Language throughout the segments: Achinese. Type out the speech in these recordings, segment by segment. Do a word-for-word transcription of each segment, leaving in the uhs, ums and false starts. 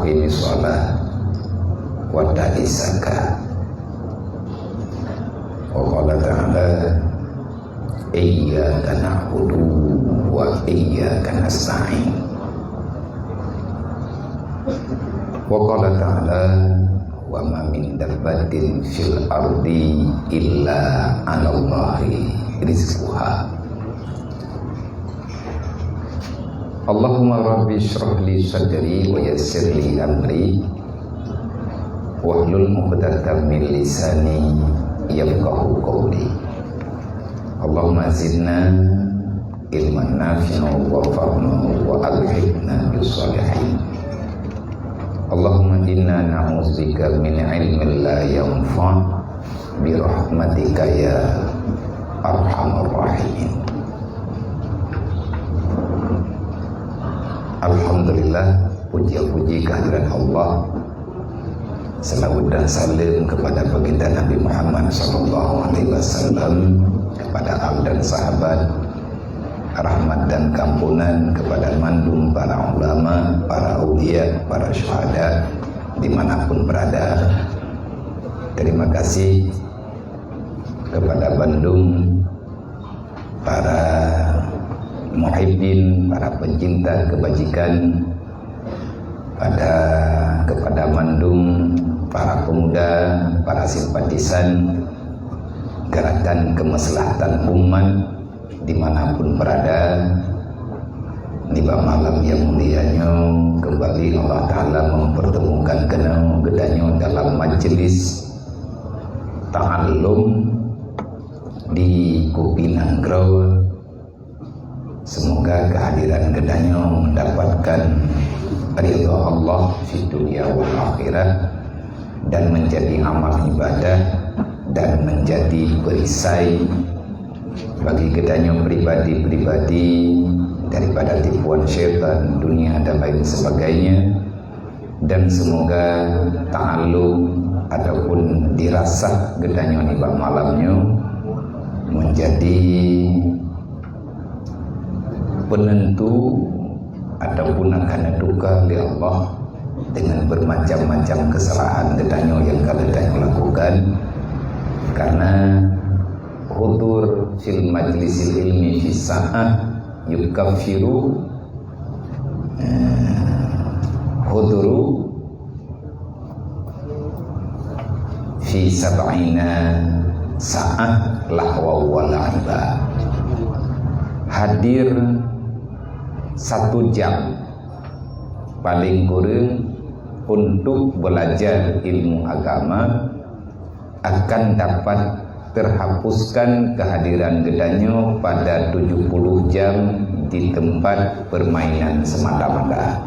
Aqimis shalah wa atuz zakah. Wa qala ta'ala, "Iyyaka na'budu wa iyyaka nasta'in." Wa qala ta'ala, "Wa ma min dabbatin fil ardi illa 'alallahi rizquha." Allahumma rabbi shrah li sadri wa yassir li amri wahlul 'uqdatam min lisani yafqahu qawli. Allahumma zidna ilman nafi'an warfa'na wa alhiqna bis shalihin. Allahumma inna na'udzubika min ilmin la yanfa' bi rahmatika ya arhamar rahimin. Alhamdulillah, puji-puji kehadirat Allah. Salawat dan salam kepada baginda Nabi Muhammad sallallahu alaihi wasallam, kepada al dan sahabat, rahmat dan kampunan kepada mandum para ulama, para aulia, para syuhada dimanapun berada. Terima kasih kepada bandum para muhibbin, para pencinta kebajikan, pada, kepada mandum para pemuda, para simpatisan Gerakan Kemaslahatan Umat dimanapun berada. Nibak malam nyang mulia nyoe, kembali Allah Ta'ala mempertemukan keunoe geutanyoe dalam majlis ta'allum di Kupi Nanggroe. Semoga kehadiran geutanyoe mendapatkan ridha Allah fid dunya wal akhirah dan menjadi amal ibadah dan menjadi perisai bagi geutanyoe pribadi-pribadi daripada tipuan syaitan, dunia dan lain sebagainya. Dan semoga ta'allum ataupun dirasah geutanyoe nibak malam nyoe menjadi penentu ataupun akan neutuka lé Allah dengan bermacam-macam kesalahan geutanyoe nyang ka geutanyoe lakukan. Karena hudur fil majlisil ilmi fi sa'ah yukaffiru, eh, huduru fi sab'ina sa'ah lahwa wa la'iba. Hadir satu jam paling kurang untuk belajar ilmu agama akan dapat terhapuskan kehadiran geutanyoe pada tujuh puluh jam di tempat permainan semata-mata.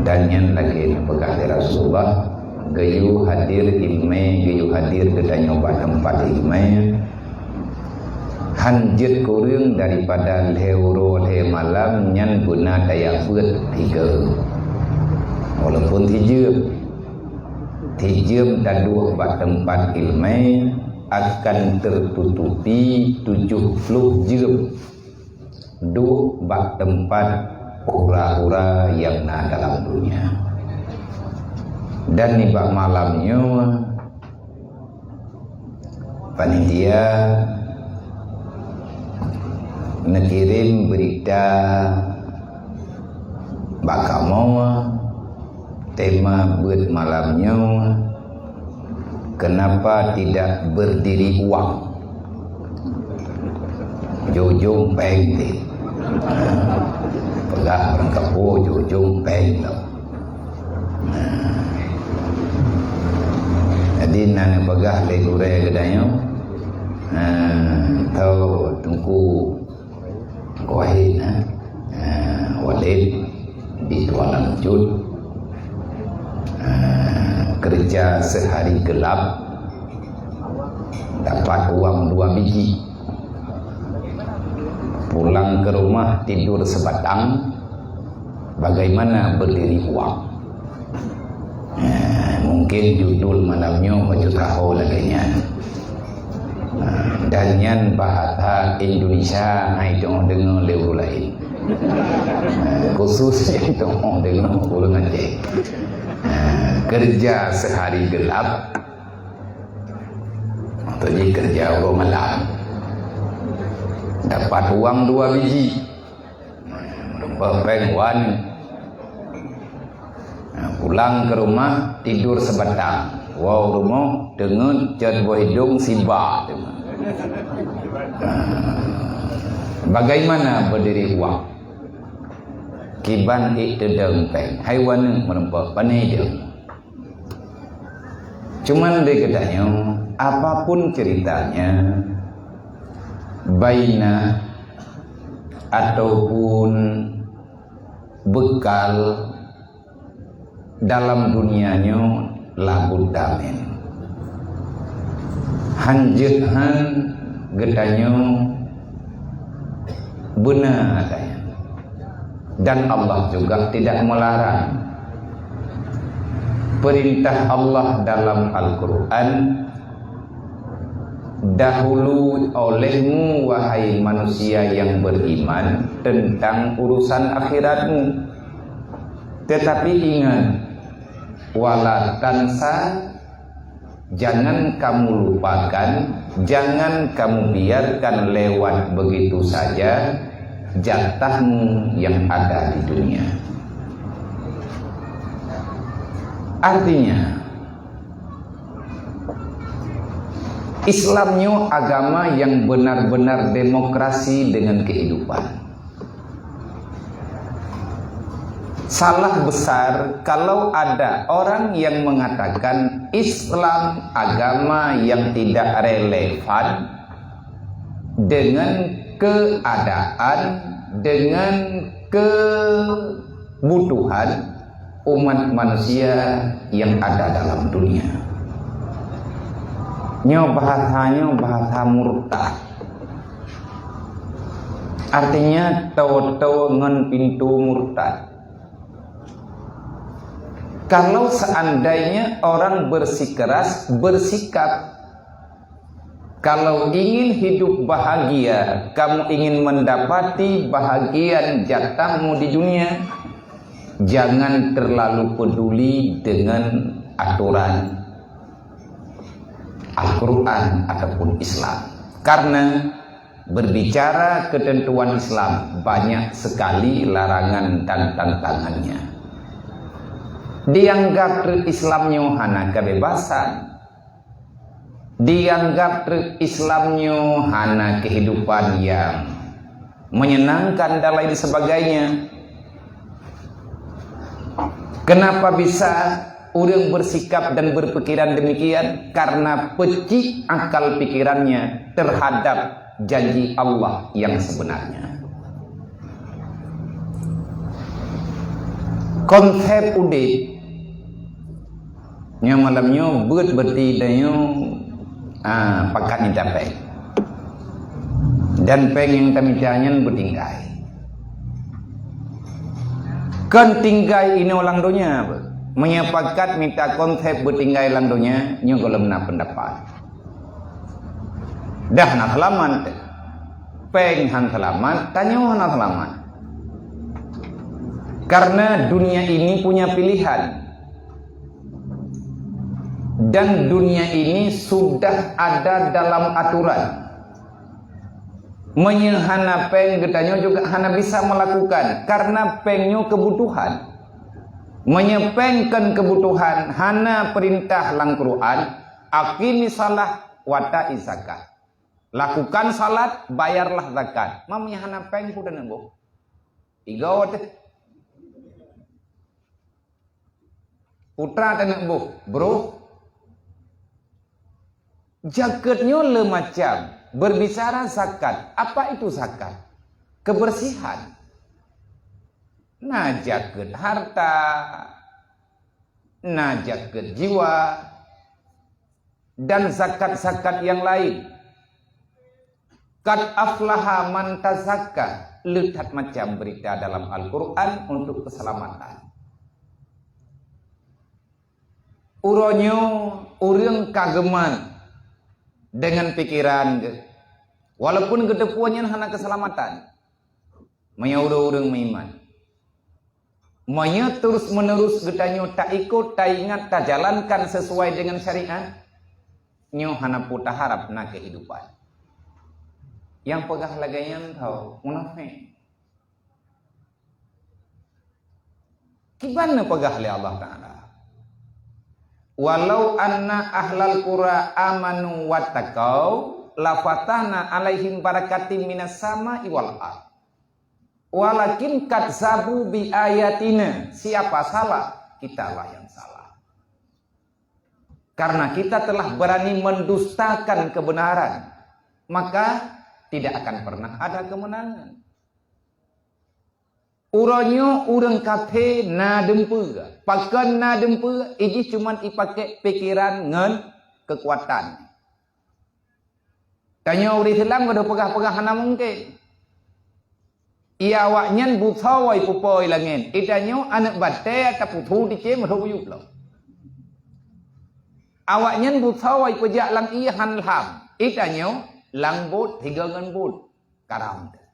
Dan nyan lagée neupeugah lé Rasulullah, geuyue hadir iéleumé, geuyue hadir geutanyoe bak teumpat iéleumé, han jeuet kureueng daripada lhée uroe lhée malam nyan beuna daya peuet tiga. Walaupun sijeuem, sijeuem taduek bak teumpat iéleumé akan teututupi tujoh ploh jeuem duek bak teumpat hura-hura nyang na dalam donya. Dan nibak malam nyoe, panitia neukirém beurita bak kamoe, tema beuet malam nyoe, "Kenapa tidak berdiri uang?" Jujung péng deh. Peugah ureuëng kampung jujung péng lom. Nah. Jadi, na neupeugah lé gurée geutanyoe, nah, tho Teungku Wahid, nah, nah, Walid di Tualang Cut, nah, kerja sehari gelap, dapat uang dua biji. Pulang ke rumah, tidur sebatang, bagaimana berdiri uang? Eh, mungkin judul malam nyoe bacut tahu lagée nyan. Eh, dan nyan bahasa Indonesia hai deungoe-deungoe lé ureuëng laén. Khusus nyang tu'oh deungoe ureueng Aceh. Kerja sehari gelap, atau jih kerja uroe malam. Dapat uang dua biji. Meurumpok péng wan. Nah, pulang ke rumah, tidur sebatang. Wow, rumoh, teungeut, cot boh idong, siba. Nah, bagaimana berdiri uang? Kiban ék teudong péng. Hai wan meurumpok, pane idong. Cuman lé geutanyoe, apapun ceritanya, bainah ataupun bekal dalam dunia nyoe labut damen. Hanjeuet han geutanyoe beuna adanya. Dan Allah juga tidak melarang. Perintah Allah dalam Al-Quran, dahului olehmu, wahai manusia yang beriman, tentang urusan akhiratmu. Tetapi ingat, wala tansa, jangan kamu lupakan, jangan kamu biarkan lewat begitu saja jatahmu yang ada di dunia. Artinya, Islam nyoe agama yang benar-benar demokrasi dengan kehidupan. Salah besar kalau ada orang yang mengatakan Islam agama yang tidak relevan dengan keadaan, dengan kebutuhan umat manusia yang ada dalam dunia. Nyoe bahasa, nyoe bahasa murtad. Artinya, toe-toe ngon pintoe murtad. Kalau seandainya orang bersikeras, bersikap, kalau ingin hidup bahagia, kamu ingin mendapati bahagian jatahmu di dunia, jangan terlalu peduli dengan aturan Al-Quran ataupun Islam. Karena berbicara ketentuan Islam, banyak sekali larangan dan tantangannya. Dianggap treuk Islam nyoe hana kebebasan. Dianggap treuk Islam nyoe hana kehidupan yang menyenangkan dan lain sebagainya. Kenapa bisa ureuëng bersikap dan berpikiran demikian? Karena pecik akal pikirannya terhadap janji Allah yang sebenarnya. Konsep udeb nyang malam nyoe beuet berarti tanyoe, ah, pakat mita péng. Dan péng nyang tamita nyan beutinggai. Kon tinggai inoe lam donya beuh. Meunyoe pakat mita konsep beutinggai lam donya, nyoe gohlom na peundapat. Dah na seulamat. Péng han seulamat, tanyoe hana seulamat. Karena dunia ini punya pilihan. Dan dunia ini sudah ada dalam aturan. Meunyoe hana péng, geutanyoe juga hana bisa melakukan, karena péng nyoe kebutuhan. Meunyoe péng kon kebutuhan, hana perintah lam Quran, "Aqimis shalah wa ati zakah." Lakukan salat, bayarlah zakat. Meunyoe hana péng, peue taneuk boh? Igoe teuh. Putra taneuk boh, broh. Zakeuet nyoe le macam. Berbicara zakat, apa itu zakat? Kebersihan. Na zakeuet harta, na zakeuet jiwa, dan zakat-zakat yang lain. Qad aflaha man tazakka, le that macam berita dalam Al-Quran untuk keselamatan. Uroe nyoe ureuëng ka geumat dengan pikiran geuh, walaupun geuteupeue nyan hana keselamatan. Meunyoe ureuëng-ureuëng meuiman, meunyoe terus-menerus geutanyoe taikot, taingat, tajalankan sesuai dengan syariat, nyoe hana peue taharab na kehidupan. Nyang peugah lagée nyan tho munafék. Kiban neupeugah lé Allah Taala, "Walau anna ahlal qura amanu wattaqau, lafatahna alaihim barakatim minas sama'i wal ard. Walakin kadzabu bi ayatina." Siapa salah? Kitalah yang salah. Karena kita telah berani mendustakan kebenaran, maka tidak akan pernah ada kemenangan. Uroe nyoe ureuëng kafé na dumpeue. Pakon na dumpeue? Ijih cuman ipaké pikeran ngon keukuatan. Tanyoe ureuëng Islam ka peugah-peugah hana mungken. Iya awaknyan busoe pupo i langét, itanyoe aneuëk batée taputhu dicém rhot yub lom. Awaknyan busoe peujak lam ié han lham, itanyoe lam bot higa ngon bot karam teuh.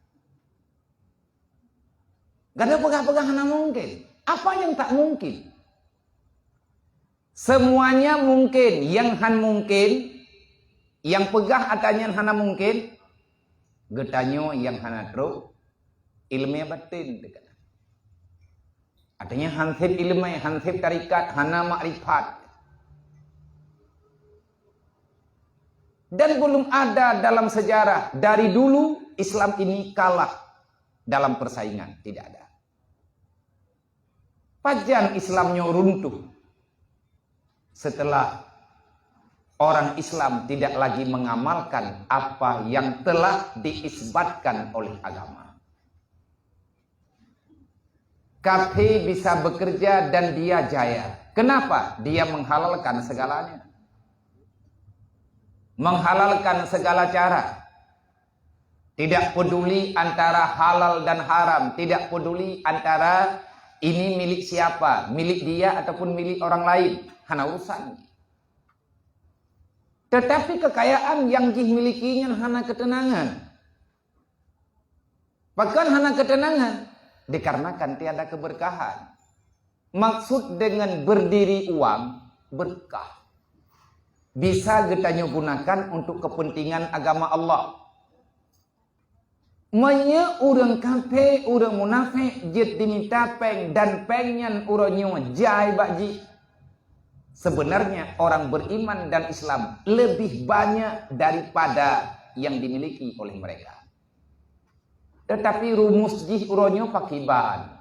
Gata peugah-peugah hana mungken. Apa yang tak mungkin? Semuanya mungkin. Yang han mungkin, yang peugah atanyan hana mungkin, geutanyoe nyang hana trok ileumé batin teuka. Artinya hanseb ileumé, hanseb tarikat, hana makrifat. Dan belum ada dalam sejarah dari dulu Islam ini kalah dalam persaingan, tidak ada. Pajan Islam nyoe runtuh setelah orang Islam tidak lagi mengamalkan apa yang telah diisbatkan oleh agama. Kafé bisa bekerja dan dia jaya. Kenapa? Dia menghalalkan segalanya. Menghalalkan segala cara. Tidak peduli antara halal dan haram, tidak peduli antara ini milik siapa, milik dia ataupun milik orang lain, hana urusan. Tetapi kekayaan yang jih miliki nyan hana ketenangan. Pakon hana ketenangan? Dikarenakan tiada keberkahan. Maksud dengan berdiri uang, berkah. Bisa geutanyoe gunakan untuk kepentingan agama Allah. Meunyoe ureuëng kafé, ureuëng munafék jeuet dimita péng dan péng nyan uroe nyoe jai bak jih, sebenarnya orang beriman dan Islam lebih banyak daripada yang dimiliki oleh mereka. Tetapi rumus jih uroe nyoe pakriban?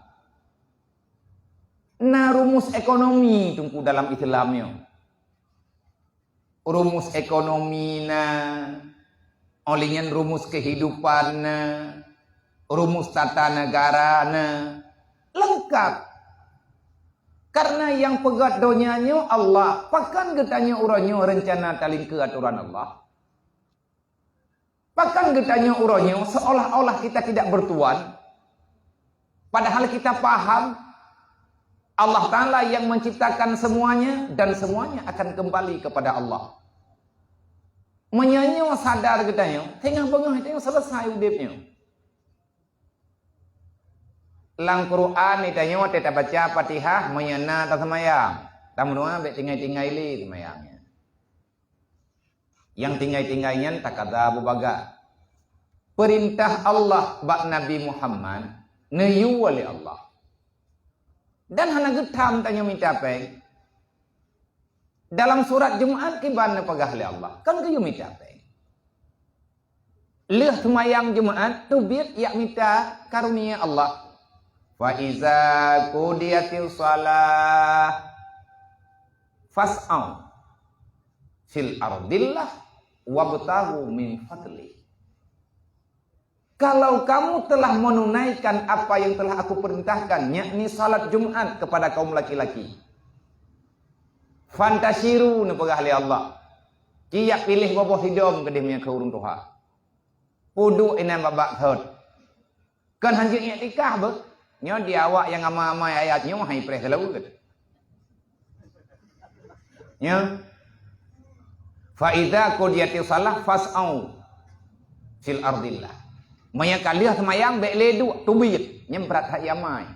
Na rumus ekonomi teungku dalam Islam nyoe. Rumus ekonomi na, óh lheueh nyan rumus kehidupan na, rumus tata negara na, lengkap. Karena nyang peugöt donya nyoe Allah, pakon geutanyoe uroe nyoe reuncana talingkeue atoran Allah? Pakon geutanyoe uroe nyoe seolah-olah kita tidak bertuan? Padahal kita paham Allah Ta'ala yang menciptakan semuanya dan semuanya akan kembali kepada Allah. Meunyoe nyoe sadar geutanyoe, teungoh beungoh tanyoe selesai udeb nyoe. Lam Quran geutanyoe watée tabaca Fatihah, meunyoe na taseumayang, tameudoá bék tinggai-tinggai lé seumayang nyan. Nyang tinggai-tinggai nyan takada beubaga. Peurintah Allah bak Nabi Muhammad neuyue lé Allah. Dan hana geutham tanyoe mita péng. Dalam surat Jumat kiban neupeugah lé Allah, kan geuyue mita péng. Lheueh seumayang Jumat teubiet jak mita karunia Allah. "Fa iza qudiyatis shalah fas'au fil ardillah wabtaghu min fadli." Kalau kamu telah menunaikan apa yang telah aku perintahkan, yakni salat Jumat kepada kaum laki-laki, fantasyiru, neupeugah lé Allah, ci jak piléh boboh sidom keudeh meunyoe keu ureuëng tuha. Peuduek inan babak thot. Kon hanjeuet iktikaf beuh. Nyoe di awak nyang amai-amai ayat nyoe hai preh seulaweuet. Nyoe. "Fa idza qudiyatis shalah fas'au fil ardillah." Meunyo ka lheueh seumayang, bék lé duek, teubiet. Nyan brat that ié amai.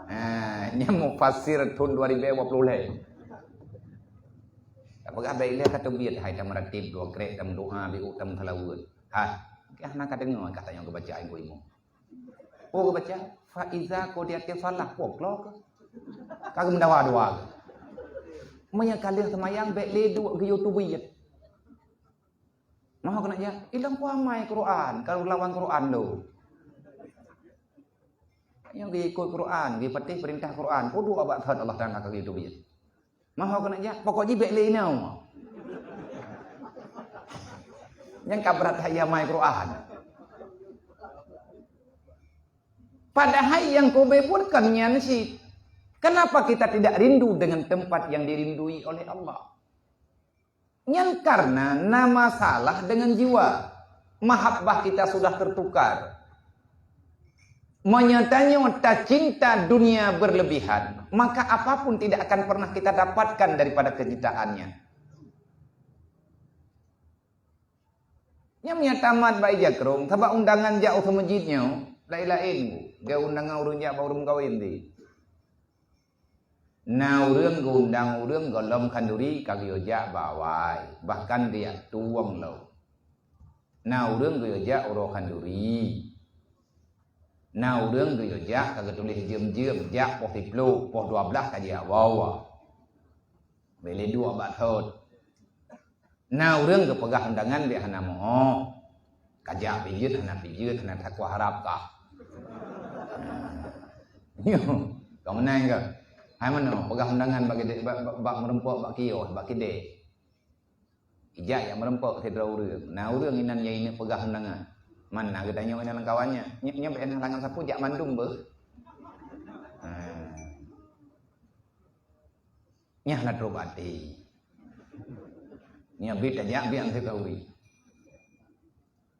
Ha, nyan mufasir thon dua ribu dua puluh lhèe. Tapeugah bék lé ka teubiet, hai tameuratib dua krek, tameudoa, biôk tameuseulaweuet. Hai, kah na ka deungoe ka tanyong geubaca ibu-ibu. Oh, geubaca, "Fa iza qudiyatis shalah," poh kloe keuh. Ka geumeudawa dua keuh. Meunyo ka lheueh seumayang, bék lé duek geuyue teubiet. Meuho keuneuk jak, ilong ku amai Quran, ka lawan Quran lom. Nyoe geuikot Quran, geupatéh peurintah Quran, peuduek bak that Allah Taala ka geuyue teubiet. Meuho keuneuk jak, pokok jih bék lé inoe. Nyang ka brat that ié amai Quran. Padahai nyang kube buet kon nyan cit. Kenapa kita tidak rindu dengan tempat yang dirindui oleh Allah? Nyan karena na masalah dengan jiwa. Mahabbah kita sudah tertukar. Meunyo tanyoe tacinta dunia berlebihan, maka apapun tidak akan pernah kita dapatkan daripada kecintaannya. Nyan meunyo tamat bak ija krong, sabab undangan jak u seumeujid nyoe laén-laén. Geu undangan ureueng jak bak ureueng meukawen di. Na ureueng geuundang ureueng gohlom khanduri ka geuyue jak bak awai, bahkan geujak tueng lom. Na ureueng geuyue jak uroe khanduri. Na ureueng geuyue jak ka geutuléh jeuem-jeuem, jak poh siplôh, poh dua blaih ka jiwoe. Bék lé duek bak thot. Na ureueng geupeugah undangan bék hana meu'oh. Ka jak pijeut hana pijeut, hana takwa harab kah. Nyoe, ka meunan kah? Hai meunoe, peugah undangan bak kidée, bak, bak, bak meureumpok, bak kios, bak kidée. Ijak jak meureumpok sidroe ureueng. Na ureueng inan nyang ineuk peugah undangan. Man na geutanyoe inan lam kawan nyan. Nyoe, nyoe bék na langan sapeue, jak mandum beuh. Ha. Nyan na trok bak até. Nyan bit tajak biang sikawri.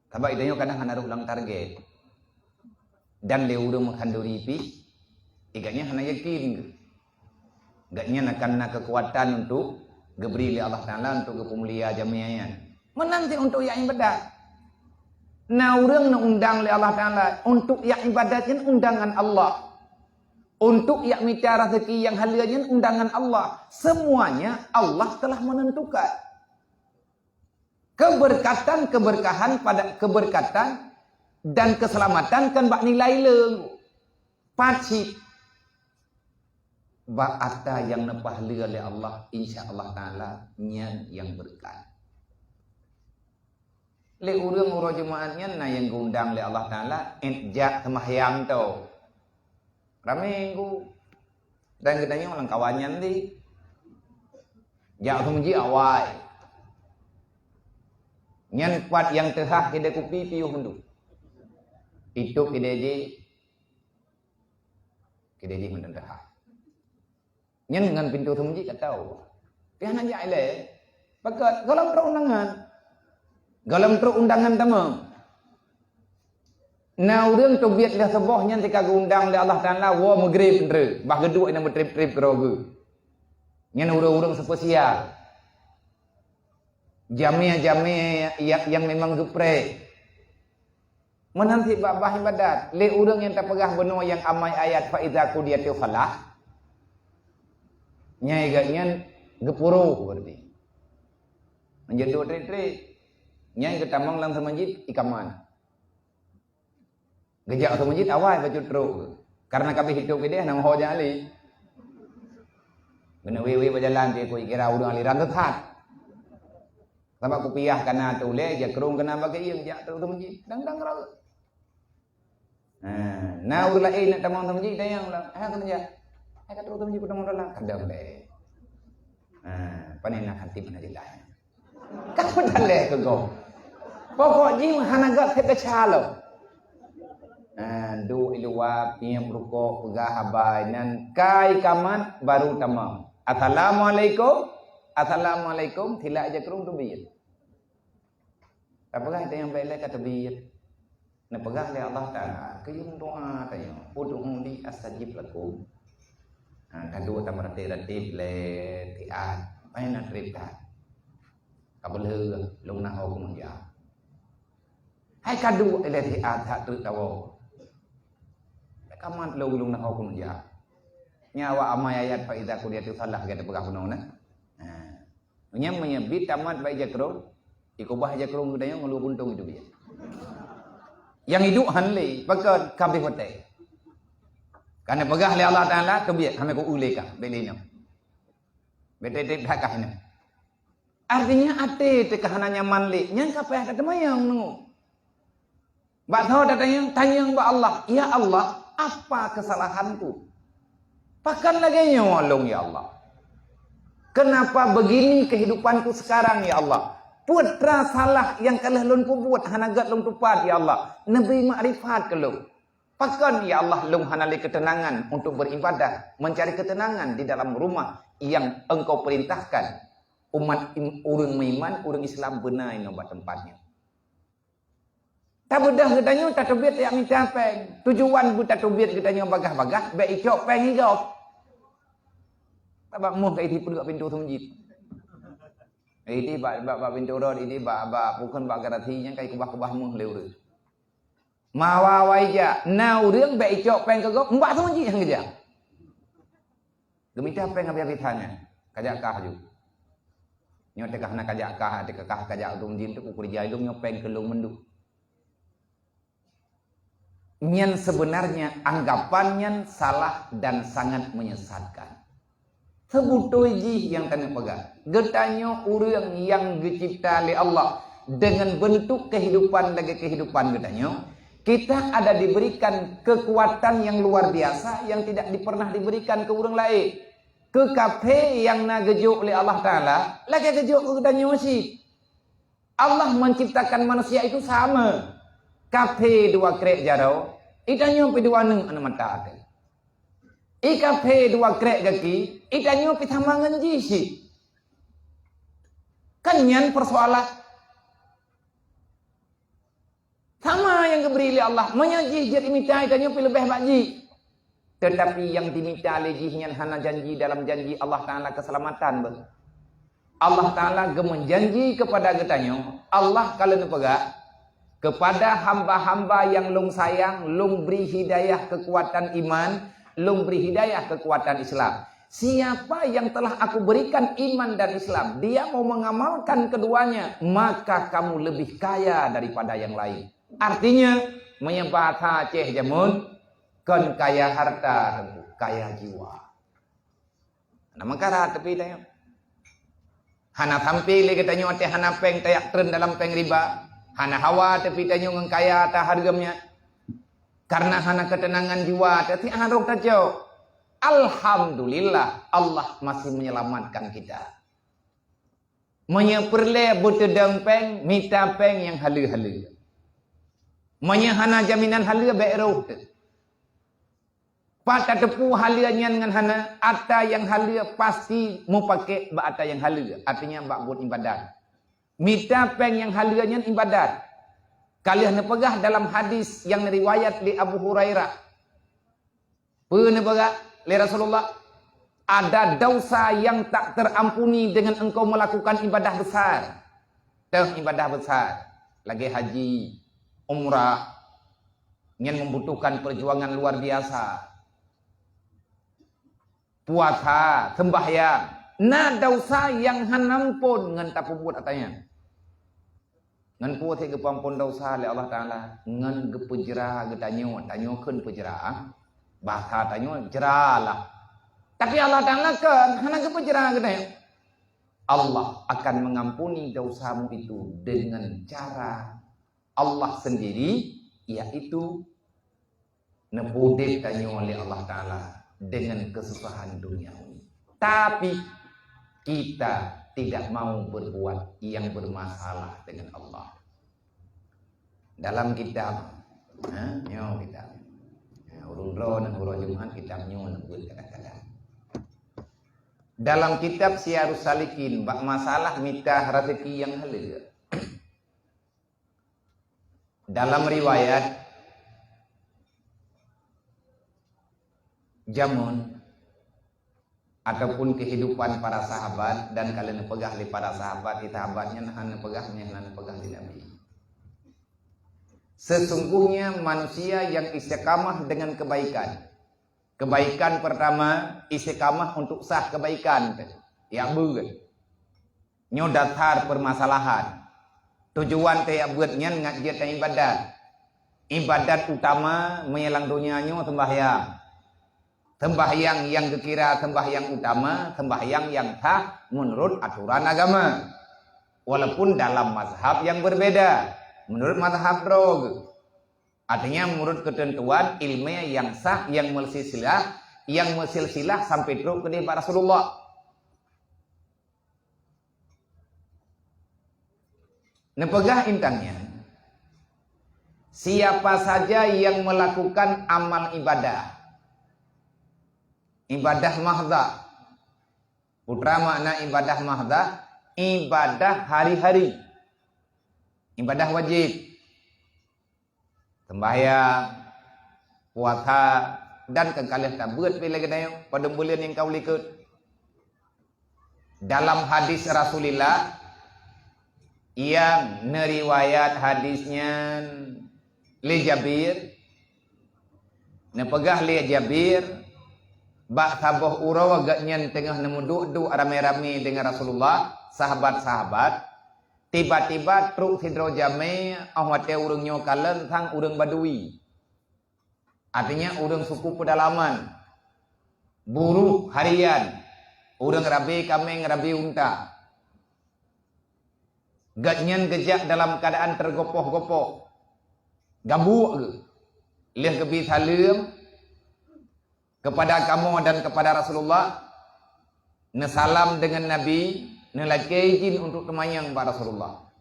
Sabab geutanyoe kadang hana rôh lam target. Dan lé ureueng meukhanduri pih, gobnyan hana yakin geuh. Gobnyan akan na keukuatan untuk geubri lé Allah Taala untuk geupeumulia jamé nyan. Meunan cit untuk jak ibadat. Na ureueng neuundang lé Allah Taala untuk jak ibadat nyan undangan Allah. Untuk jak mita raseuki nyang haleue nyan undangan Allah. Semuanya Allah telah menentukan. Keberkatan, keberkahan pada keberkatan dan keselamatan kan bak nilai le. Pat cit bak ata nyang neupahle lé Allah, insya Allah Taala nyan nyang beureukat. Lé ureueng uroe Jumaat nyan na nyang geuundang lé Allah Taala, ét jak seumahyang tho. Ramé ku. Dan geutanyoe lam kawan nyan di. Jak seumeujid awai. Nyan pat nyang teuhah kidée kupi piôh meudu. Itôb kidée jih, kidée jih meunan teuhah. Nyan ngon pintoe seumeujid ka tho. Pih hana jak ilée. Pakon? Gohlom trok undangan. Gohlom trok undangan tamong. Na ureueng teubiet lheueh suboh nyan teuka geuundang lé Allah Taala woe meugreb nre, bah geuduek inan meutreb-treb keudroe geuh. Nyan ureueng-ureueng spesial. Jamé-jamé nyang, nyang memang geupreh. Meunan cit bak bah ibadat, lé ureueng nyang tapeugah bunoe nyang amai ayat fa iza qudiyatis shalah, nyan gobnyan geupeuroh berarti. Meunyoe duek treb-treb, nyan geutamong lam seumeujid ikaman. Geujak seumeujid awai bacut trok. Karena ka beh itôb kidée hana meuho jak alé. Geuneuk wéh-wéh bak jalan, kira ureueng aliran teusat. Sabab kupiah kana teuh ulée, jak krong kana bak keuieng, jak trok seumeujid. Dang-dang rot. Ha, na ureueng laén neuk tamong seumeujid, tanyong lom, "Hai, keuneuk jak? Hai, ka trok seumeujid, kutamong dalam." Kadang lé. Ha, pane na khatib na jeulaih. Ka meudaléh keu gob. Pokok jih hana göt that desya lom. Ha, duek i luwa, piep rukok, peugah haba, inan ka ikamat, baru tamong. "Assalamualaikum, assalamualaikum," silak jak krong teubiet. Tapeugah tanyong bék lé ka teubiet. Neupeugah lé Allah Taala, keu meudoa tanyoe, "Ud'uni astajib lakum." Ha, ka duek tameuratéb-ratéb lé tiat, ai na treb that. Ka beulheueh lôn na ho keumeujak. Ai ka duek ilée that treuk tawoe. Ka mat lôn, lôn na ho keuneuk jak. Nyan awak amai ayat fa iza qudiyatis shalah gata peugah bunoe na. Ha. Nyan meunyoe bit tamat bak ija krong, ikubah ija krong geutanyoe ngon luweue puntông itu biet. Nyang iduek han lé, pakon ka abéh watée. Ka neupeugah lé Allah Taala, "Keubiet, hana ku eu lé kah, bék lé inoe. Bék teubiet that kah inoe." Artinya até teuka hana nyaman lé, nyan ka payah tateumayang nunggu. Bak tho tatanyong, tanyong bak Allah, "Ya Allah, apa kesalahanku? Pakon lagée nyoe lôn, ya Allah? Kenapa begini kehidupanku sekarang, ya Allah? Peue teuma salah nyang ka lheueh lôn peubuet hana gét lôn tupat, ya Allah? Neubri makrifat keu lôn. Pakon, ya Allah, lôn hana lé keuteunangan untuk beribadah, mencari ketenangan di dalam rumah yang Engkau perintahkan umat im-, ureuëng meuiman, ureuëng Islam beuna inoe bak teumpat nyoe?" Tabeudôh geutanyoe tateubiet jak mita péng. Tujuan beutateubiet geutanyoe bagaih-bagaih, bék icok péng igob. Tabak moh ka idi peuduek pintoe seumeujid. Idi bak, bak, bak pintoe rot, idi bak, bak, bukon bak garasi nyan ka ikubah-kubah moh lé ureuëng. Mawa-wa ija, na ureuëng bék icok péng keu gob, mbak seumeujid nyang geujak. Geumita péng habéh-habéh that nyan, kajak kah ju. Nyoe teuka hana kajak kah, teuka kah kajak dum jin teuh, kukurija ilong nyoe péng keu lôn mandum. Nyan sebenarnya anggapan nyan salah dan sangat menyesatkan. Seubutôi jih nyang taneuk peugah, geutanyoe ureuëng nyang geucipta lé Allah dengan bentuk kehidupan lagée kehidupan geutanyoe, kita ada diberikan kekuatan yang luar biasa yang tidak di-, pernah diberikan keu ureuëng laén. Keu kafé nyang na geujok lé Allah Taala, lagée geujok keu geutanyoe cit. Allah menciptakan manusia itu sama. Kafé dua krek jaroe, geutanyoe pih dua neuk aneuk mata até. I kafé dua krek gaki, geutanyoe pih sama ngon jih cit. Kan nyan persoalan. Sama nyang geubri lé Allah. Meunyoe jih jeuet imita, geutanyoe pih leubeh bak jih. Tetapi nyang dimita lé jih nyan hana janji dalam janji Allah Taala keuseulamatan beuh. Allah Taala geumeujanji keupada geutanyoe, Allah ka lheueh neupeugah, "Keupada hamba-hamba nyang Lôn sayang, Lôn bri hidayah keukuatan iman, Lôn bri hidayah keukuatan Islam. Siapa yang telah Aku berikan iman dan Islam, dia mau mengamalkan keduanya, maka kamu lebih kaya daripada yang lain." Artinya, meunyoe bahasa Aceh jameun, kon kaya harta teungku, kaya jiwa. Hana meukarat tapi tanyoe. Hana sampai lé geutanyoe watée hana péng tajak treun dalam péng riba. Hana hawa tapi tanyoe ngon kaya ta hareuem nyan. Karena hana keuteunangan jiwa, tapi harôh tacok. Alhamdulillah, Allah masih menyelamatkan kita. Meunyoe peureulée beuteudong péng, mita péng nyang haleue-haleue. Meunyoe hana jaminan haleue, bék rôh teuh. Pat tateupeue haleue nyan ngon hana, ata nyang haleue pasti meupakék bak ata nyang haleue, artinya bak buet ibadat. Mita péng nyang haleue nyan ibadat. Ka lheueh neupeugah dalam hadis nyang riwayat lé Abu Hurairah, peue neupeugah lé Rasulullah, "Ada dosa yang tak terampuni dengan engkau melakukan ibadah besar." Teuh ibadah besar, lagée haji, umrah, nyan membutuhkan perjuangan luar biasa. Puasa, sembahyang, na dosa nyang hana ampon ngon tapeubuet ata nyan. Ngon peue sit geupeuampon dosa lé Allah Taala? Ngon geupeujra geutanyoe, tanyoe kheun peujra, bahasa tanyoe jra lah. Tapi Allah Taala kan hana geupeujra geutanyoe. Allah akan mengampuni dosamu itu dengan cara Allah sendiri, yaitu neupeudeb tanyoe lé Allah Taala dengan kesusahan duniawi. Tapi kita tidak mau berbuat yang bermasalah dengan Allah. Dalam kitab, ha, nyoe kitab. Ha, ureuëng droe nang uroe Jumat kitab nyoe neubeuet kadang-kadang. Dalam kitab Siyarus Salikin bak masalah mita rezeki nyang haleue. Dalam riwayat jameun ataupun kehidupan para sahabat dan ka lheueh neupeugah lé para sahabat, di sahabat nyan hana neupeugah, nyan hana neupeugah di Nabi. Sesungguhnya manusia yang istiqamah dengan kebaikan. Kebaikan pertama, istiqamah untuk sah kebaikan. Ya, beuet. Nyoe dasar permasalahan. Tujuan teuyak beuet nyan ngat jeuet ibadat. Ibadat utama meunyoe lam donya nyoe sembahyang. Sembahyang yang geukira sembahyang utama, sembahyang yang sah menurut aturan agama. Walaupun dalam mazhab yang berbeda, menurut mazhab droe. Artinya menurut ketentuan ilmiah yang sah, yang meusilsilah, yang meusilsilah sampai trok keudeh bak Rasulullah. Neupeugah intan nyan, siapa saja yang melakukan amal ibadah, ibadah mahdah, putra makna ibadah mahdah, ibadah hari-hari, ibadah wajib, sembahyang, puasa, dan keukaleh tabeuet pih lagée nyoe, padum buleuen nyang ka u likot. Dalam hadis Rasulullah yang neuriwayat hadis nyan lé Jabir, neupeugah lé Jabir, bak saboh uroe gobnyan teungoh neumeuduek-duek ramé-ramé deungon Rasulullah, sahabat-sahabat, tiba-tiba trok sidroe jamé, óh watée ureuëng nyoe kalon sang ureuëng Badui. Artinya ureuëng suku pedalaman, buruh harian, ureuëng rabe kaméng, rabe unta. Gobnyan geujak dalam keuadaan teugopoh-gopoh, gabuek geuh. Lheueh geubi saleuem kepada kamoe dan kepada Rasulullah, neusalam deungon Nabi, neulakée izin untuk teumanyong bak Rasulullah.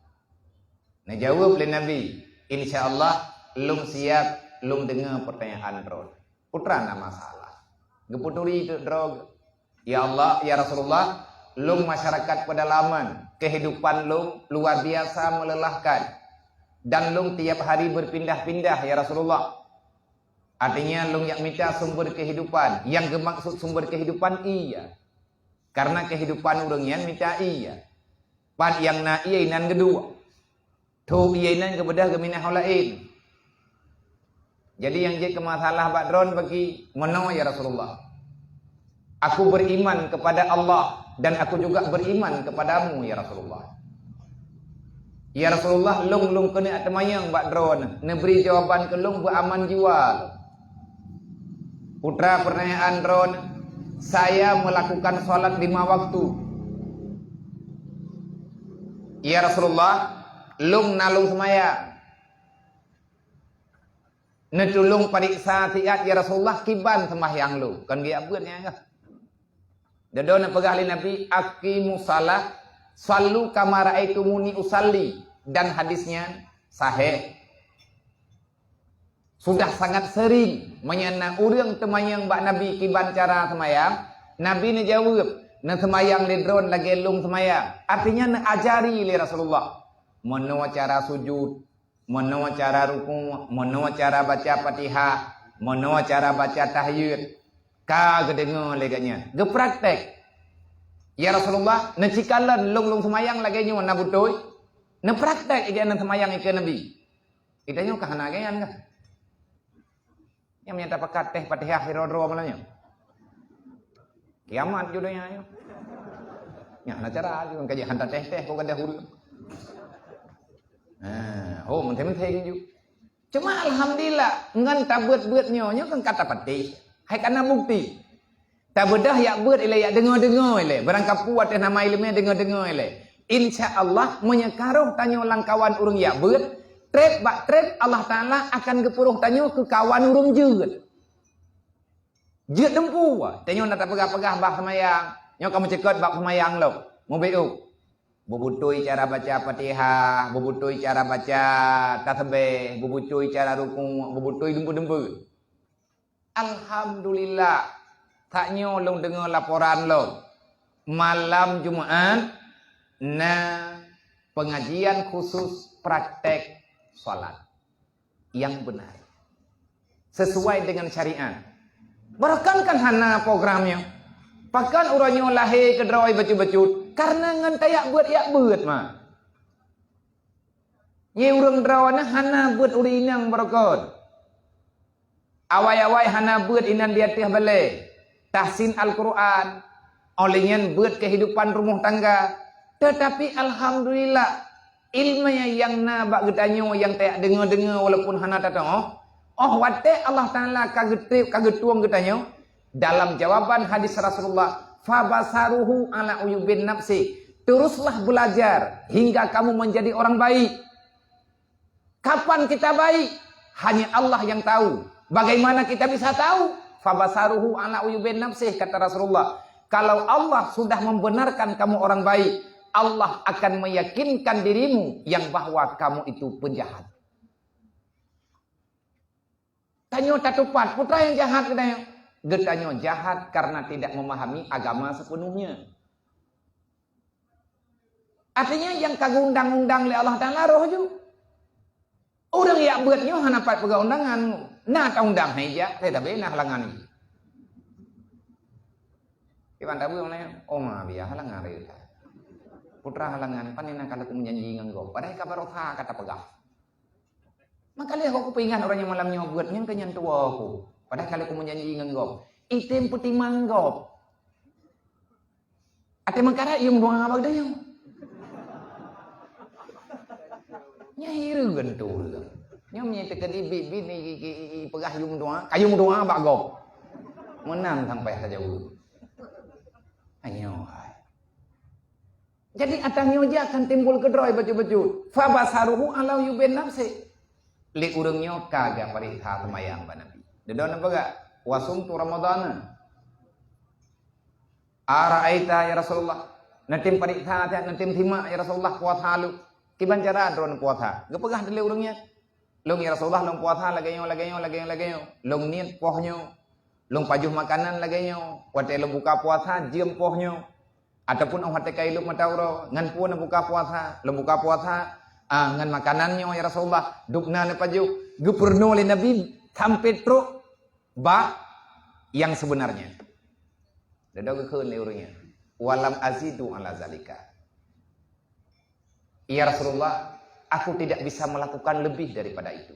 Neujaweueb lé Nabi, "Insya Allah, lôn siab, lôn deungoe peurtanyaan droe." Putra na masalah. Geupeuturi teuk droe, "Ya Allah, ya Rasulullah, lôn masyarakat pedalaman, kehidupan lôn luar biasa melelahkan, dan lôn tiap hari berpindah-pindah, ya Rasulullah. Artinya, lôn jak mita sumber kehidupan." Nyang geumaksud sumber kehidupan ié, karena kehidupan ureuëng nyan mita ié. Pat nyang na ié inan geuduek. Tho ié inan geubeudôh geuminah ho laén. Jadi nyang jeuet keu masalah bak droen bagi, "Meunoe ya Rasulullah. Aku beriman kepada Allah dan aku juga beriman kepadamu ya Rasulullah." "Ya Rasulullah, lôn lôn keuneuk teumanyong bak droen, neubri jawaban keu lôn beuaman jiwa lôn." Putra peurtanyaan droen, "Saya melakukan salat lima waktu." "Ya Rasulullah, lôn na lôn seumayang." "Neutulông pariksa siat ya Rasulullah, kiban seumahyang lôn." Kon geujak beuet nyan kah? Dudoe neupeugah lé Nabi, "Aqimus shalah, shallu kama ra'aitumuni usalli." Dan hadis nyan sahih. Sudah sangat sering meunyoe na ureuëng teumanyong bak Nabi kiban cara seumayang, Nabi neujaweueb, "Neuseumayang lé droen lagée lôn seumayang." Artinya neuajari lé Rasulullah. Meunoe cara sujud, meunoe cara rukuk, meunoe cara baca Fatihah, meunoe cara baca tahiyat. Ka geudeungoe lé gobnyan, geupraktek. "Ya Rasulullah, neucikalon lôn lôn seumayang lagée nyoe na beutôi?" Neupraktek lagée nyan seumayang ikeue Nabi. Ita nyoe ka hana lagée nyan kah? Nyang meunyoe tapakat teh Fatihah sidroe-droe malam nyoe. Kiamat ju donya nyoe. Nyan hana cara ju, ka jih hantar teh-teh kok gadoh ureuëng. Ha, oh, meunteng-meunteng ju. Cuma alhamdulillah, ngon tabeuet-beuet nyoe, nyoe kan ka tapatéh. Hai kana bukti. Tabeudôh yak beuet ilée, yak deungoe-deungoe ilée. Barang kapeue ateueh nama iéleumé deungoe-deungoe ilée. Insya Allah, meunyoe ka roh tanyoe lam kawan ureuëng yak beuet, treb bak treb Allah Taala akan geupeurôh tanyoe keu kawan ureuëng jeuet. Jeuet teumpu, tanyoe na tapeugah-peugah bak seumayang. Nyoe ka meucukot bak seumayang lom. Mubiuk. Beubeutôi cara baca Fatihah, beubeutôi cara baca tasbih, beubeutôi cara rukuk, beubeutôi dumpeue-dumpeue. Alhamdulillah, that nyoe lôn deungoe laporan lom. Malam Jumat na pengajian khusus praktek salat yang benar, sesuai dengan syariat. Bahkan kan hana programnya. Pakon uroe nyoe lahé keudroe bacut-bacut, karena ngon tayak beuet yak beuet mah. Ye ureuëng droeneuh hana beuet ureuëng inong beureukat. Awai-awai hana beuet inan di ateueh balée, tahsin Al-Qur'an, óh lheueh nyan beuet keuhidupan rumoh tangga. Teutapi alhamdulillah, iéleumé nyang na bak geutanyoe nyang tajak deungoe-deungoe walaupun hana tatoh, óh watée Allah Taala ka geutreb, ka geutueng geutanyoe, dalam jawaban hadis Rasulullah, "Fabasaruhu ala uyubin nafsi." Teruslah belajar hingga kamu menjadi orang baik. Kapan kita baik? Hanya Allah yang tahu. Bagaimana kita bisa tahu? "Fabasaruhu ala uyubin nafsih," kata Rasulullah. Kalau Allah sudah membenarkan kamu orang baik, Allah akan meyakinkan dirimu yang bahwa kamu itu penjahat. Tanyoe tatupat, peue teuma nyang jahat geutanyoe? Geutanyoe jahat karena tidak memahami agama sepenuhnya. Artinya, nyang ka geuundang-undang lé Allah Taala roh ju. Ureuëng jak beuet nyoe hana pat peugah undangan. Na taundang hai jak, tetapi na halangan. Iban tabu mana? Oh, ma biar halangan raya. Putra halangan, pan na kalau aku menjanji ngon gob. Padahal ka barosa ka tapeugah. Maka lé aku peuingat ureuëng nyang malam nyoe beuet nyan keu nyan tuwoe aku. Padahal kalau aku menjanji ngon gob. Item peutimang gob. Até meukarat yum dua bak dayong. Nya hireuen tu. Nyoe meunyoe teukeudi bit-bit ni i, i, i, i peugah yum dua, ka yum dua bak gob. Meunan sampai saja u. Ayo hai. Jadi ata nyoe je akan timbul keudroe bacut-bacut. Fa basaruhu ala uyubin nafsi. Lé ureuëng nyoe ka geupareksa seumayang bak Nabi. Dedon apa gak? Wasumtu Ramadana. Araaita ya Rasulullah, neutem pareksa that, neutem simak ya Rasulullah puasa lôn. Kiban cara droeneuh puasa? Geupeugah dilée ureuëng nyan, "Lôn ya Rasulullah, lôn puasa lagée nyoe, lagée nyoe, lagée nyoe, lagée nyoe. Lôn niet poh nyoe. Lôn pajoh makanan lagée nyoe. Watée lôn buka puasa jeuem poh nyoe. Ataupun óh watée ka ilop mata uroe, ngon peue neubuka puasa, lôn buka puasa, ah, ngon makanan nyoe ya Rasulullah, dubna neupajoh." Geupeurunoe lé Nabi sampai trok bak nyang sebenarnya. Dedon geukheun lé ureuëng nyan, "Walam azidu ala zalika." "Ya Rasulullah, aku tidak bisa melakukan lebih daripada itu."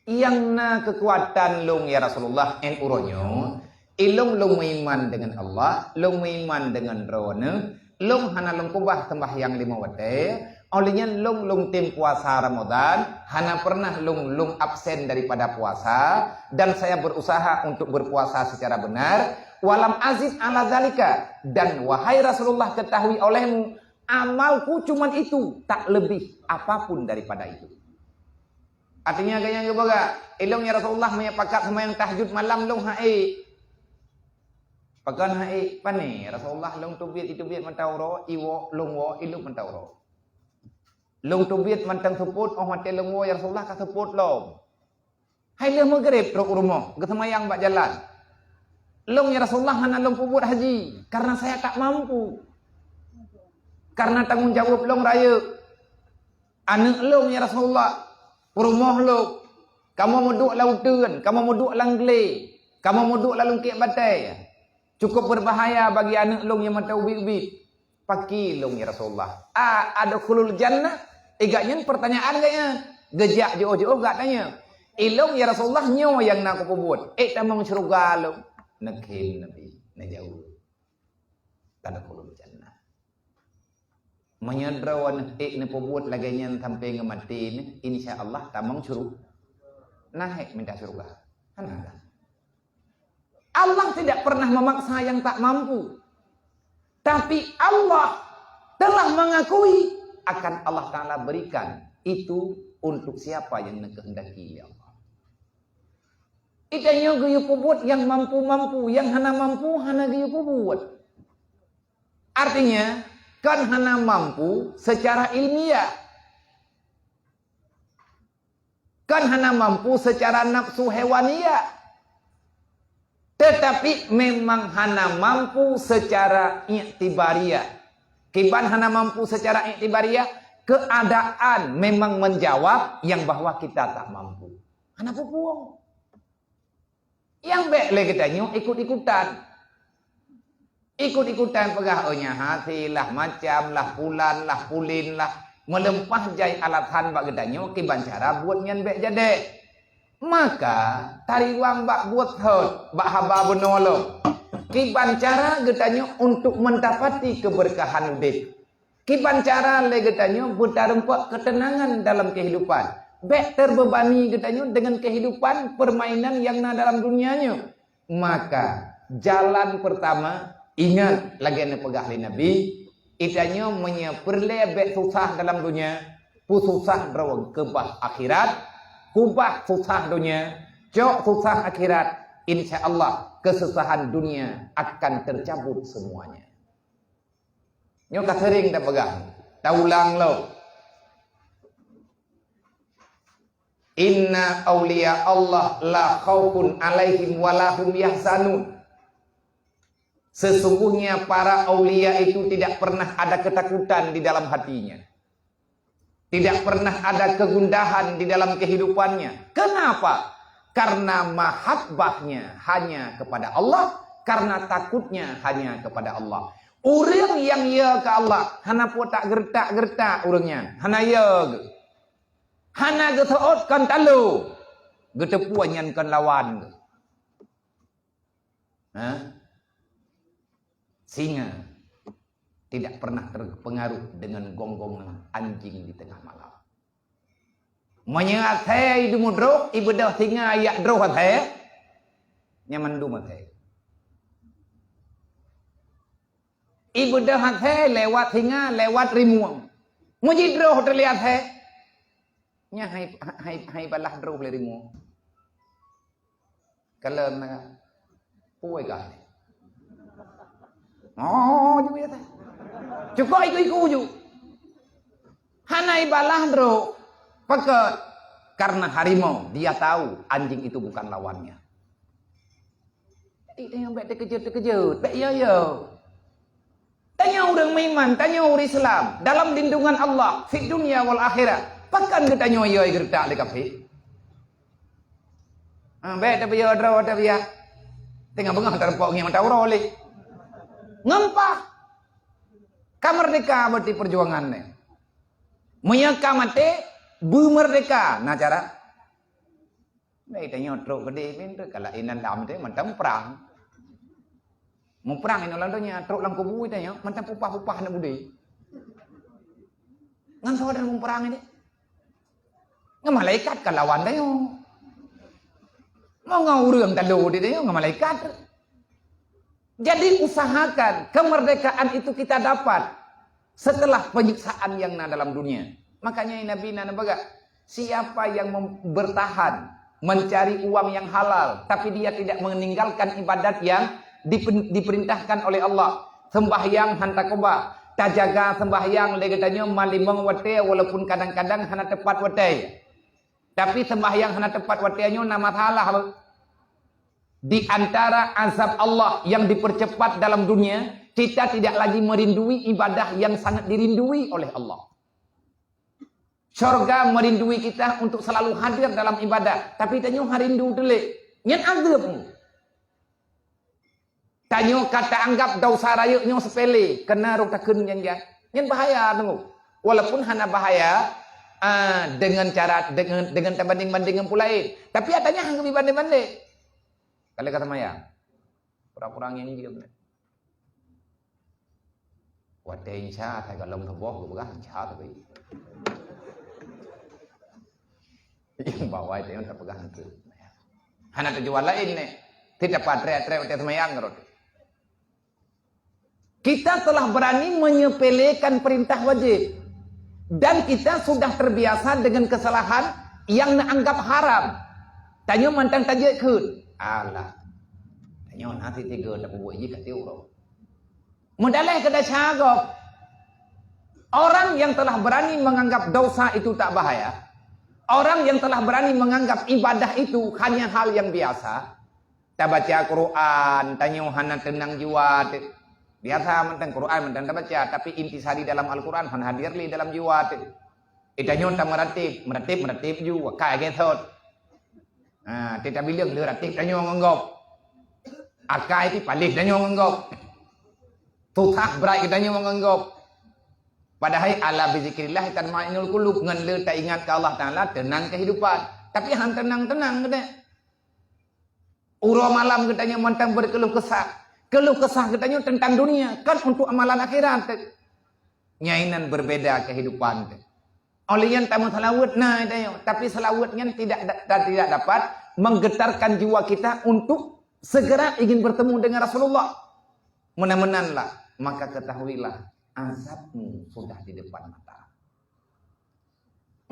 Nyang na keukuatan lôn ya Rasulullah, en uroe nyoe, ilôn lôn meuiman deungon Allah, lôn meuiman deungon droeneuh, lôn hana lôn keubah seumbahyang lima watée, óh lheueh nyan lôn lôn tem puasa Ramadan, hana pernah lôn lôn absen daripada puasa, dan saya berusaha untuk berpuasa secara benar, walam azid ala zalika, dan wahai Rasulullah, ketahui olehmu, amalku cuman itu, tak lebih apapun daripada itu. Artinya, gaya geubaga, ilôn ya Rasulullah, meunyoe pakat seumayang tahajud malam lôn hai. Pakon hai, pane Rasulullah, lôn teubiet, iteubiet mata uroe, iwoe, lôn woe, ilop mata uroe. Lôn teubiet mantong seupôt, óh watée lôn woe ya Rasulullah ka seupôt lom. Hai lheueh meugreb trok u rumoh, geuseumayang bak jalan. Lôn ya Rasulullah hana lôn peubuet haji, karena saya tak mampu. Karena tanggung jaweueb lôn rayeuk. Aneuëk lôn ya Rasulullah, peurumoh lôn, kamoe meuduek lam uteuen, kamoe meuduek lam glé, kamoe meuduek lam lungkiek batée. Cukup berbahaya bagi aneuëk lôn nyang mata ubit-ubit. Pakri lôn ya Rasulullah? A adkhulul jannah? Igat nyan pertanyaan gak nyan. Geujak jiôh-jiôh gak tanya. Ilôn ya Rasulullah nyoe nyang na kupeubuet. Ék tamong syeuruga lôn? Neukheun Nabi, neujaweueb, tadkhulul jannah. Meunyoe droeneuh ék neupeubuet lagée nyan sampai ngon maté neuh, insya Allah tamong syuru-, na hék minta syeuruga. Hana kan? Allah tidak pernah memaksa yang tak mampu. Tapi Allah telah mengakui akan Allah Taala berikan itu untuk siapa yang dikehendaki, ya Allah. Itanyoe geuyue peubuet nyang mampu-mampu, nyang hana mampu hana geuyue peubuet. Artinya, kan hana mampu secara ilmiah. Kan hana mampu secara nafsu hewaniah. Tetapi memang hana mampu secara iktibariah. Kiban hana mampu secara iktibariah, keadaan memang menjawab yang bahwa kita tak mampu. Hana pupuong. Nyang bék lé geutanyoe ikut-ikutan. Ikut-ikutan peugah, "Oh, nyan hase lah, macam lah, pulan lah, pulin lah." Meuleumpah jai alasan bak geutanyoe kiban cara buet nyan bék jadi. Maka, tariwang bak buet thot, bak haba bunoe lom. Kiban cara geutanyoe untuk mendapati keberkahan udeb. Kiban cara lé geutanyoe beutareumpok keuteunangan dalam kehidupan. Bék terbebani geutanyoe dengan kehidupan permainan yang na dalam dunia nyoe. Maka, jalan pertama, ingat lagée neupeugah lé Nabi, geutanyoe meunyoe peureulée bék susah dalam dunia, peususah droe keubah akhirat, keubah susah dunia, cok susah akhirat, insya Allah kesusahan dunia akan tercabut semuanya. Nyoe ka sering tapeugah, taulang lom. Inna auliya Allah la khaufun alaihim wa lahum yahzanun. Sesungguhnya para aulia itu tidak pernah ada ketakutan di dalam hatinya. Tidak pernah ada kegundahan di dalam kehidupannya. Kenapa? Karena mahabbahnya hanya kepada Allah, karena takutnya hanya kepada Allah. Ureuëng nyang ya keu Allah, hana po tak geureutak-geureutak ureuëng nyan, hana ya geuh. Hana geuseuôt kon talo, geuteupeue nyan kon lawan geuh. Ha? Singa tidak pernah terpengaruh dengan gonggongan anjing di tengah malam. Meunyoe asée idum droh, ibeudôh singa yak droh asée, nyan mandum asée. Ibeudôh asée lewat singa, lewat rimueng. Meujidroh teulihat asée, nyan hai, hai, hai balah droh lé rimueng. Kalon na, puai kah ni? Oh, ju ya teh. Cukup iku-iku ju. Hana ibalah droh. Pakon? Karena harimau, dia tahu anjing itu bukan lawannya. Jadi, tanyoe bék teukeujot-teukeujot, bék yo-yo. Tanyoe ureuëng meuiman, tanyoe ureuëng Islam, dalam lindungan Allah, fid dunya wal akhirah. Pakon geutanyoe yo geureutak lé kafé? Ha, bék tapiôh droe tapiah. Teungoh beungoh tareumpok ngieng mata uroe lé. Ngeumpah. Ka meurdeka berarti perjuangan nyoe. Meunyoe ka maté, beumeurdeka. Na cara. Nah, tanyoe trok keudeh pintoe, kalau inan dam teh mantong prang. Muprang inoe lam donya, trok lam kubu tanyoe mantong pupah-pupah aneuk beudé. Ngon soe dan muprang ini? Ngon malaikat ka lawan tanyoe. Mau ngon ureuëng talo di tanyoe ngon malaikat. Jadi usahakan kemerdekaan itu kita dapat setelah penyiksaan yang na dalam dunia. Makanya Nabi na neupeugah, siapa yang mem-, bertahan mencari uang yang halal, tapi dia tidak meninggalkan ibadat yang dipen-, diperintahkan oleh Allah, sembahyang han takoba, tajaga sembahyang lé geutanyoe malimong watée walaupun kadang-kadang hana tepat watée. Tapi sembahyang hana tepat watée nyoe na masalah. Di antara azab Allah yang dipercepat dalam dunia, kita tidak lagi merindui ibadah yang sangat dirindui oleh Allah. Syurga merindui kita untuk selalu hadir dalam ibadah, tapi tanyoe hana rindu teulé. Nyan azab. Tanyoe ka taanggap desya rayeuk nyoe sepele, keunan rot takheun nyan jak. Nyan bahaya teungku. Walaupun hana bahaya, ah, dengan cara, dengan, dengan tabanding-banding ngon peue laén. Tapi atanyan hana geubanding-banding. Ka lheueh ka seumayang. Pura-pura ngieng jeuem nyan. Watée insya, asai gohlom tuboh geupeugah insya tapi. Nyang bawai teuh nyang tapeugah engkeu. Hana tujuan laén nyoe. Tidak patrek-trek watée seumayang rot. Kita telah berani menyepelekan perintah wajib. Dan kita sudah terbiasa dengan kesalahan yang neuanggap haram. Tanyoe mantong tajeuet kheun. Alah. Tanyoe na siteungoh tapeubuet jih ka tiep uroe. Meudaleh keu desya gob. Orang yang telah berani menganggap dosa itu tak bahaya, orang yang telah berani menganggap ibadah itu hanya hal yang biasa, tabaca Quran, tanyoe hana teunang jiwa teuh. Biasa mantong Quran mantong tabaca, tapi intisari dalam Al-Quran hana hadir lé dalam jiwa teuh. Eh, tanyoe tameuratéb, meuratéb, meuratéb ju, akai gesot. Ha, teuh tabileueng lheueh ratéb tanyoe ngon gob. Akai pih paléh tanyoe ngon gob. Susah brat geutanyoe ngon gob. Padahai ala bizikrillah tatmainnul qulub, ngon le taingat keu Allah Taala teunang keuhidupan. Tapi han teunang-teunang geutanyoe. Uroe malam geutanyoe mantong berkeluh kesah. Keluh kesah geutanyoe tentang dunia, kan untuk amalan akhirat. Nyang inan berbeda kehidupan teuh. Óh lheueh nyan tameuseulaweuet na tanyoe, tapi seulaweuet nyan tidak da-, tidak dapat menggetarkan jiwa kita untuk segera ingin bertemu dengan Rasulullah. Meunan-meunan lah, maka ketahuilah azabmu sudah di depan mata.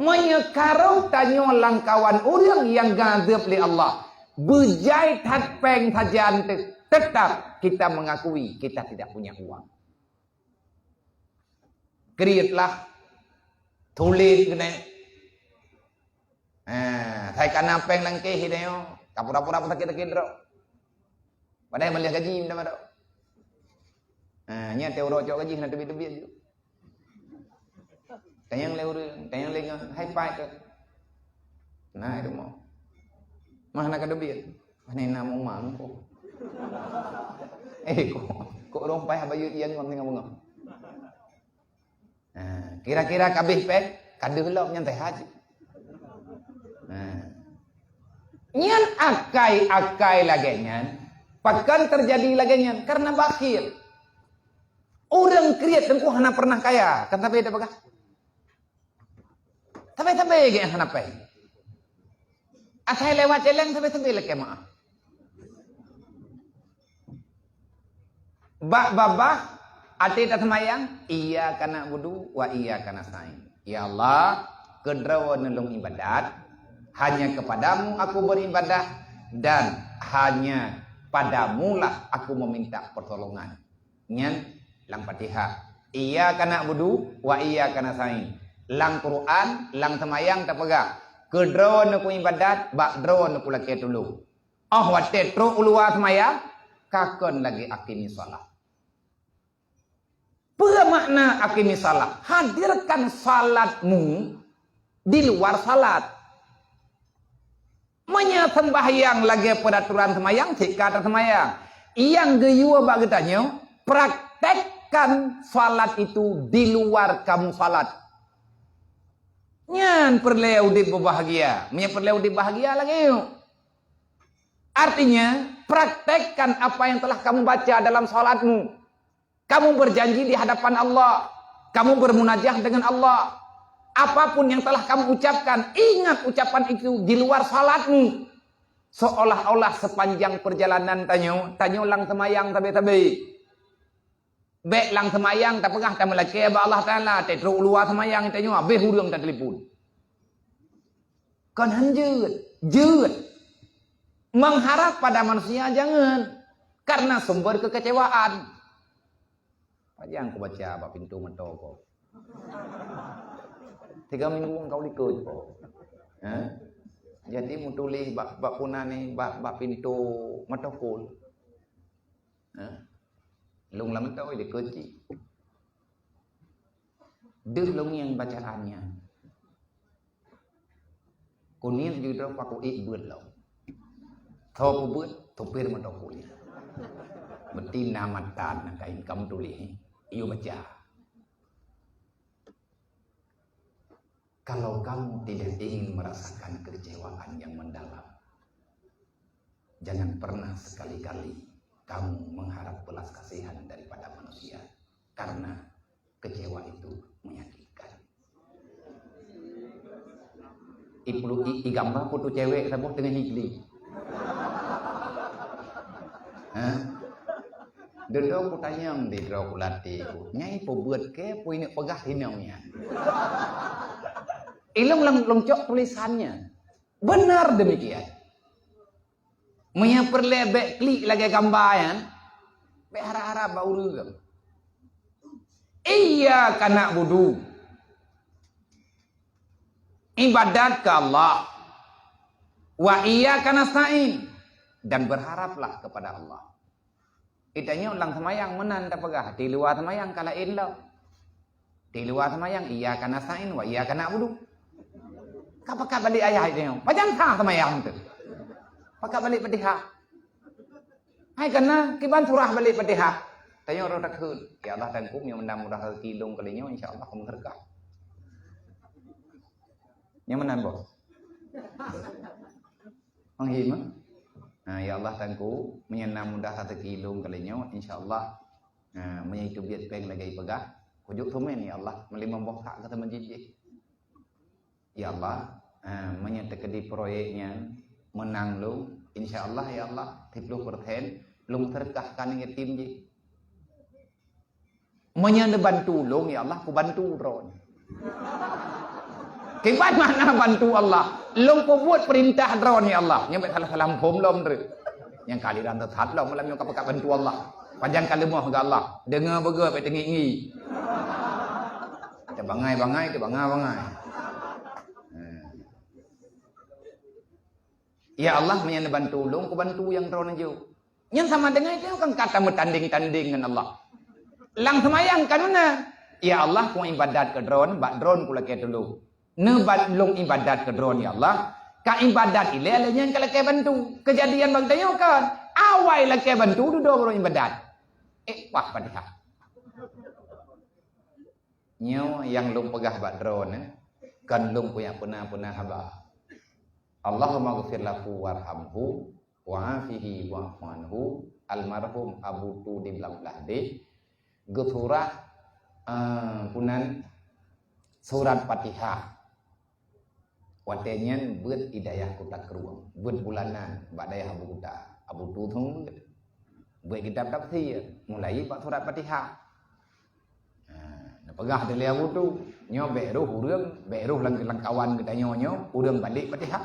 Meunyoe karoh tanyoe lam kawan ureuëng nyang geuazeueb lé Allah, beujai that péng sajan teuh, tetap kita mengakui kita tidak punya uang. Kriet lah, tuléh keunoe. Ah, sai kana péng lam kéh tanyoe, ka pura-pura sakét-sakét droe. Padahai meuleueh gaji minta maaf. Ha, nyan teuh uroe cok gaji hana teubiet-teubiet ju. Tanyong lé ureueng, tanyong lé ngon hai pai tu. Nah, itu mau. Mah hana ka teubiet. Hana na mau mang ko. Eh, kok, kok ureueng pai haba yue ian ngon tengah bungong. Ha, kira-kira kabeh péng, ka deuh lom nyan teuh haji. Ha. Nyan akai-akai lagée nyan, pakon teujadi lagée nyan? Karena bakhil. Ureuëng kriet teungku hana pernah kaya, kan sabe teupeugah. Sabe-sabe gét hana péng. Asai lewat jalan sabe-sabe lakée meu'ah. Bak babah até taseumayang, "Iyyaka na'budu wa iyyaka nasta'in." Ya Allah, keu Droe neulong iébadat, hanya kepada-Mu aku beribadah, dan hanya pada-Mu lah aku meminta pertolongan. Nyan lam Fatihah. "Iyyaka na'budu wa iyyaka nasta'in." Lam Quran, lam seumayang tapeugah, "Keu Droe neuku iébadat, bak Droe neuku lakée tulông." Óh watée trok u luwa seumayang, ka kon lagée aqimis shalah. Peue makna aqimis shalah? Hadirkan salatmu di luar salat. Meunyoe sembahyang lagée peuraturan seumayang, cit ka taseumayang. Nyang geuyue bak geutanyoe, praktekkan salat itu di luar kamu salat. Nyan peureulée udeb beubahagia. Meunyoe peureulée udeb bahagia lagée nyoe. Artinya, praktekkan apa yang telah kamu baca dalam salatmu. Kamu berjanji di hadapan Allah. Kamu bermunajah dengan Allah. Apapun yang telah kamu ucapkan, ingat ucapan itu di luar salatmu. Seolah-olah sepanjang perjalanan tanyoe, tanyoe lam seumayang sabe-sabe. Bék lam seumayang tapeugah tameulakée bak Allah Taala, trok u luwa seumayang tanyoe habéh ureuëng tatelepon. Kon han jeuet, jeuet. Mengharap pada manusia jangan, karena sumber kekecewaan. Pajan kubaca bak pintoe moto ko. Tiga minggu engkau likot ko. Ha? Jadi meutuléh bak, bak puna ni, bak, bak pintoe moto ko. Ha? Lôn lam meutoe di keuci. Deuh lôn ngieng bacaan nyan. Kuniet judroe paku ék beuet lom. Tho peubeuet, tupir meutoe kuliah. Beuti na matan na kain kamu tuléh. Yue baca. Kalau kamu tidak ingin merasakan kekecewaan yang mendalam, jangan pernah sekali-kali kamu mengharap belas kasihan daripada manusia, karena kecewa itu menyakitkan. Ipelu-, i-, igamba foto cewek saboh teungoh igli. Ha? Dodo kutanyong di droe kulatih ku, "Nyai peubeuet keu peue ineuk peugah inong nyan?" Ilong lam longcok tulisannya. Benar demikian. Meunyoe peureulée bék klik lagée gamba nyan, bék harab-harab bak ureuëng. Iyyaka na'budu. Ibadat ke Allah. Wa iyyaka nasta'in. Dan berharaplah kepada Allah. Geutanyoe lam seumayang meunan tapeugah, di luwa seumayang ka laén lom. Di luwa seumayang, iyyaka nasta'in wa iyyaka na'budu. Ka pakat balik ayat geutanyoe. Pajan sa seumayang tu? Pakat balik Fatihah. Hai kana kiban surah balik Fatihah. Tanyoe roh takheun, "Ya Allah, Teungku, meunyoe meunan mudah rezeki lôn kali nyoe, insya Allah kamoe seudeukah." Nyang meunan, Bos? Panghim, eh? Ha, "Ya Allah, Teungku, meunyoe na mudah rezeki lôn kali nyoe, insya Allah, ha, meunyoe teubiet péng lagèe peugah, kujok seumén, ya Allah, meulimong boh sak keu masjid jih." Ya Allah, eh, meunyoe teukeudi proyek nyan meunang lôn, insya Allah, ya Allah, siplôh persen lôn seudeukahkan yatim jih. Meunyoe neubantu lôn, ya Allah, kubantu droe nyan. Kiban makna bantu Allah, lôn peubuet peurintah droe nyan, ya Allah. Nyan bèk salah-salah muphom lom treuk. Nyang ka aliran sesat lom, malam nyoe ka peugah bantu Allah. Pajan ka leumoh keu Allah. Deungoe beugöt bèk teungiek-ngiek. Teubangai-bangai, teubangai-bangai. Hmm. Ya Allah, meunyoe neubantu lôn, kubantu nyang droeneuh jok. Nyan sama deungon itu kan kata meutanding-tanding ngon Allah. Lam seumayang ka meunan, "Ya Allah, kuibadat keu droeneuh, bak droeneuh kulakèe tulông. Neubat lôn ibadat keu droeneuh, ya Allah. Ka ibadat ilèe, lheuh nyan kalakèe bantu." Keujadian bak geutanyoe kan, awai lakèe bantu, dudoe baru ibadat. Eh, wah, Fatihah. Nyoe nyang lôn peugah bak droeneuh, eh, kon lôn kujak peuna-peuna haba. Allahummaghfir lahu warhamhu wa'afihi wa'fu anhu, almarhum Abu Tu di Blang Blah deh, geusurah, eh, punan surat Fatihah. Watèe nyan beuet i dayah Kuta Krueng, beuet bulanan bak dayah Abu Kuta, Abu Tu thon beuet. Beuet kitab tafsir, mulai bak surat Fatihah. Ha, neupeugah lé Abu Tu, nyoe bèk roh ureueng, bèk roh lam, lam kawan geutanyoe nyoe, ureueng balek Fatihah.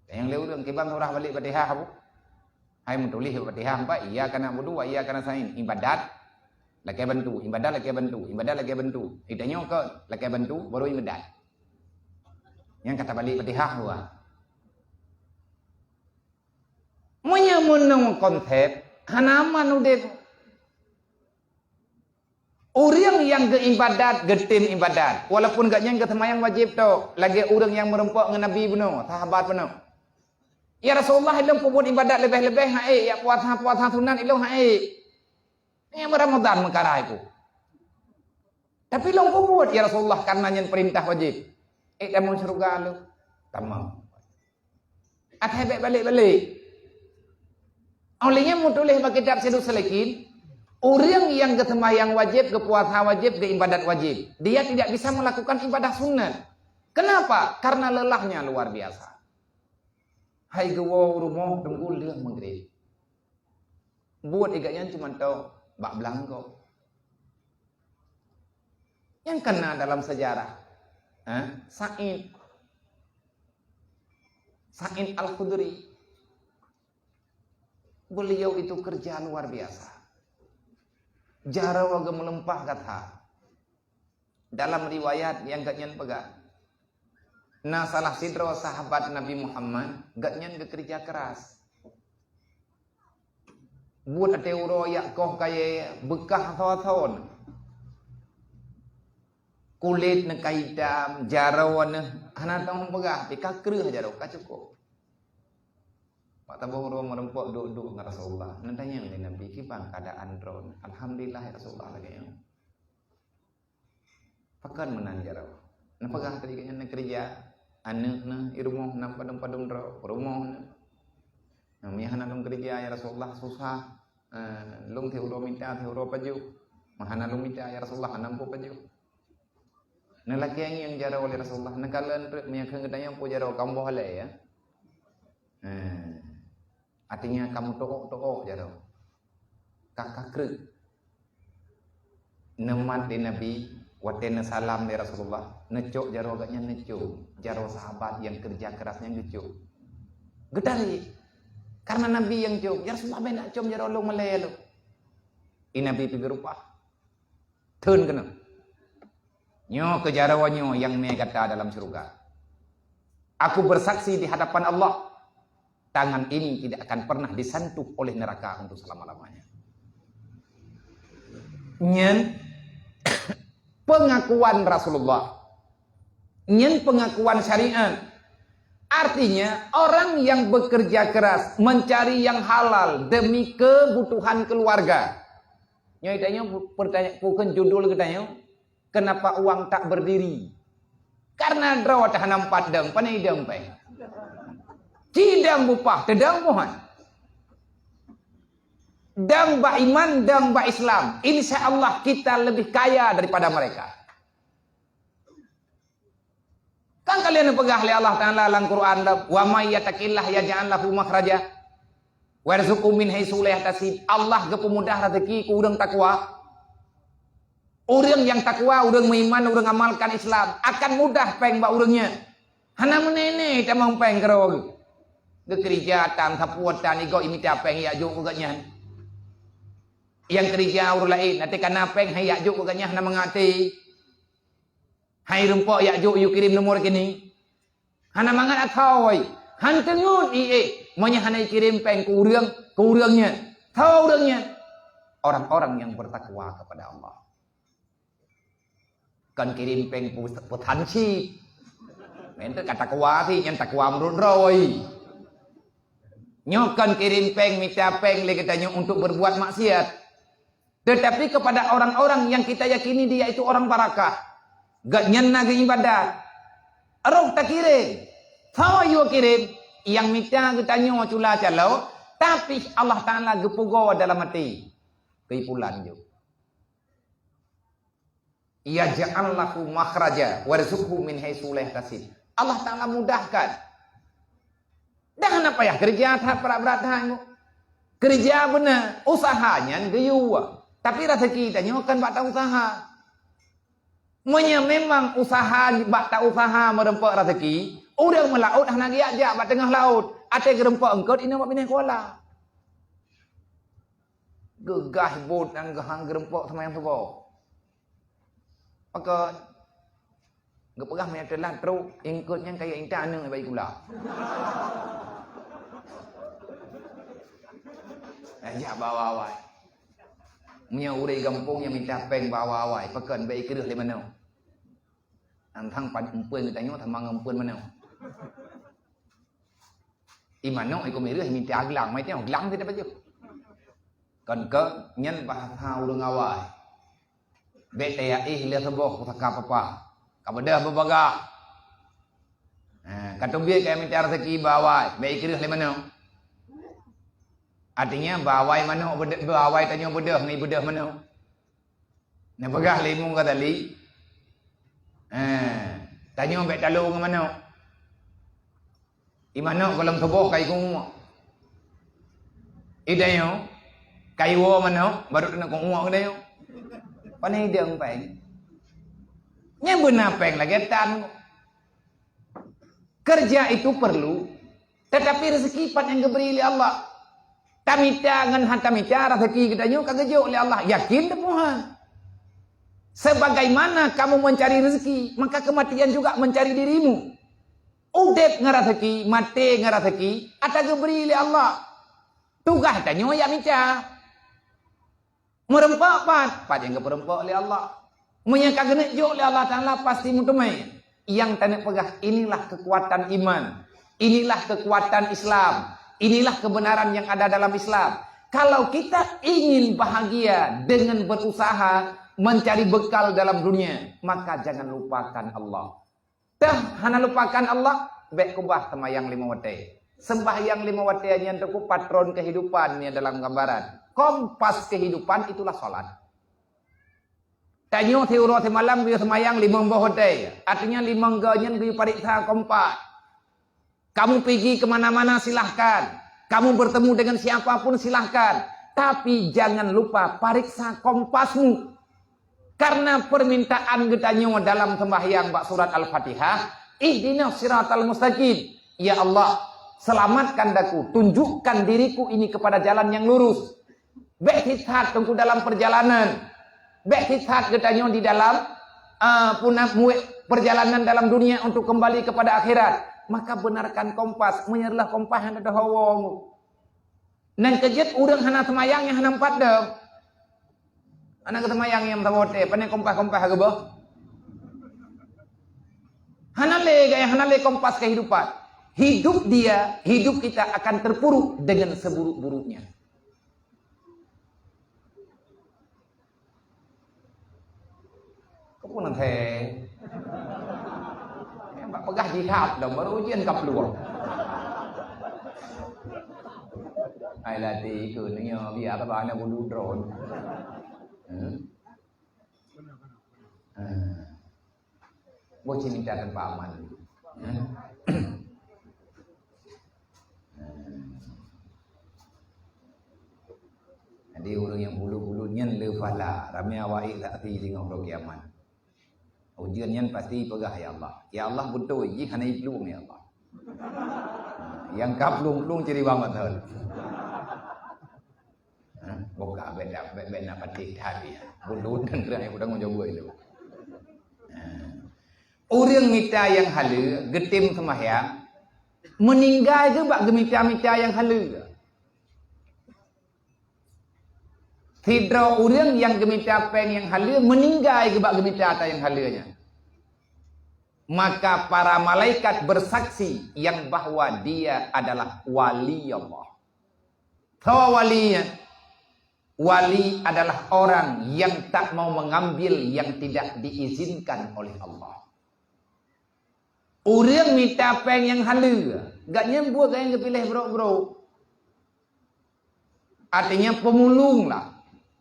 Tanyong lé ureueng, "Kiban surah balek Fatihah, Abu?" Hai meutuléh Fatihah empat, iyyaka na'budu wa iyyaka nasta'in. Ibadat, lakèe bantu. Ibadat, lakèe bantu. Ibadat, lakèe bantu. Itanyoe keu lakèe bantu, baru ibadat. Nyang ka tabalek Fatihah dua. Meunyoe meunong konsep, hana aman udép. Ureueng nyang geuibadat, geutem ibadat, walaupun gobnyan geuseumayang wajéb tok, lagèe ureueng nyang meurumpok ngon Nabi bunoe, sahabat bunoe. "Ya Rasulullah, ilôn peubuet ibadat leubeh-leubeh han ék, ya puasa-puasa sunat ilôn han ék. Nyang Ramadhan meukarai ku. Tapi lôn peubuet, ya Rasulullah, karena nyan peurintah wajéb. Ék tamong syeuruga lôn." Tamong. Akhé bèk balek-balek. Óh lheueh nyan meutuléh bak kitab Sairus Salikin, ureueng nyang geuseumayang wajéb, geupuasa wajéb, geuibadat wajéb, dia tidak bisa melakukan ibadah sunat. Kenapa? Karena lelahnya luar biasa. Hai geuwoe u rumoh teungku lheueh Maghrib. Buet iga nyan cuma tok bak blang gob. Nyang kana dalam sejarah, eh, Said, Said Al-Khudri, beliau itu kerja luar biasa. Jaroe geumeuleumpah gata. Dalam riwayat nyang gobnyan peugah, na salah sidroe sahabat Nabi Muhammad, gobnyan geukeureuja keras. Buet até uroe jak koh kayèe beukah asoe-asoe. Kulét neuh ka itam, jaroe neuh hana teupeugah, tapi ka kreueh jaroe, ka cukôp. Bak saboh uroe meurumpok duek-duek ngon Rasulullah, neutanyong lé Nabi, "Kiban keuadaan droeneuh?" "Alhamdulillah, ya Rasulullah, lagèe nyoe." Pakon meunan jaroe? Neupeugah tadi gobnyan neukeureuja, aneuk neuh i rumoh na padum-padum droe, rumoh neuh. Nah, meunyo hana lôn keureuja, ya Rasulullah, susah. Eh, lôn siuroe mita, siuroe pajoh. Meuhana lôn mita, ya Rasulullah, hana muphom pajoh. Neulakèe ngieng jaroe lé Rasulullah, neukalon treuk meunyo kheun geutanyoe po jaroe ka muboh lé, ya. Eh, artinya ka meuto'ok-to'ok jaroe. Ka, ka kreueh. Neumat lé Nabi, watèe neusalam lé Rasulullah, neucok jaroe gobnyan neucom, jaroe sahabat nyang keureuja keras nyan geucom. Geutarek. Karena Nabi nyang com, "Ya Rasulullah, bèk neucom jaroe lôn malèe lôn." I Nabi pih geureubah. Theun keunoe. Nyoe keuh jaroe nyoe nyang mè gata dalam syeuruga. Aku bersaksi di hadapan Allah, tangan ini tidak akan pernah disentuh oleh neraka untuk selama-lamanya. Nyan pengakuan Rasulullah. Nyan pengakuan syariat. Artinya, orang yang bekerja keras mencari yang halal demi kebutuhan keluarga. Nyoe tanyoe pertanyaan, bukan judul kita nyoe. Kenapa uang tak berdiri? Karena droe teuh hana meupat dong, pane idong péng. Ci dong bupah, teudong buhan. Dong bak iman, dong bak Islam. Insya Allah kita lebih kaya daripada mereka. Kan kalian peugah lé Allah Taala lam Quran, "Wa may yattaqillaha yaj'al lahu makhraja wa yarzuqhu min haitsu la yahtasib." Allah geupeumudah rezeki keu ureuëng takwa. Ureuëng nyang takwa, ureuëng meuiman, ureuëng amalkan Islam, akan mudah péng bak ureuëng nyan. Hana meuné-né tamong péng keudroe geuh. Geukeurija tan, sapeue tan, igoe imita péng yak jok keu gobnyan. Nyang keurija ureuëng laén, até kana péng hai yak jok keu gobnyan hana mangat até. Hai rumpok yak jok yue kirém nomor rekening. Hana mangat athoi. Han teungeut ié, meunyoe hana ikirém péng keu ureuëng, keu ureuëng nyan. Tho ureuëng nyan. Orang-orang yang bertakwa kepada Allah. Kon kirém péng pu-, peutansyik. Meunan ka takwa sih, nyan takwa meunurot droe. Nyoe kon kirém péng, mita péng lé geutanyoe untuk berbuat maksiat. Tetapi kepada orang-orang yang kita yakini dia itu orang barakah, gobnyan na geuibadat, rhot takirém, tho yue kirém, nyang mita geutanyoe cula calo, tapi Allah Taala geupeugoe dalam até. Keuipulan jok. Yaj'al lahu makhraja warzuqhu min haitsu la yahtasib. Allah Taala mudahkan. Dah hana payah keureuja that brat-brat that. Keureuja beuna, usaha nyan geuyue. Tapi rezeki tanyoe kon bak ta usaha. Meunyoe memang usaha bak ta usaha meureumpok rezeki, ureuëng meulaôt hana geujak-jak bak teungoh laôt. Até geureumpok eungkôt inong bak binéh kuala. Geugah bot nyang geuhang geureumpok seumayang suboh. Pakon? Geupeugah meunyoe teulat trok, eungkôt nyan kayée intat aneuëk bayi kula. Ajak bawa awai. Meunyoe ureuëng gampông nyang mita péng bawa awai, pakon bèk ikreueh lé manok. Antang pan empeuen geutanyoe sama ngon empeuen manok. Imanok iko mireuh minta aglang, mai tengok glang kita baca. Kon ke nyan bahasa ureuëng awai. Bèk tayaéh lé saboh pusaka papa. Ka beudôh beubagah. Ha, ka teubiet ka minta rezeki bak awai, bèk ikreueh lé manok. Artinya bak awai manok beudôh, bak awai tanyoe beudôh ngon beudôh manok. Neupeugah lé Imam Ghazali, ha, tanyoe bèk talo ngon manok. Imanok gohlom tuboh kai keu uek. Idayo kai woe manok baru teunak keu uek idayo. Pane idong péng. Nyan beuna péng lagèe tan. Kerja itu perlu, tetapi rezeki pat nyang geubri lé Allah. Tamita ngon han tamita rezeki geutanyoe ka geujok lé Allah. Yakin teupuhan. Sebagaimana kamu mencari rezeki, maka kematian juga mencari dirimu. Udép ngon raseuki, maté ngon raseuki, ata geubri lé Allah. Tugaih tanyoe jak mita. Meureumpok pat, pat nyang geupeureumpok lé Allah. Meunyoe ka geuneuk jok lé Allah Taala, pasti meuteumé. Nyang taneuk peugah, inilah kekuatan iman, inilah kekuatan Islam, inilah kebenaran yang ada dalam Islam. Kalau kita ingin bahagia dengan berusaha mencari bekal dalam dunia, maka jangan lupakan Allah. Teuh hana lupakan Allah, bèk keubah seumayang limong watèe. Sembahyang limong watèe nyan teungku patron kehidupan nyan dalam gambaran. Kompas kehidupan itulah salat. Tanyoe siuroe simalam geuyue seumayang limong boh watèe. Artinya limong go nyan geuyue pareksa kompas. Kamu pigi ke mana-mana silahkan. Kamu bertemu dengan siapa pun silahkan. Tapi jangan lupa pareksa kompasmu. Karena permintaan geutanyoe dalam sembahyang bak surat Al-Fatihah, "Ihdinas siratal mustaqim." Ya Allah, selamatkan daku, tunjukkan diriku ini kepada jalan yang lurus. Bèk sisat teungku dalam perjalanan. Bèk sisat geutanyoe di dalam, ah, puna-, muet perjalanan dalam dunia untuk kembali kepada akhirat. Maka benarkan kompas, meunyoe reuloh kompas hana teuhawa. Nyan keuh jeuet ureuëng hana seumayang nyang hana meupat dong. Hana geuseumayang nyang meusaboh watèe, pane kompas-kompas geuboh. Hana lé gaya, hana lé kompas kehidupan. Hidup dia, hidup kita akan terpuruk dengan seburuk-buruknya. Kau pun nanti. Yang bak peugah jihad dah, baru ujian ka peluang. Ai latih ikut ni, biar kata anak bulu drone. Hmm? Hmm. Boh cit mita teumpat aman. Hmm. Hmm. Jadi ureuëng nyang bulut-bulut nyan le pahala, ramé awak ék saksi singoh uroe kiamat. Ujeuen nyan pasti peugah, "Ya Allah, ya Allah beutôi jih hana jiplueng, ya Allah." Nyang ka plueng-plueng cit ribang batal. Ha, buka beda beda patéh that ya. Bulut dan terang yang bertanggung jawab itu. Ha. Ureuëng mita nyang haleue geutem seumahyang, meuninggai geuh bak geumita-mita nyang haleue. Sidroe ureuëng nyang geumita péng nyang haleue meuninggai geuh bak geumita ata nyang haleue nyan. Maka para malaikat bersaksi yang bahwa dia adalah wali Allah. Soe wali nyan? Wali adalah orang yang tak mau mengambil yang tidak diizinkan oleh Allah. Ureuëng mita péng nyang haleue, gobnyan buet gobnyan geupiléh brok-brok. Artinya pemulung lah.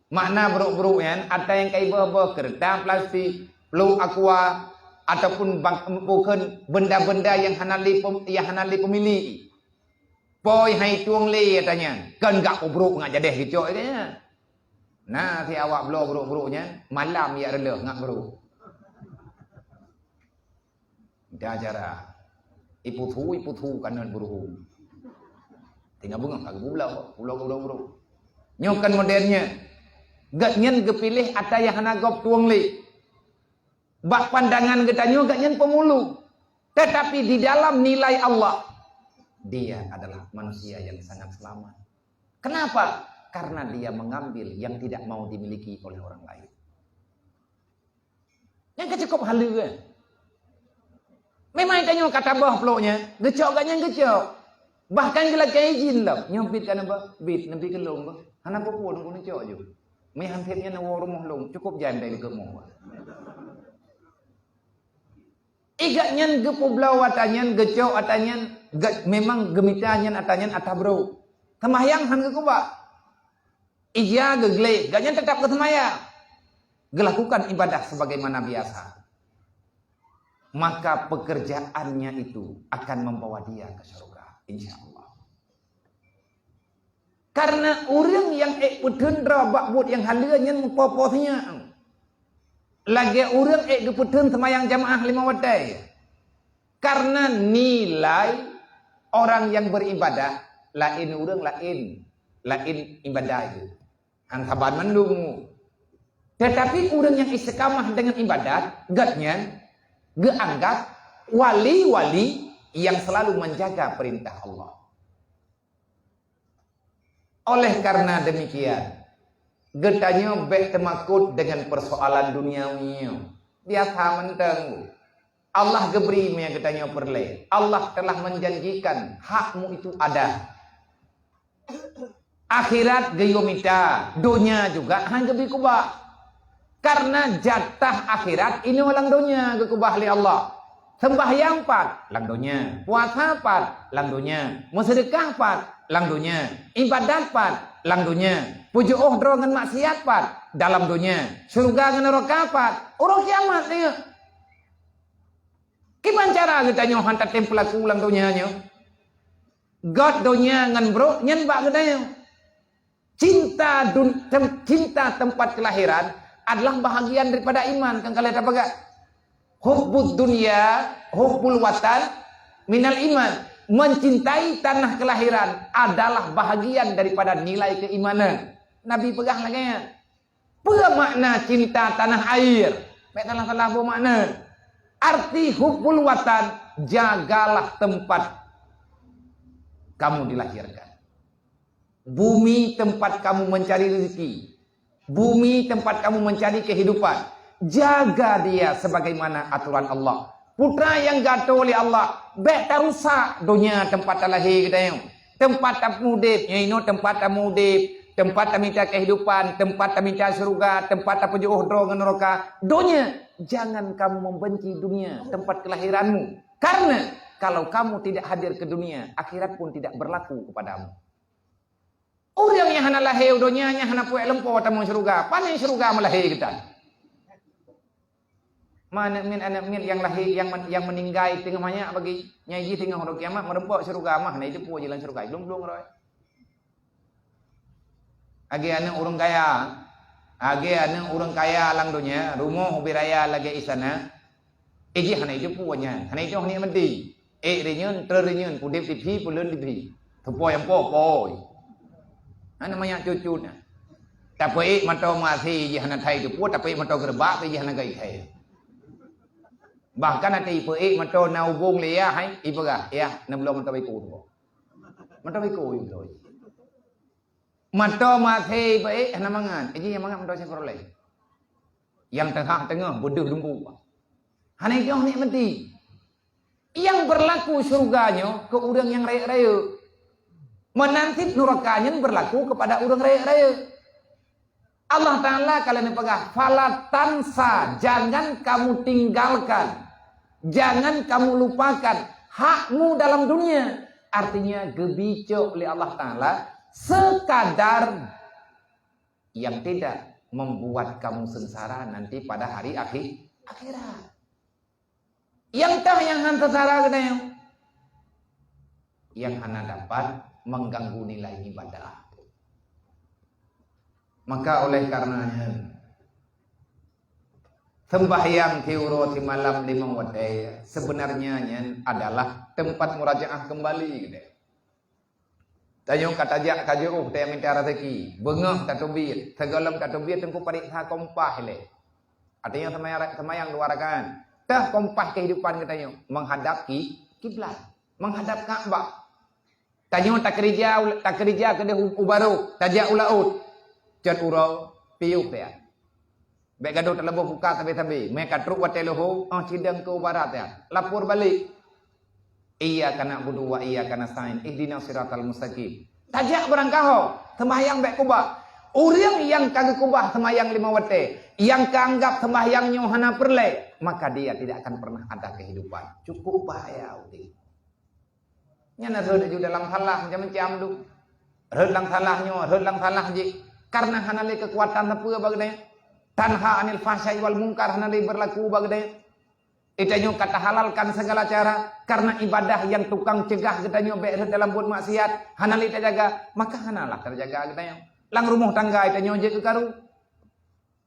Makna brok-brok nyan, ata nyang ka iboh-boh, keureuta plastik, pluek aqua, ataupun bak-, bukan benda-benda yang hana lé pem-, yang hana lé pemilik. Poi hai tueng lé ata nyan, kan gak peubrok ngat jadeh geucok ata nyan. Na si awak bloe brok-brok nyan, malam jak reuleuh ngat brok. Dah cara. Iputhu, iputhu kanan buruhu. Tinggal beungoh ka geububla, pula gurong-gurong. Nyoe kan modernnya. Gobnyan geupiléh ata nyang hana gob tueng lé. Bak pandangan geutanyoe gobnyan pemulung. Tetapi di dalam nilai Allah, dia adalah manusia yang sangat selamat. Kenapa? Karena dia mengambil yang tidak mau dimiliki oleh orang lain. Nyang ka cukôp haleue, eh. Memang tanyoe ka taboh pluek nyan, geucok gobnyan geucok. Bahkan geulakée izin lom, nyoe bit ka na bah, bit neubi keu lôn bah. Hana peue-peue, neucok ju. Meuhan thép nyan neuwoe rumoh lôn, cukôp jandai dikeue moh bah. Igat nyan geupeubloe ata nyan, geucok ata nyan, ga-, memang geumita nyan ata nyan ata brok. Seumahyang han geukeubah. Ija geugleh, gobnyan tetap geuseumayang. Geulakukan ibadah sebagaimana biasa. Maka pekerjaannya itu akan membawa dia ke surga, insya Allah. Karena ureuëng nyang ék peuteun droe bak buet nyang haleue nyan meupo-po sinyak. Lagée ureuëng ék geupeuteun seumayang jamaah lima watée. Karena nilai orang yang beribadah laén ureuëng laén, laén ibadah itu. Han saban mandum. Tetapi ureuëng yang istiqamah dengan ibadat, gobnyan geuanggap wali-wali yang selalu menjaga perintah Allah. Oleh karena demikian, geutanyoe bék teumakot dengan persoalan duniawi nyoe. Biasa mantong. Allah geubri meunyo geutanyoe peureulée. Allah telah menjanjikan hakmu itu ada. Akhirat geuyue mita, donya juga han geubri keubah. Karena jatah akhirat inoe lam donya geukeubah lé Allah. Seumbahyang pat lam donya, puasa pat lam donya, meuseudeukah pat lam donya, ibadat pat lam donya, peujiôh droe ngon maksiat pat dalam donya, syeuruga ngon neuraka pat uroe kiamat nyoe. Kiban cara geutanyoe han tatem peulaku lam donya nyoe? Göt donya ngon brok nyan bak geutanyoe. Cinta dun-, tem-, cinta tempat kelahiran adalah bahagian daripada iman, kan kalian tapakat? Hubbud dunya, hubbul watan minal iman. Mencintai tanah kelahiran adalah bahagian daripada nilai keimanan. Nabi peugah lagée nyan. Peue makna cinta tanah air? Bék salah-salah boh makna. Arti hubbul watan, jagalah tempat kamu dilahirkan. Bumi tempat kamu mencari rezeki. Bumi tempat kamu mencari kehidupan. Jaga dia sebagaimana aturan Allah. Putra nyang geuatô lé Allah, bék tarusak donya teumpat talahé geutanyoe. Teumpat taudép, nyoe inoe teumpat taudép, teumpat tamita keuhidupan, teumpat tamita syeuruga, teumpat tapeujiôh droe ngon neuraka. Donya, jangan kamu membenci dunia, tempat kelahiranmu. Karena kalau kamu tidak hadir ke dunia, akhirat pun tidak berlaku kepadamu. Ureuëng nyang hana lahé u donya, nyang hana puék lumpo tamong syeuruga. Pane syeuruga meulahé geutan? Ma aneuk miet, aneuk miet nyang lahé, nyang men-, nyang meuninggai teungoh manyak bagi, nyang jih teungoh uroe kiamat, meurumpok syeuruga mah, na iteupeue jilan syeuruga, glung-glung roh. Lagée aneuk ureuëng kaya, lagée aneuk ureuëng kaya lam donya, rumoh ubit raya lagée istana, eh, jih hana iteupeue nyan, hana iteupeue nikmati. Eh, rinyun, trön rinyun, udeb diphi, peuleuen diphi. Teupo nyang po, poi. Hana manyak cucut na. Tapeuék mantong meuhasé jih hana that iteupeue, tapeuék mantong geureubak pih jih hana geuthai. Bahkan até ipeuék mantong na ubông lé yah hai, ipeugah, "Yah, na bloe mantong biko tu." Mantong biko ipeugah. Mantong meuhasé ipeuék hana mangat. Jih nyang mangat mantong sikureueng lé. Nyang teuhah teungoh beudeuh lumpu. Hana iteupeue nikmati. Nyang beurlaku syeuruga nyoe keu ureuëng nyang rayeuk-rayeuk. Meunan cit neuraka nyan beurlaku keupada ureuëng rayeuk-rayeuk. Allah Ta'ala ka lheueh neupeugah, "Fala tansa, jangan kamu tinggalkan, jangan kamu lupakan hakmu dalam dunia." Artinya, geubicok lé Allah Ta'ala sekadar yang tidak membuat kamu sengsara nanti pada hari akhir, akhirat. Nyang teuh nyang han seusara geutanyoe, nyang hana dapat mengganggu nilai ibadah. Maka oleh karena nyan, sembahyang siuroe simalam limong watée sebenarnya nyan adalah tempat murajaah kembali geutanyoe. Tanyoe ka tajak ka jiôh teuh mita raseuki, beungoh tateubiet, sigohlom tateubiet teungku pareksa kompah ilée. Artinya seumayang, seumayang dua rakaat. Teuh kompah kehidupan geutanyoe menghadap ki-, kiblat, menghadap Ka'bah. Tanyoe takeurija, takeurija keudeh u, u barô, tajak u laôt. Cot uroe piôh teuh. Bék gadôh teuleuboh buka sabe-sabe. Meuka trok watée leuhô, óh cidong keu barat nyan. Lapor balek. Iyyaka na'budu wa iyyaka nasta'in. Ihdinas siratal mustaqim. Tajak beurangkaho, seumayang bék kubah. Ureuëng nyang ka geukubah seumayang limong watée, nyang ka anggap seumayang nyoe hana peureulée, maka dia tidak akan pernah ada kehidupan. Cukup bahaya udeb. Nyan na rhot aju dalam salah macam-macam tu. Rhot lam salah nyoe, rhot lam salah jih. Karena hana lé keukuatan sapeue bak geutanyoe. Tanha anil fahsya'i wal mungkar hana lé beurlaku bak geutanyoe. Geutanyoe ka tahalalkan segala cara karena ibadah nyang tukang cegah geutanyoe bék rhot dalam buet maksiat hana lé tajaga, maka hanalah tajaga geutanyoe. Lam rumoh tangga geutanyoe jeuet keu karu.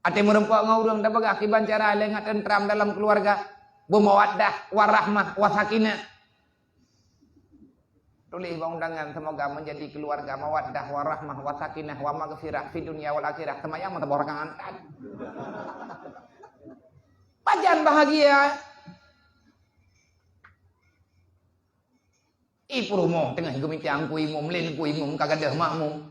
Até meurumpok ngon ureuëng tapeugah kiban cara lé ngat teuntram dalam keuluwarga, beumawaddah, warahmah, wasakinah. Tuléh bak undangan, semoga menjadi keluarga mawaddah, warahmah, wasakinah, wa maghfirah fi dunya wal akhirah. Seumayang meusaboh rakaat. Pajan bahagia. Ih, peurumoh teungoh geumita keu imum, lén keu imum, ka gadôh makmum.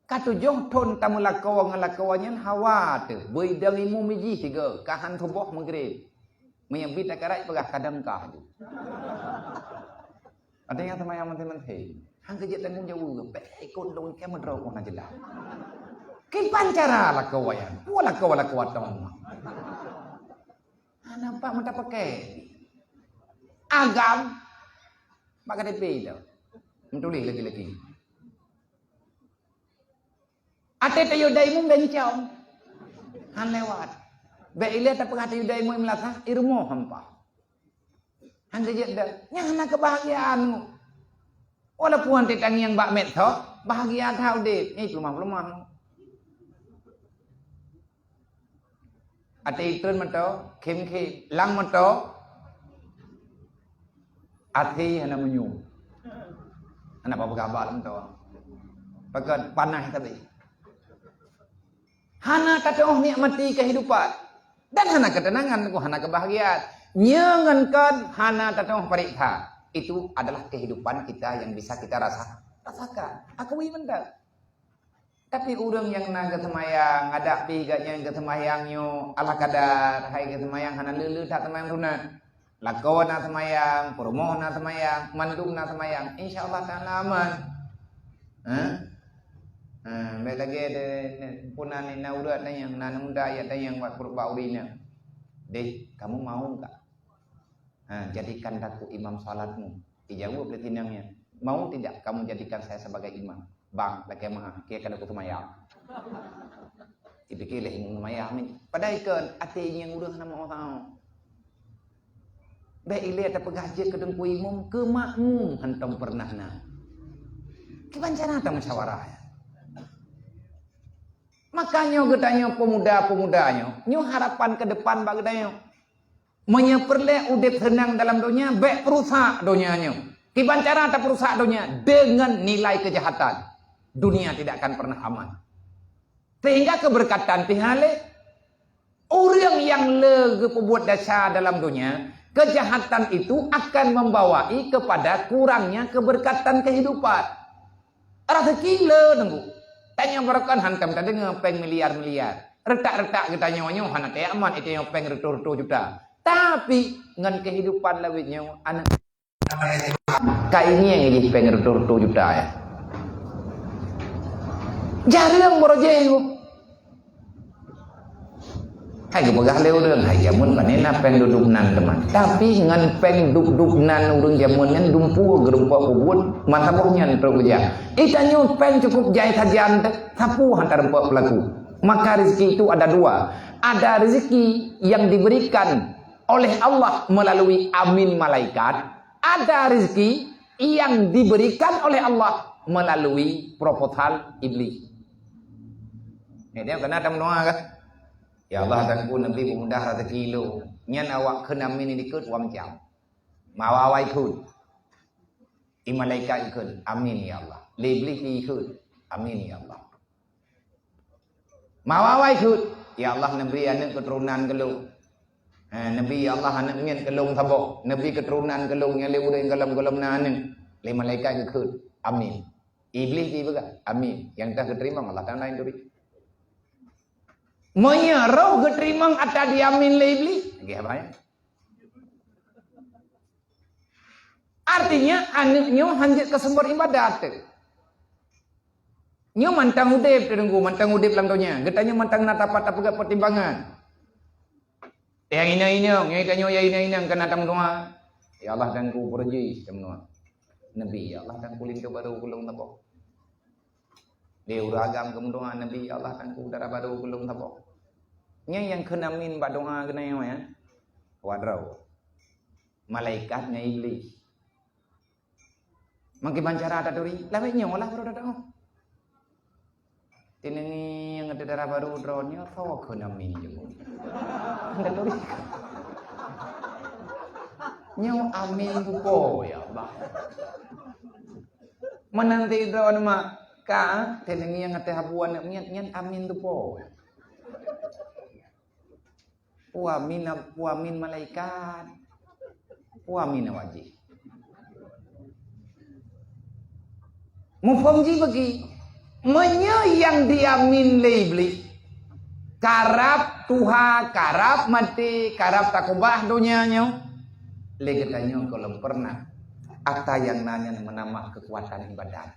Ka tujoh thon tameulakoe ngon lakoe nyan hawa teuh, beuidong imum ijih sigoe, ka han suboh Maghrib. Meunyo bit takarat peugah kadang kah tu. Ada nyang seumayang maté-maté. Han keujeuet tanggong jaweueb, bék ikot lôn keu meudroe kona jeulaih. Kiban cara lakoe nyan, peue lakoe-lakoe atong. Hana nampak mata pakai. Agam. Bak K T P tu. Meutuléh laki-laki. Até tayue dai mum gancong. Han lewat. Bék ilée tapeugah tayue dai mum meulasan, i rumoh hampa. Han jeuet dah. Nyan hana kebahagiaan. Walaupun até tangieng bak met tho, bahagia that udeb. Nyan peulumah-peulumah. Até itreun moto, khém-khém. Lam moto, até hana meunyoe. Hana apa-apa lam moto. Pakon panas tapi. Hana tatuoh nikmati kehidupan. Dan hana ketenangan, hana kebahagiaan. Nyoe ngon kon hana tatuoh pareksa. Itu adalah kehidupan kita yang bisa kita rasa, rasakan. Akui mantap. Tapi ureuëng nyang na geuseumayang, adak pih gobnyan geuseumayang nyoe ala kadar, hai geuseumayang hana le-le that seumayang sunat. Lakoe na seumayang, peurumoh na seumayang, mandum na seumayang, insya Allah taala aman. Ha? Ha, bék lagée de, puna ni na urat na nyang na muda ayat na nyang buat peurubat urina. Deh, kamu mau enggak? Ha, jadikan aku imam salatmu. Dijawab lé tinang nyan, "Mau tidak kamu jadikan saya sebagai imam?" "Bang, lakée meu'ah, keu ka lheueh kuseumayang." Dipike lé imum seumayang ni. Padahai kon até nyang ureuëng hana meu'ah. Bék ilée tapeugah jeuet keu teungku imum, keu makmum hantom peureunah na. Kiban cara tamusyawarah. Makanya geutanyoe pemuda-pemuda nyoe, nyoe harapan ke depan bak geutanyoe. Meunyoe peureulée udeb seunang dalam donya, bék peurusak donya nyoe. Kiban cara tapeurusak donya? Dengan nilai kejahatan. Dunia tidak akan pernah aman. Sehingga keberkatan pih hana lé. Ureuëng nyang le geupeubuet desya dalam donya, kejahatan itu akan membawai kepada kurangnya keberkatan kehidupan. Rezeki le nunggu. Tanyoe baroekon hantom tadeungoe péng miliar-miliar. Retak-retak geutanyoe nyoe hana teuaman, tanyoe péng reutôh-reutôh juta. Tapi ngon kehidupan lawét nyoe, aneuk ka ingieng jih péng reutôh-reutôh juta, ya. Jareueng beurojée nyoe. Hai geupeugah lé ureuëng, hai jameun pane na péng duek-duek nan teuma. Tapi ngon péng duek-duek nan ureuëng jameun nyan dumpeue geureumpok peubuet, masa boh nyan trok geujak. Ih, tanyoe péng cukup jai sajan teuh, sapeue hana tarumpok peulaku. Maka rezeki itu ada dua. Ada rezeki yang diberikan oleh Allah melalui amin malaikat, ada rezeki yang diberikan oleh Allah melalui proposal iblis. Ni dia kena tamu doa kah? Ya Allah, Tuhanku, Nabi peumudah rezeki lôn. Nyan awak kheun amin dikeue dua macam. Mawawai kheun. I malaikat ikheun, "Amin, ya Allah." Lé Iblih ikheun, "Amin, ya Allah." Mawawai kheun, "Ya Allah, neubri aneuk keuturonan keu lôn." Ha, neubri, "Ya Allah, aneuk miet keu lôn saboh. Neubri keuturonan keu lôn nyang lé ureuëng golom-golom na aneuk." Lé malaikat geukheun, "Amin." Iblih jipeugah, "Amin." Nyang teuh geuteurimong Allah Taala nyang turi. Meunyoe roh geuteurimong ata diamin lé Iblih, lagée haba nyan. Artinya, aneuk nyoe hanjeuet keu sumber ibadat teuh. Nyoe mantong udeb, teungku, mantong udeb lam donya. Geutanyoe mantong na tapat tapeugah pertimbangan. Nyang inong-inong, nyang tanyoe nyang inong-inong kana tameudoa. Ya Allah, Tuhanku, beureuji tameudoa. Nabi, ya Allah, Tuhanku, linto barô keu lôn saboh. Di ureuëng agam keu meudoa, Nabi, ya Allah, Tuhanku, dara barô keu lôn saboh. Nyan nyang kheun amin bak doa keunoe, ya. Wadroe. Malaikat ngon Iblih. Mangkiban cara taturi, lawét nyoe lah baru tadoa. Tinengi nyang ada dara barô droe nyoe, soe kheun amin jeuet. Taturi. Nyoe amin bupo, ya Allah. Meunanti droe mak ka, tinengi nyang ada habuan nyan, nyan amin tupo. Puamin, puamin malaikat. Puamin awak jih. Muphom jih bagi. Meunyoe nyang diamin lé Iblih, karab tuha, karab maté, karab takubah donya nyoe, lé geutanyoe gohlom peureunah ata nyang na nyan meunamah keukuatan ibadat.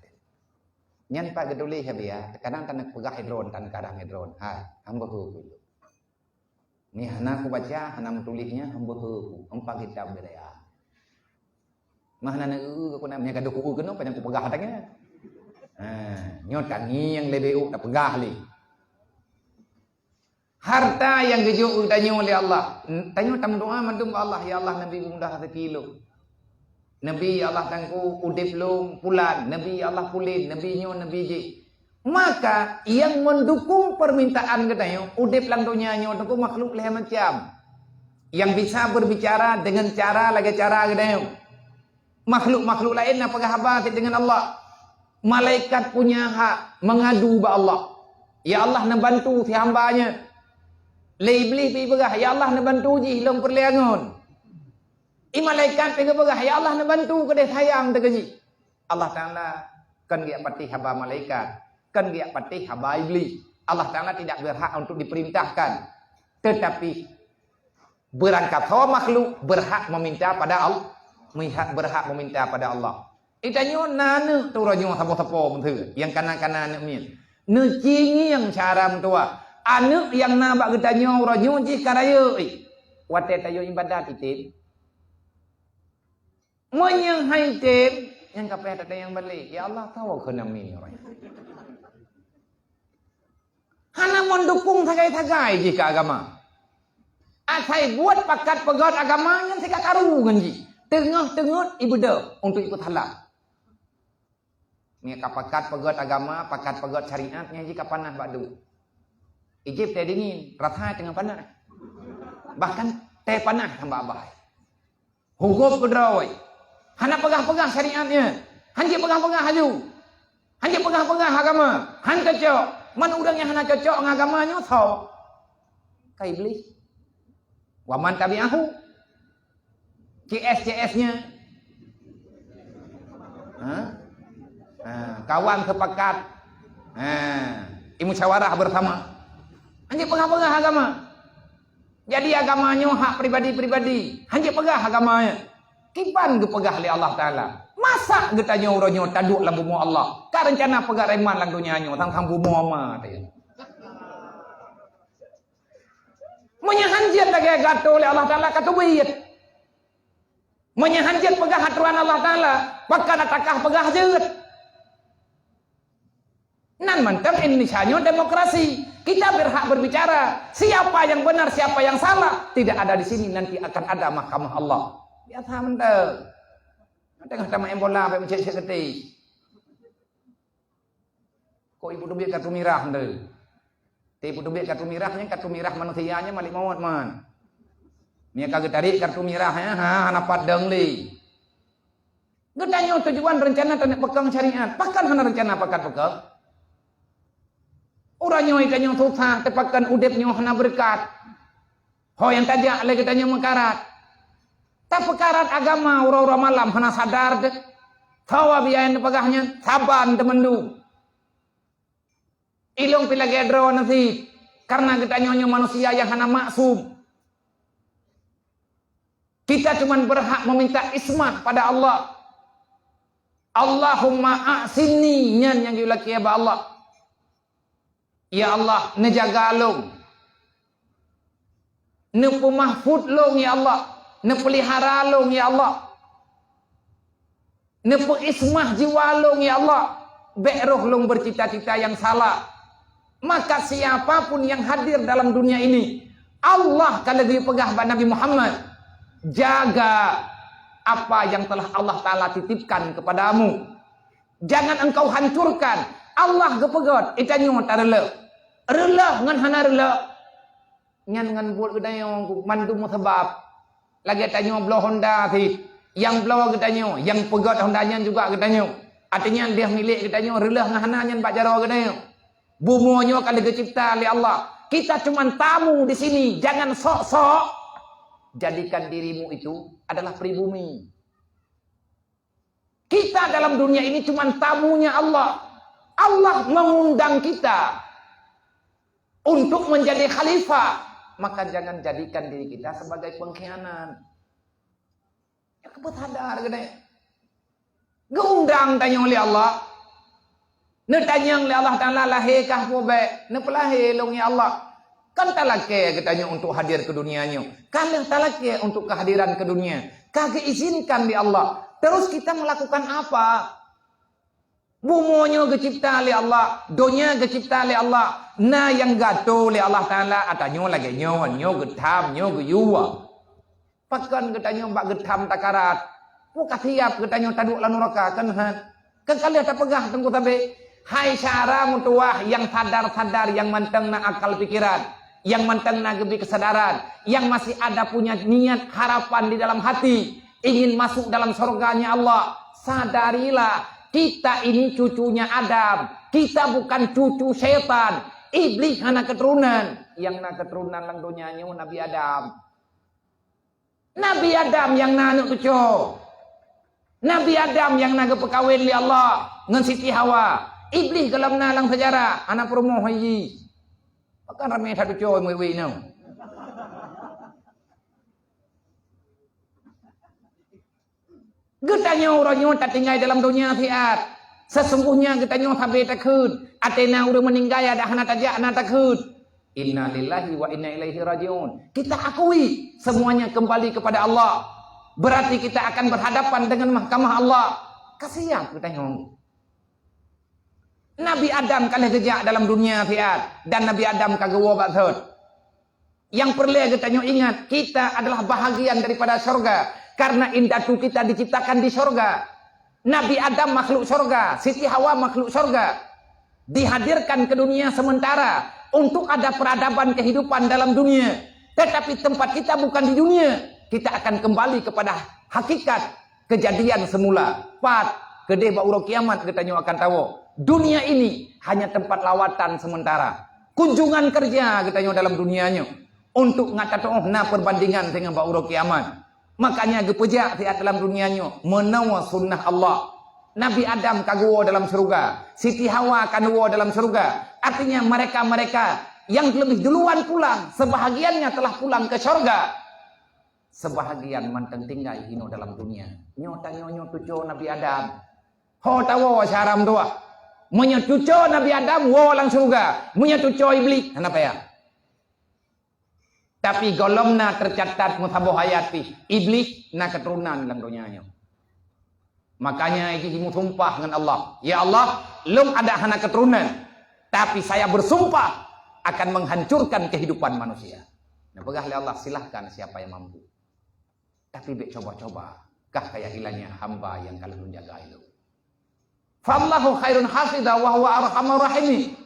Nyan pat geutuléh, ya, biya. Kadang tan peugah idron, tan kadang idron. Hai, hamba hu. Ni hana kubaca, hana meutuléh nyan, hamba hu, empat kitab beda. Mah hana neu-eu ku na, meunyo ka deuh ku-eu keunoe, panyang kupeugah tangieng. Ha, nyoe tangieng lé B U tapeugah lé. Harta nyang geujok keu tanyoe lé Allah. Tanyoe tameudoa mandum bak Allah, "Ya Allah, Nabi mudah rezeki lôn." Nabi, "Ya Allah, Tuhanku, udeb lôn pulan." Nabi, "Ya Allah, pulen." Nabi nyoe, Nabi jih. Maka, nyang meudukung peumintaan geutanyoe, udeb lam donya nyoe, Teungku, makhluk lhée macam. Nyang bisa berbicara dengan cara lagée cara geutanyoe. Makhluk-makhluk laén na peugah haba cit deungon Allah. Malaikat punya hak mengadu bak Allah. "Ya Allah, neubantu si hamba nyoe." Lé Iblih pih peugah, "Ya Allah, neubantu jih lôn peureulée angon." I malaikat pih geupeugah, "Ya Allah, neubantu keudeh sayang teuh keu jih." Allah Taala kon geujak patéh haba malaikat. Kan geujak patéh haba Iblih. Allah Taala tidak berhak untuk diperintahkan. Tetapi beurangkasoe makhluk berhak meminta pada Allah, berhak meminta pada Allah. Geutanyoe na aneuk tu uroe nyoe sapo-sapo meuteue nyang kana-kana aneuk miet. Neucingieng cara meutuah. Aneuk nyang na bak geutanyoe uroe nyoe jih ka rayeuk. Watée tayue ibadat item. Meunyoe hai tem, nyang ka payah tatanyong balek, "Ya Allah, soe keuh nami nyoe?" Hana meudukong sagai-sagai jih keu agama. Asai buet pakat peugét agama nyan sika karu ngon jih. Teungoh-teungoh ibeudôh untuk ipeusalah. Nyan ka pakat peugét agama, pakat peugét syariat, nyan jih ka panas bak duek. Ijép teh dingin, rasa teungoh panas. Bahkan teh panas nyan bak abah. Huköm keudroe. Hana peugah-peugah syariat nyan. Hanjeuet peugah-peugah aju. Hanjeuet peugah-peugah agama. Han cocok. Man ureuëng nyang hana cocok ngon agama nyoe soe? Ka Iblih. Wa man tabi'ahu. C S C S-nya. Ha? Ha, kawan sepakat. Ha, musyawarah bersama. Hanjeuet peugah-peugah agama. Jadi agama nyoe hak pribadi-pribadi. Hanjeuet peugah agama nyan. Kiban geupeugah lé Allah Taala. Masa geutanyoe uroe nyoe taduek lam bumoe Allah? Ka reuncana peugah reman lam donya nyoe, sang-sang bumoe ma teuh. Meunyoe hanjeuet lagée gato lé Allah Taala ka teubiet. Meunyoe hanjeuet peugah atoran Allah Taala, pakon takah peugah jeuet. Nan mantong Indonesia nyoe demokrasi. Kita berhak berbicara. Siapa yang benar, siapa yang salah, tidak ada di sini. Nanti akan ada mahkamah Allah. Biasa mantong. Tengah tamat bola, sampai mencek-cek ketik. Kok ibu teubiet kartu mirah tu? Teubiet kartu mirah nyan, kartu mirah manusia nyan malik mawat man. Mia ka geutarik kartu mirah nyan, ha, hana pat dong lé. Geutanyoe tujuan rencana taneuk peukong syariat. Pakon hana rencana pakat peukong? Uroe nyoe tanyoe susah, teupakon udeb nyoe hana beureukat. Ho nyang tajak lé geutanyoe meukarat. Tapeukarat agama uroe-uroe malam hana sadar deh. Sawa biaya neupeugah nyan, saban teumandum. Ilong pi lagée droe nasib, karena geutanyoe nyoe manusia nyang hana maksum. Kita cuman berhak meminta ismah pada Allah. Allahumma a'simni, nyan nyang geulakée bak Allah. Ya Allah, neujaga lôn. Neupeumahfud lôn, ya Allah. Neupeulihara lôn, ya Allah. Neupeuismah jiwa lôn, ya Allah. Bék roh lôn bercita-cita yang salah. Maka siapa pun yang hadir dalam dunia ini, Allah ka lagée peugah bak Nabi Muhammad, jaga apa yang telah Allah Taala titipkan kepadamu. Jangan engkau hancurkan. Allah geupeugét, geutanyoe tareuloh. Reuloh ngon hana reuloh. Nyan ngon buet geutanyoe mandum meusabab. Lagée tanyoe bloe honda cit. Nyang bloe geutanyoe, nyang peugét honda nyan juga geutanyoe. Artinya, deh milék geutanyoe, reuloh ngon hana nyan bak jaroe geutanyoe. Bumoe nyoe ka lagée geucipta lé Allah. Kita cuman tamu di sini, jangan sok-sok jadikan dirimu itu adalah pribumi. Kita dalam dunia ini cuma tamunya Allah. Allah mengundang kita untuk menjadi khalifah. Maka jangan jadikan diri kita sebagai pengkhianat. Ya, keupeue sadar geude. Geuundang tanyoe lé Allah. Neutanyong lé Allah Taala, "Lahé kah peue bék?" "Neupeulahé lôn, ya Allah." Kan talakée geutanyoe untuk hadir ke dunia nyoe. Ka lheueh talakée untuk kehadiran ke dunia. Ka geuizinkan lé Allah. Terus kita melakukan apa? Bumoe nyoe geucipta lé Allah, donya geucipta lé Allah. Na nyang geuatoe lé Allah Taala, ata nyoe lagée nyoe, nyoe geutham, nyoe geuyue. Pakon geutanyoe bak geutham takarat? Peu ka siab geutanyoe taduek lam nuraka, kan han? Kan ka lheueh tapeugah teungku sabe, hai syedara meutuwah nyang sadar-sadar, nyang mantong na akal pikeran, nyang mantong na geubi keusadaran, nyang masih ada punya niat harapan di dalam hati ingin masuk dalam surganya Allah. Sadarilah, kita ini cucunya Adam. Kita bukan cucu syaitan. Iblih hana keuturonan. Nyang na keuturonan lam donya nyoe Nabi Adam. Nabi Adam nyang na aneuk cucoe. Nabi Adam nyang na geupeukawen lé Allah ngon Siti Hawa. Iblih gohlom na lam sejarah, hana peurumoh hai jih. Pakon ramé that ucoi murit-murit nyoe. Geutanyoe uroe nyoe tatinggai dalam donya siat. Sesungguhnya geutanyoe sabe takheun, ateueh na ureuëng meuninggai adak hana tajak na takheun. Inna lillahi wa inna ilaihi raji'un. Kita akui semuanya kembali kepada Allah. Berarti kita akan berhadapan dengan mahkamah Allah. Kasihan geutanyoe. Nabi Adam ka lheueh geujak dalam dunia siat dan Nabi Adam ka geuwoe bak thot. Nyang peureulée geutanyoe ingat, kita adalah bahagian daripada syurga karena indatu kita diciptakan di syurga. Nabi Adam makhluk syurga, Siti Hawa makhluk syurga. Dihadirkan ke dunia sementara untuk ada peradaban kehidupan dalam dunia. Tetapi tempat kita bukan di dunia. Kita akan kembali kepada hakikat kejadian semula. Pat, keudeh bak uroe kiamat geutanyoe akan tawoe. Dunia ini hanya tempat lawatan sementara. Kunjungan kerja geutanyoe dalam dunia nyoe untuk ngat tatuoh na perbandingan dengan bak uroe kiamat. Makanya geupeujak siat dalam dunia nyoe meunoe sunnah Allah. Nabi Adam ka geuwoe dalam syurga, Siti Hawa ka neuwoe dalam syurga. Artinya mereka-mereka yang lebih duluan pulang, sebahagiannya telah pulang ke syurga. Sebahagian mantong tinggai inoe dalam dunia. Nyoe tanyoe nyoe tuco Nabi Adam. Ho tawoe syara meutuah. Meunyoe tuco Nabi Adam woe lam syurga, meunyoe tuco Iblih hana payah. Tapi gohlom na teucatat meusaboh ayat pih, Iblih na keuturonan lam donya nyoe. Makanya jih meusumpah ngon Allah, "Ya Allah, lôn adak hana keuturonan, tapi saya bersumpah akan menghancurkan kehidupan manusia." Neupeugah lé Allah, "Silahkan siapa yang mampu. Tapi bék coba-coba kah kaya ilanya hamba yang ka lôn jaga ilôn." Fallahu khairun hafidha wa huwa arhamur rahimin.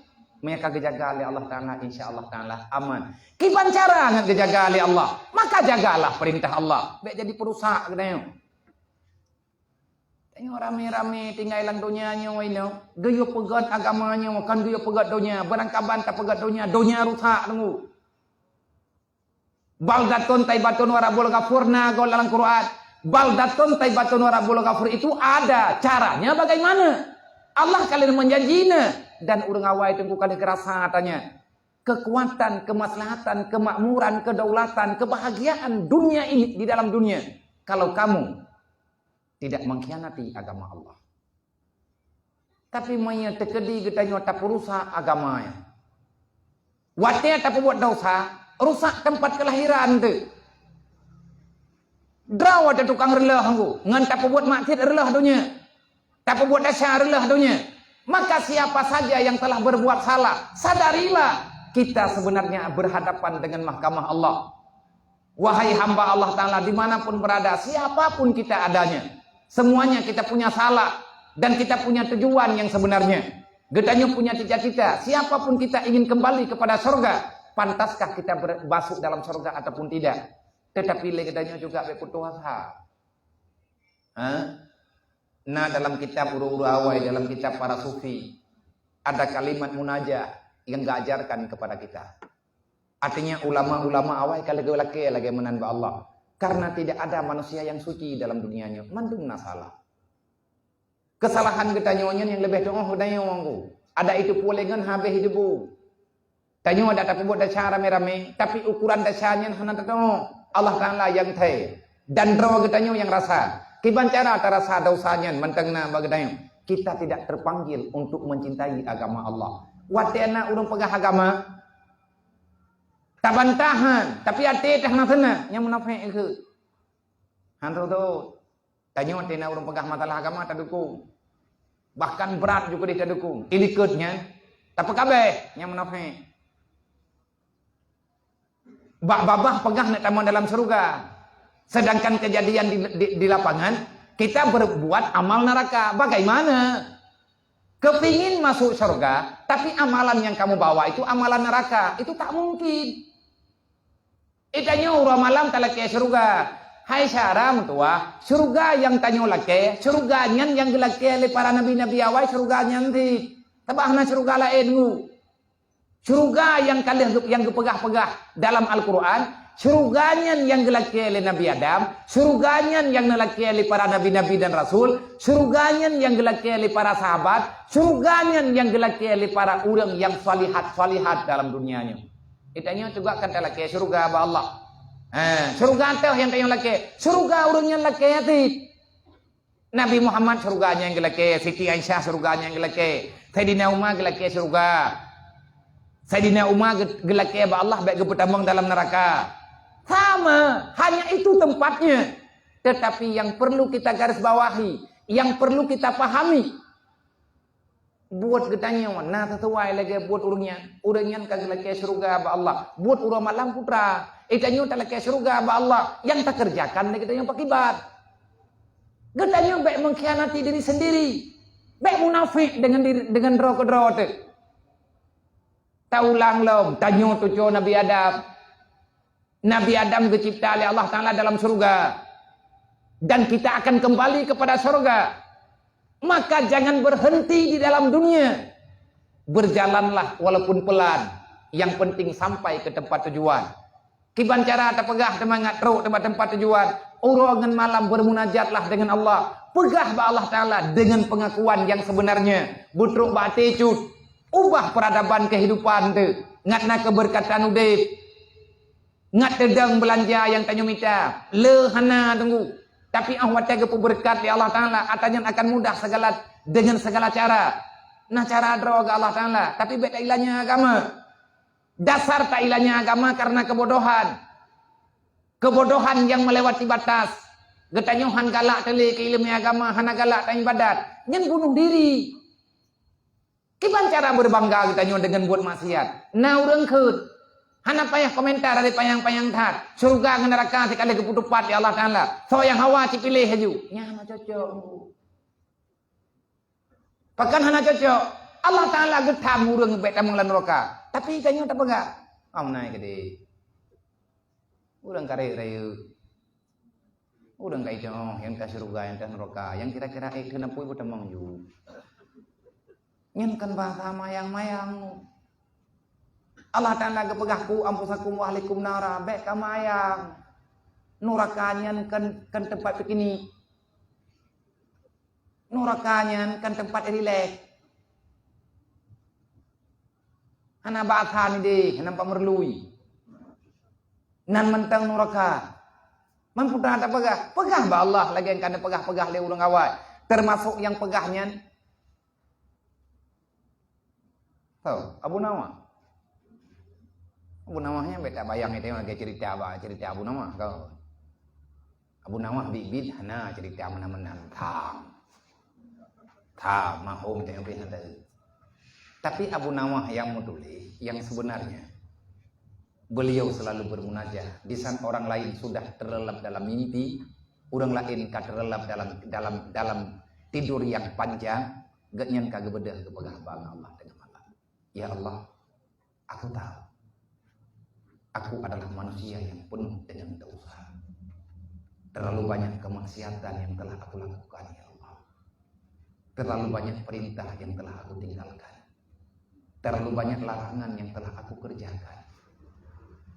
Meunyo ka geujaga lé Allah Taala, insya Allah Taala aman. Kiban cara ngon geujaga lé Allah? Maka jagalah perintah Allah. Bék jadi peurusak geutanyoe. Tanyoe ramé-ramé tinggai lam donya nyoe inoe, geuyue peugét agama nyoe, kon geuyue peugét donya. Beurangkaban tapeugét donya, donya rusak teunggu. Baldatun taibatun wa rabbul ghafur na goe lam Quran. Baldatun taibatun wa rabbul ghafur itu ada. Caranya bagaimana? Allah kalian menjanjinya. Dan ureuëng awai teungku kali geurasa tanya. Kekuatan, kemaslahatan, kemakmuran, kedaulatan, kebahagiaan dunia ini di dalam dunia. Kalau kamu tidak mengkhianati agama Allah. Tapi meunyoe teukeudi geutanyoe tapeurusak agama nyan. Watée tapeubuet dosa, rusak tempat kelahiran tu. Droe teuh tukang reuloh ngku, ngon tapeubuet maksiat reuloh donya. Tapeubuet desya reuloh donya. Maka siapa saja yang telah berbuat salah, sadarilah kita sebenarnya berhadapan dengan mahkamah Allah. Wahai hamba Allah Taala, dimanapun berada, siapapun kita adanya, semuanya kita punya salah dan kita punya tujuan yang sebenarnya. Geutanyoe punya cita-cita, siapapun kita ingin kembali kepada surga, pantaskah kita ber-, masuk dalam surga ataupun tidak? Tetapi lé geutanyoe juga bék putus asa. Ha? Nah, dalam kitab ureuëng-ureuëng awai, dalam kitab para sufi, ada kalimat munajah yang diajarkan kepada kita. Artinya ulama-ulama awai ka lagée lakée lagée meunan bak Allah. Karena tidak ada manusia yang suci dalam dunia nyoe. Mandum na salah. Kesalahan geutanyoe nyan nyang leubeh tuoh geutanyoe ngku. Ada itu puléh ngon habéh debu. Tanyoe ada tapeubuet desya ramé-ramé, tapi ukuran desya nyan hana tatuoh. Allah Taala nyang thée. Dan droe geutanyoe nyang rasa. Kiban cara tarasa dosa nyan mantong na bak geutanyoe. Kita tidak terpanggil untuk mencintai agama Allah. Watée na ureuëng peugah agama, tabantahan, tapi até teuh hana seunang, nyang munafék keu. Hana teuh. Tanyoe teuh na ureuëng peugah masalah agama tadukung. Bahkan brat juga deh tadukung. Ilikot nyan, tapi kabeh nyang munafék. Bak babah peugah nak tamong dalam syurga. Sedangkan kejadian di, di, di lapangan, kita berbuat amal neraka. Bagaimana? Kepingin masuk syurga, tapi amalan yang kamu bawa itu amalan neraka. Itu tak mungkin. Itanyoe uroe malam talakée syeuruga. Hai syara meutuwah, syeuruga nyang tanyoe lakée, syeuruga nyan nyang geulakée lé para nabi-nabi awai, syeuruga nyan cit. Sabab hana syeuruga laén ngu. Syeuruga nyang ka lheueh geu-, nyang geupeugah-peugah dalam Al-Qur'an, Syeuruga nyan nyang geulakée lé Nabi Adam, syeuruga nyan nyang neulakée lé para nabi-nabi dan rasul, syeuruga nyan nyang geulakée lé para sahabat, syeuruga nyan nyang geulakée lé para ureuëng nyang salihat-salihat dalam dunia nyoe. Geutanyoe juga kan talakée syeuruga bak Allah. Ha, syeuruga teuh nyang tanyoe lakée. Syeuruga ureuëng nyan lakée até. Nabi Muhammad syeuruga nyang geulakée, Siti Aisyah syeuruga nyang geulakée, Saidina Umar geulakée syeuruga. Saidina Umar ge-, geulakée bak Allah bék geupeutamong dalam neuraka. Sama, hanya itu tempatnya. Tetapi yang perlu kita garis bawahi, yang perlu kita pahami, buet geutanyoe na sisuai lagée buet ureuëng nyan. Ureuëng nyan ka geulakée syeuruga bak Allah. Buet uroe malam putra. Geutanyoe talakée syeuruga bak Allah. Nyang takeureujakan lé geutanyoe pakiban. Geutanyoe bék mengkhianati diri sendiri. Bék munafék deungon diri, deungon droe keudroe teuh. Taulang lom, tanyoe cucoe Nabi Adam. Nabi Adam geucipta lé Allah Taala dalam syeuruga. Dan kita akan kembali kepada syeuruga. Maka jangan berhenti di dalam dunia. Berjalanlah walaupun pelan. Yang penting sampai ke tempat tujuan. Kiban cara tapeugah teumangat trok teuma teumpat tujuan. Uroe ngon malam bermunajatlah dengan Allah. Peugah bak Allah Taala dengan pengakuan yang sebenarnya. Beutrok bak até cut. Ubah peradaban kehidupan teuh. Ngat na keberkatan udeb. Ngat teudong beulanja nyang tanyoe mita. Le hana teunggu. Tapi óh watée geupeubeureukat lé Allah Taala, atra nyan akan mudah segala, dengan segala cara. Nah, cara droe keu Allah Taala, tapi bék tailanya agama. Dasar tailanya agama karena kebodohan. Kebodohan yang melewati batas. Geutanyoe han galak teuh lé keu ileumé agama, hana galak taibadat. Nyan bunuh diri. Kiban cara beubangga geutanyoe deungon buet maksiat. Na ureuëng kheun. Hana payah komentar dari panyang-panyang that. Syeuruga ngon neuraka sikaleh geupeutupat lé Allah Taala. Soe nyang hawa cipiléh laju. Nyan hana cocok. Pakon hana cocok? Allah Taala geutham ureuëng bék tamong lam neuraka. Tapi tanyoe tapeugah, "Am nai keudeh. Ureuëng karek rayeuk. Ureuëng ka itoh nyang ka syeuruga, nyang ka neuraka. Nyang kira-kira ék keuneupui beutamong ju." Nyan kan bahasa mayang-mayang. Allah Taala geupeugah, "Qu anfusakum wa ahlikum nara." Bék ka mayang. Neuraka nyan kan, kan teumpat piknik. Neuraka nyan kan teumpat rilek. Hana bak that ideh, hana peumeurlui. Nan mantong neuraka. Man peue tapeugah? Peugah bak Allah lagée nyang ka neupeugah-peugah lé ureuëng awai. Teumasok nyang peugah nyan. Tau, Abu Nawas. Abu Nawas nyan bék tabayang itu lagée cerita ba, cerita Abu Nawas kau. Abu Nawas biet-biet hana cerita meunan-meunan. Tham. Tham, mahom teuh pih hana. Tapi Abu Nawas nyang meutuléh, nyang sebenarnya, beliau selalu bermunajah. Di saat orang lain sudah terlelap dalam mimpi, ureuëng laén ka terlelap dalam, dalam, dalam tidur yang panjang, gobnyan ka geubeudôh geupeugah bak Allah teungoh malam. Ya Allah, aku tahu. Aku adalah manusia yang penuh dengan dosa. Terlalu banyak kemaksiatan yang telah aku lakukan, ya Allah. Terlalu banyak perintah yang telah aku tinggalkan. Terlalu banyak larangan yang telah aku kerjakan.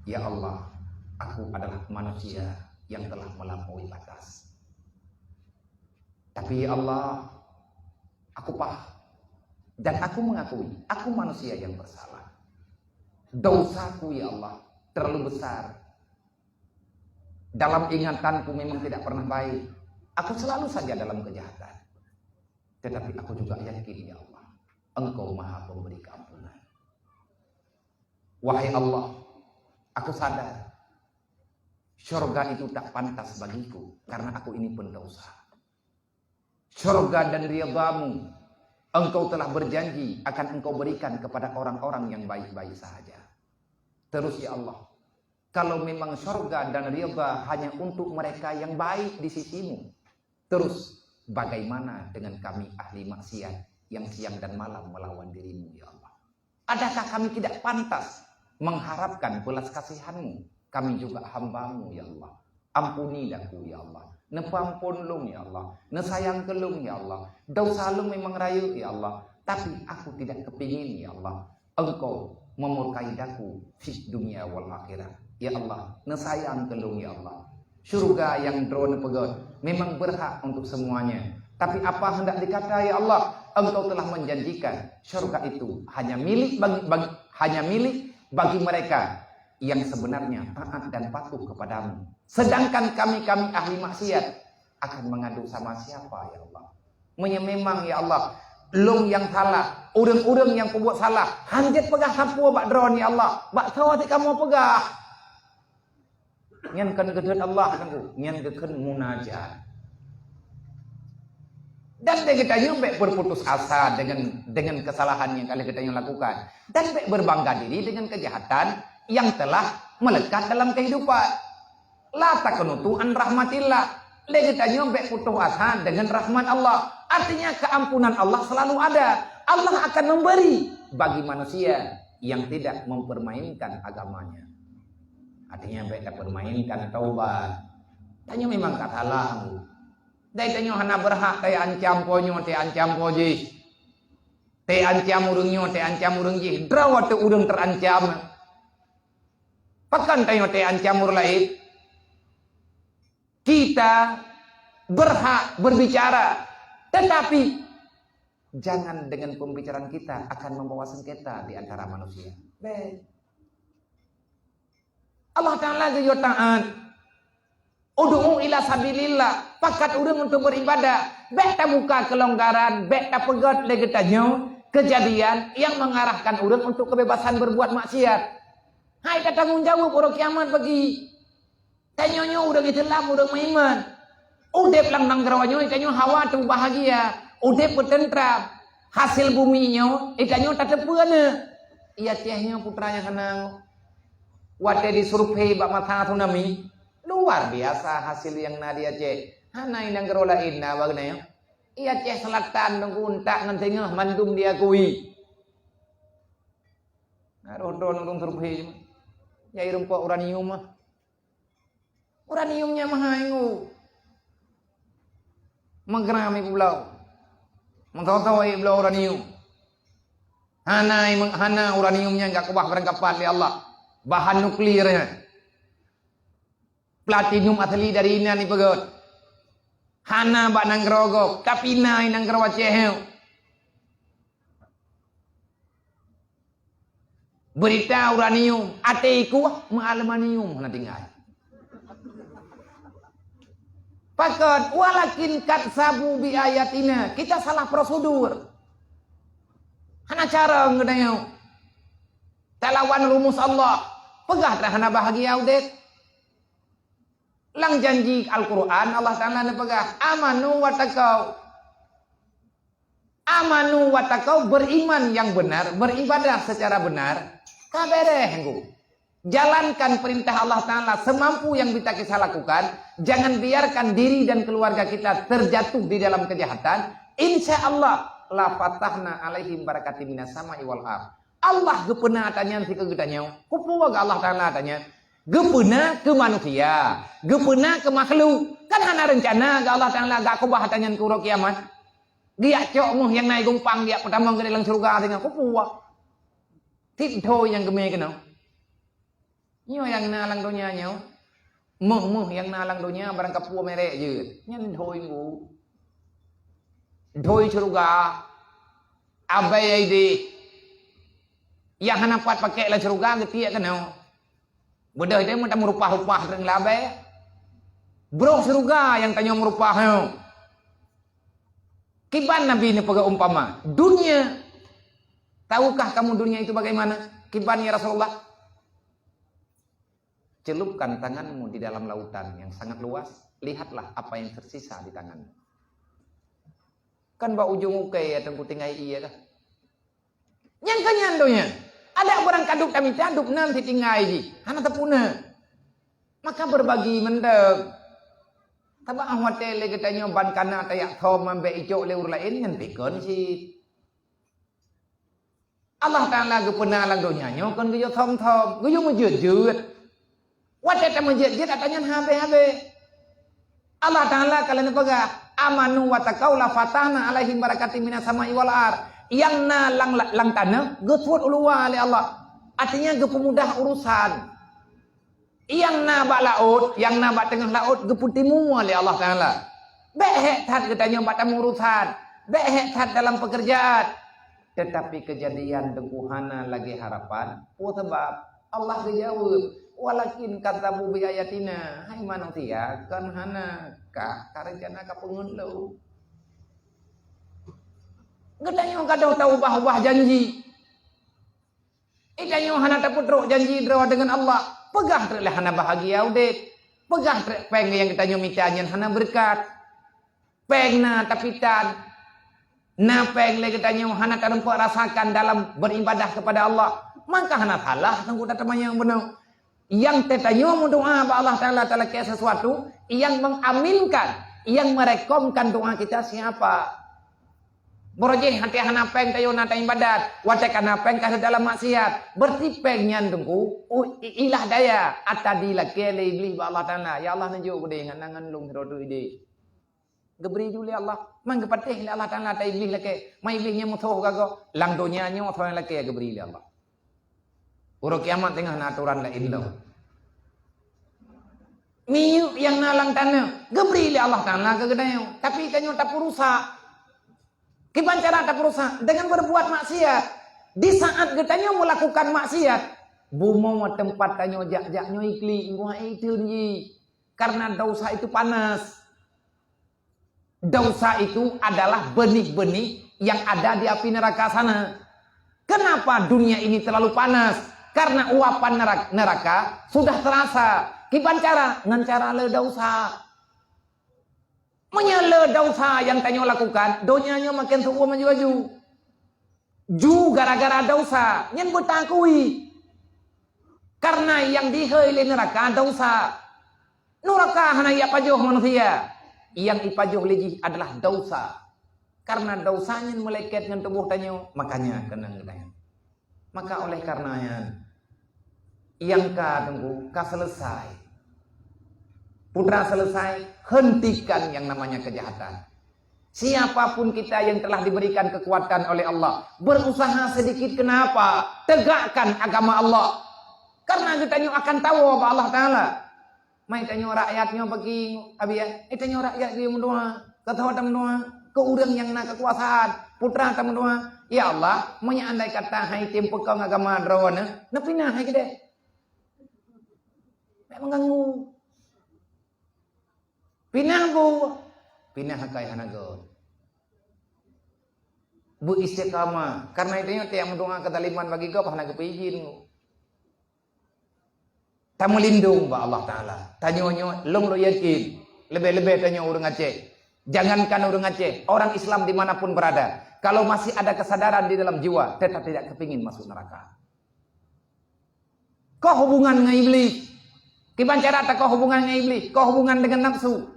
Ya Allah, aku adalah manusia yang telah melampaui batas. Tapi ya Allah, aku paham dan aku mengakui aku manusia yang bersalah. Dosaku ya Allah terlalu besar. Dalam ingatanku memang tidak pernah baik. Aku selalu saja dalam kejahatan. Tetapi aku juga yakin ya Allah, Engkau Maha Pemberi keampunan. Wahai Allah, aku sadar syurga itu tak pantas bagiku karena aku ini pendosa. Syurga dan ridha-Mu, Engkau telah berjanji akan Engkau berikan kepada orang-orang yang baik-baik sahaja. Terus ya Allah, kalau memang syurga dan ridha hanya untuk mereka yang baik di sisi-Mu, terus bagaimana dengan kami ahli maksiat yang siang dan malam melawan diri-Mu ya Allah? Adakah kami tidak pantas mengharapkan belas kasihan-Mu? Kami juga hamba-Mu ya Allah. Ampunilah ku ya Allah. Neupeuampôn lôn ya Allah. Neusayang keu lôn ya Allah. Dosa lôn memang rayeuk ya Allah. Tapi aku tidak kepingin ya Allah, Engkau memurkai aku di dunia wal akhirat. Ya Allah, neusayang keu lôn, ya Allah. Syurga nyang Droeneuh peugét memang beurhak untuk semuanya. Tapi apa hendak dikata, ya Allah, Engkau telah menjanjikan syurga itu hanya milik bagi, bagi, hanya milik bagi mereka yang sebenarnya taat dan patuh kepada-Mu. Sedangkan kami, kami ahli maksiat akan mengadu sama siapa, ya Allah? Meunyoe memang, ya Allah, lôn nyang salah, ureuëng-ureuëng nyang peubuet salah, hana jeuet peugah sapeue bak Droeneuh, ya Allah. Bak soe sit kamoe peugah? Nyan kon geutreun Allah, Teungku. Nyan geukheun munajat. Dan lé geutanyoe bék berputus asa dengan, dengan kesalahan yang ka lheueh geutanyoe lakukan. Dan bék berbangga diri dengan kejahatan yang telah melekat dalam kehidupan. La taqnutu an rahmatillah. Lé geutanyoe bék putus asa dengan rahmat Allah. Artinya, keampunan Allah selalu ada. Allah akan memberi bagi manusia yang tidak mempermainkan agamanya. Artinya, bék tapermainkan taubat. Tanyoe memang ka salah. Dai tanyoe hana beurhak taancam po nyoe, taancam po jih. Taancam ureuëng nyoe, taancam ureuëng jih. Droe watée ureuëng terancam, pakon tanyoe taancam ureuëng laén? Kita berhak berbicara, tetapi jangan dengan pembicaraan kita akan membawa sengketa di antara manusia. Bék. Allah Taala geuyue taát. Ud'u ila sabilillah, pakat ureuëng untuk beribadah. Bék tabuka kelonggaran, bék tapeugét lé geutanyoe kejadian yang mengarahkan ureuëng untuk kebebasan berbuat maksiat. Hai tatanggung jaweueb uroe kiamat bagi. Tanyoe nyoe ureuëng Islam, ureuëng meuiman. Udeb lam nanggroe nyoe, tanyoe hawa teubahagia. Udeb beuteuntram. Hasil bumi nyoe, tanyoe tateupeue na. Iya Aceh nyoe putra nyang hana. Watée disurvei bak masa tsunami, luar biasa hasil nyang na di Aceh. Hana i nanggroe laén na bak nyoe. Iya Aceh Selatan, Teungku, untak ngon singoh mandum diakui. Nah, roh droe nurung survei cuma. Ya, ireumpok uranium mah. Uranium nyan meuhai, Teungku. Meugram ipubloe. Meusoe-soe ipubloe uranium. Hana, hana uranium nyan ka keubah barangkapat lé Allah. Bahan nuklir nyan. Platinum asli dari inan ipeugét. Hana bak nanggroe gob, tapi na i nanggroe Aceh nyoe. Beurita uranium, até ikueh meualuminium hana tinggai. Pakon, walakin kadzabu bi ayatina, kita salah prosedur. Hana cara geutanyoe talawan rumus Allah. Peugah dah hana bahagia udeb. Lam janji Al-Quran, Allah Taala neupeugah, "Amanu wa taqau." Amanu wa taqau, beriman yang benar, beribadah secara benar, ka beres, Teungku. Jalankan perintah Allah Taala semampu yang kita bisa lakukan, jangan biarkan diri dan keluarga kita terjatuh di dalam kejahatan. Insya Allah, la fatahna alaihim barakatim minas sama'i wal ard. Allah geupeuna ata nyan sikeue geutanyoe. Kupeue geu Allah Taala ata nyan? Geupeuna keu manusia, geupeuna keu makhluk. Kan hana reuncana geu Allah Taala geukeubah ata nyan keu uroe kiamat. Geujak cok méuh nyang na i gumpang, geujak peutamong keu dalam syeuruga singoh. Kupeue? Tiep thoi nyang geumé keunoe. Nyoe nyang na lam donya nyoe. Méuh-méuh nyang na lam donya barang kapeue merek jeuet. Nyan thoi bu. Thoi syeuruga. Abai idéh. Nyang hana pat pakék lam syeuruga geutiek keunoe. Beudôh idéh meutam meurupah-rupah treung labée. Broh syeuruga nyang tanyoe meurupah nyoe. Kiban Nabi neupeugah umpama, dunia. Tahukah kamu dunia itu bagaimana? Kiban ya Rasulullah. Celupkan tanganmu di dalam lautan yang sangat luas, lihatlah apa yang tersisa di tanganmu. Kan bak ujong ukai ya Teungku tinggai ié kah? Nyang keu nyan donya. Adak barang kadub tamita dub nan sitinggai jih, hana tapuna. Maka berbagi mantong. Tabah watée lé geutanyoe ban kana tajak thom ambek icok lé ureuëng laén nyan pikon cit. Allah Taala geupeuna lam donya nyoe kon geuyue thom-thom, geuyue meujeuet-jeuet. Watée tameujeuet-jeuet ata nyan habéh-habéh. Allah Taala ka lheueh neupeugah, "Amanu wa taqau la fatahna alaihim barakatim minas sama'i wal ard." Nyang na lam, lam tanoh geusuet u luwa lé Allah. Artinya geupeumudah urusan. Nyang na bak laôt, nyang na bak teungoh laôt geupeutimu lé Allah Taala. Bék hék that geutanyoe bak tamu urusan, bék hék that dalam peukeurjaan. Teutapi keujadian teungku hana lagée harapan. Peue sabab? Allah geujaweueb, "Walakin kadzabu bi ayatina." Hai manusia, kon hana kah ka reuncana ka peungeut lôn. Geutanyoe gadôh taubah-ubah janji. Geutanyoe hana tapeutrok janji droe deungon Allah. Peugah treuk lé hana bahagia udeb. Peugah treuk péng nyang geutanyoe mita nyan hana beureukat. Péng na tapi tan. Na péng lé geutanyoe hana tarumpok rasakan dalam beribadah kepada Allah. Maka hana salah teungku tateumanyong bunoe. Nyang teutanyoe meudoa bak Allah Taala talakée sesuatu, nyang mengaminkan, nyang merekomkan doa kita siapa? Barojéh até hana péng tanyoe na taibadat, watée ka na péng ka dalam maksiat. Berarti péng nyan teungku, u-, i-, ilah daya ata dilakée lé Iblih bak Allah Taala. Ya Allah, neujok keudeh ngon, ngon lôn sidroe ideh. Geubri ju lé Allah. Man geupatéh lé Allah Taala ata Iblih lakée. Man Iblih nyan musoh gagoe. Lam donya nyoe soe nyang lakée geubri lé Allah. Uroe kiamat teungoh na atoran laén lom. Minyeuk nyang na lam tanoh geubri lé Allah Taala keu geutanyoe. Tapi tanyoe tapeurusak. Kiban cara tapeurusak? Dengan berbuat maksiat. Di saat geutanyoe melakukan maksiat, bumoe teumpat tanyoe jak-jak nyoe iklik, ngon air teun jih. Karena dosa itu panas. Dosa itu adalah benih-benih yang ada di api neraka sana. Kenapa dunia ini terlalu panas? Karena uapan nerak-, neraka sudah terasa. Kiban cara? Ngon cara le dosa. Meunyoe le dosa nyang tanyoe lakukan, donya nyoe maken seuuem aju-aju. Ju gara-gara dosa, nyan beutakui. Karena nyang dihôi lé neuraka dosa. Neuraka hana ipajoh manusia. Nyang ipajoh lé jih adalah dosa. Karena dosa nyan meuleket ngon tuboh tanyoe, makanya keunong geutanyoe. Maka oleh karena nyan, nyang ka teungku ka selesai. Putra selesai, hentikan yang namanya kejahatan. Siapapun kita yang telah diberikan kekuatan oleh Allah, berusaha sedikit kenapa tegakkan agama Allah. Karena geutanyoe akan tawoe bak Allah Taala. Mai tanyoe rakyat nyoe bagi, abi ya, eh, tanyoe rakyat geuyue meudoa. Keu soe tameudoa? Keu ureuëng nyang na keukuasaan. Putra tameudoa, "Ya Allah, meunyoe andai kata hai tem peukong agama droeneuh, neupinah hai keudeh." Bék meuganggu. Pinah bu, pinah akai hana göt. Beu istiqamah. Karena itu nyoe tiap meudoa keuzaliman bagi gob hana geupeuijin. Tameulindong bak Allah Taala. Tanyoe nyoe, lôn lôn yakin, leubeh-leubeh tanyoe ureuëng Aceh. Jangankan ureuëng Aceh, orang Islam dimanapun berada, kalau masih ada kesadaran di dalam jiwa, tetap tidak kepingin masuk neraka. Kau hubungan dengan iblis. Kiban cara ta kau hubungan dengan iblis? Kau hubungan dengan nafsu.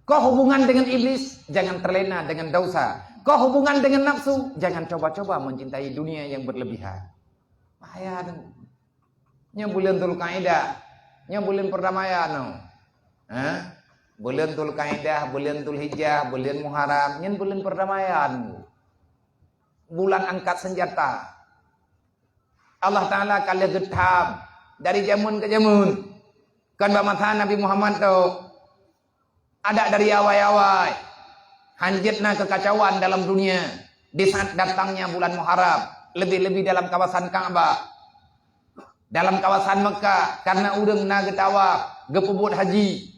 Kau hubungan dengan iblis, jangan terlena dengan dosa. Kau hubungan dengan nafsu, jangan coba-coba mencintai dunia yang berlebihan. Bahaya tu. Nyoe buleuen Zulkaidah. Nyoe buleuen perdamaian nyoe. Hah? Buleuen Zulkaidah, buleuen Zulhijjah, buleuen Muharram, nyan buleuen perdamaian. Bulan angkat senjata. Allah Taala ka lheueh geutham dari jameun ke jameun. Kon bak masa Nabi Muhammad tu. Ada dari awai-awai. Hanjeuet na kekacauan dalam dunia di saat datangnya bulan Muharram, lebih-lebih dalam kawasan Ka'bah. Dalam kawasan Mekah, karena ureuëng na geutawaf, geupeubuet haji.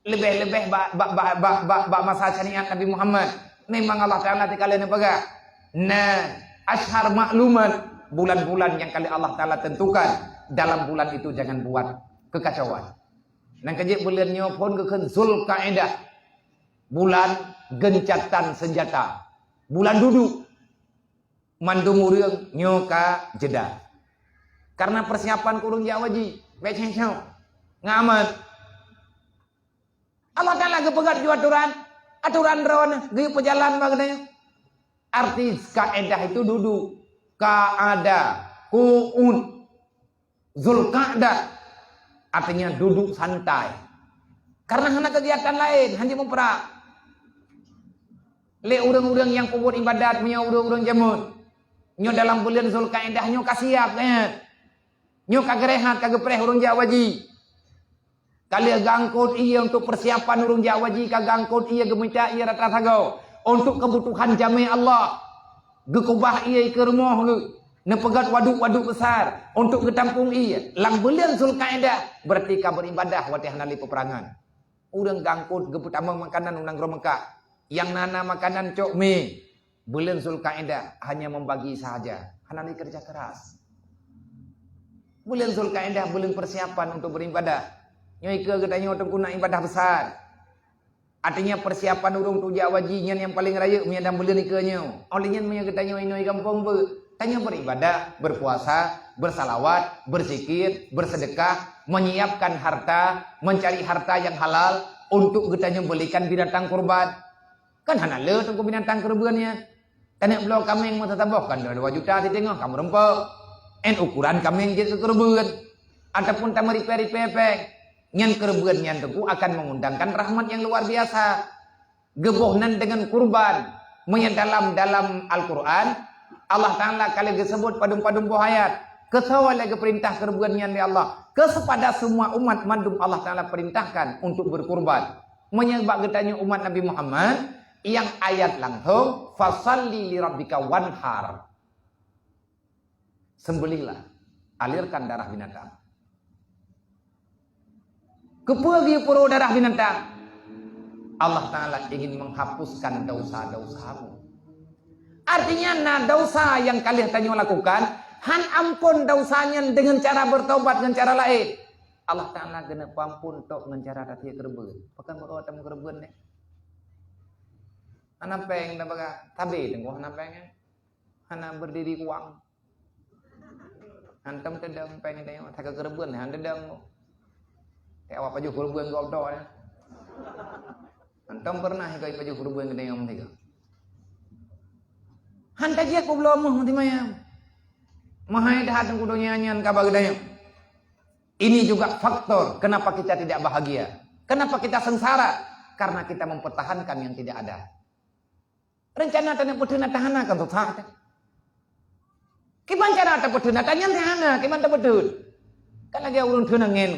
Leubeh-leubeh bak, bak, bak, bak, bak, bak masa syariat Nabi Muhammad. Memang Allah Taala teuka lheueh neupeugah, na asyhar maklumat, bulan-bulan yang kali Allah Taala tentukan, dalam bulan itu jangan buat kekacauan. Nyang keujeuet buleuen nyoe phon geukheun Zulkaidah, bulan geuncatan senjata, bulan dudu. Mandum ureuëng nyoe ka jeda. Karena persiapan keu ureuëng jak haji, bék céng-céng, ngamat. Allah Taala geupeugah ju aturan, aturan droeneuh geupeujalan bak geutanyoe. Arti kaedah itu dudu, kaada, ku'ud. Zulkaidah, artinya duduk santai. Karena hana kegiatan lain, hanya meuprang. Lé ureuëng-ureuëng nyang peubuet ibadat meunyoe ureuëng-ureuëng jameun. Nyoe dalam buleuen Zulkaidah nyoe ka siap, kan? Nyoe ka geurehat, ka geupreh ureuëng jak haji. Ka lheueh geuangkot ié untuk persiapan ureuëng jak haji, ka geuangkot ié geumita ié rata sagoe untuk keubutuhan jamé Allah. Geukubah ié ikeue rumoh geuh, neupeugét waduk-waduk besar untuk geutampong ié. Lam buleuen Zulkaidah, berarti ka beuribadah watée hana lé peupeurangan. Ureuëng geuangkot geupeutamong makanan u nanggroe Meukah. Nyang na-na makanan cok mie. Buleuen Zulkaidah hanya membagi sahaja, hana lé kerja keras. Buleuen Zulkaidah buleuen persiapan untuk beribadah. Nyoe ikeue geutanyoe teungku na ibadah besar. Artinya persiapan ureuëng tujak haji nyan nyang paleng rayeuk meunyo lam buleuen ikeue nyoe. Óh lheueh nyan meunyo geutanyoe inong gampông beuet, tanyoe beribadah, berpuasa, bersalawat, berzikir, bersedekah, menyiapkan harta, mencari harta yang halal untuk geutanyoe belikan binatang kurban. Kan hana le teungku binatang keureubeuen nyan. Taneuk bloe kaméng meutasaboh kan dua juta siteungoh ka meurumpok. Ên ukuran kaméng jeuet keu keureubeuen. Ataupun tameuripée-ripée péng. Nyan keureubeuen nyan teungku akan mengundangkan rahmat yang luar biasa. Geuboh nan dengan kurban. Meunyo dalam, dalam Al-Quran, Allah Ta'ala ka lheueh geusebut padum-padum boh ayat. Keu soe lé geupeurintah keureubeuen nyan lé Allah. Keu kepada semua umat mandum Allah Ta'ala perintahkan untuk berkurban. Meunyo bak geutanyoe umat Nabi Muhammad, nyang ayat langsung, "Fasalli li rabbika wanhar." Sembelihlah, alirkan darah binatang. Keupeue geupeuruek darah binatang? Allah Ta'ala ingin menghapuskan dosa-dosamu. Artinya, na dosa nyang ka lheueh tanyoe lakukan, han ampon dosa nyan dengan cara bertobat ngon cara laén. Allah Ta'ala keuneuk peuampon tok ngon cara tatiek keureubeuen. Pakon bak watée meukeureubeuen nyan? Hana péng dah baka tabe teungku, hana péng, eh. Hana berdiri kuang. Hantom teudong péng tanyoe, that ka keureubeuen, han teudong. Kayak awak pajoh keureubeuen gop tok, eh. Hantom pernah ikot pajoh keureubeuen geutanyoe meusigoe. Han tajak peubloe moh meuti mayam. Mahai that teungku donya nyan ka bak geutanyoe. Ini juga faktor kenapa kita tidak bahagia. Kenapa kita sengsara? Karena kita mempertahankan yang tidak ada. Rencana taneuk peutheun ata hana kan susah teuh. Kiban cara tapeutheun ata nyan hana, kiban tapeutheun. Kan lagée ureuëng theun angén.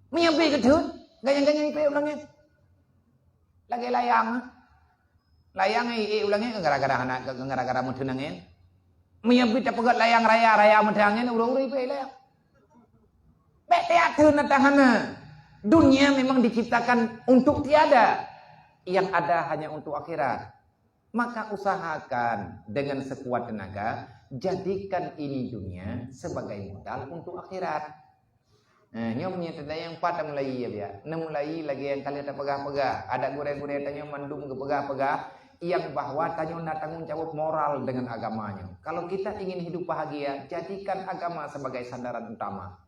Meunyo bit geutheun, ganyang-ganyang ipée u langét. Lagée layang. Layang ié u langét gara-gara hana, gara-gara meutheun angén. Meunyo bit tapeugét layang raya, raya meutheun angén, ureuëng-ureuëng ipée layang. Bék tiateue na tahana. Dunia memang diciptakan untuk tiada. Yang ada hanya untuk akhirat. Maka usahakan dengan sekuat tenaga, jadikan ini dunia sebagai modal untuk akhirat. Nah, nyoe meunyoe teuntang pat mulai ya, biar. Nah, mulai lagée nyang ka lheueh tapeugah-peugah. Adak gurée-gurée tanyoe mandum geupeugah-peugah yang bahwa tanyoe na tanggung jawab moral dengan agama nyoe. Kalau kita ingin hidup bahagia, jadikan agama sebagai sandaran utama.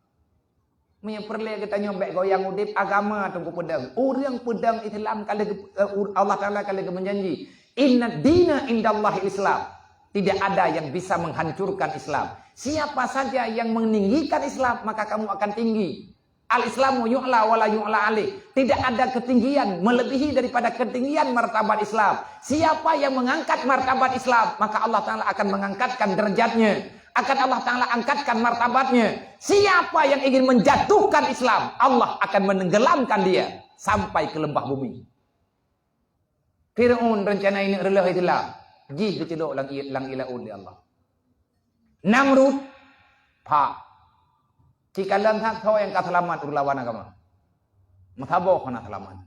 Meunyoe peureulée geutanyoe bék goyang udeb agama teungku peudong. Ureuëng peudong Islam ka lheueh geu-, eh, ur-, Allah Taala ka lheueh geumeujanji, "Inna dina indallahi Islam." Tidak ada yang bisa menghancurkan Islam. Siapa saja yang meninggikan Islam, maka kamu akan tinggi. Al-Islamu yu'la wa la yu'la alaih. Tidak ada ketinggian melebihi daripada ketinggian martabat Islam. Siapa yang mengangkat martabat Islam, maka Allah Taala akan mengangkatkan derajatnya. Akan Allah Taala angkatkan martabatnya. Siapa yang ingin menjatuhkan Islam, Allah akan menenggelamkan dia sampai ke lembah bumi. Firaun rencana ineuk reuloh Islam, jih geuceudok lam ie-, lam ie laôt lé Allah. Namrud, pak. Cikalon that soe nyang ka seulamat ureuëng lawan agama. Meusaboh hana seulamat.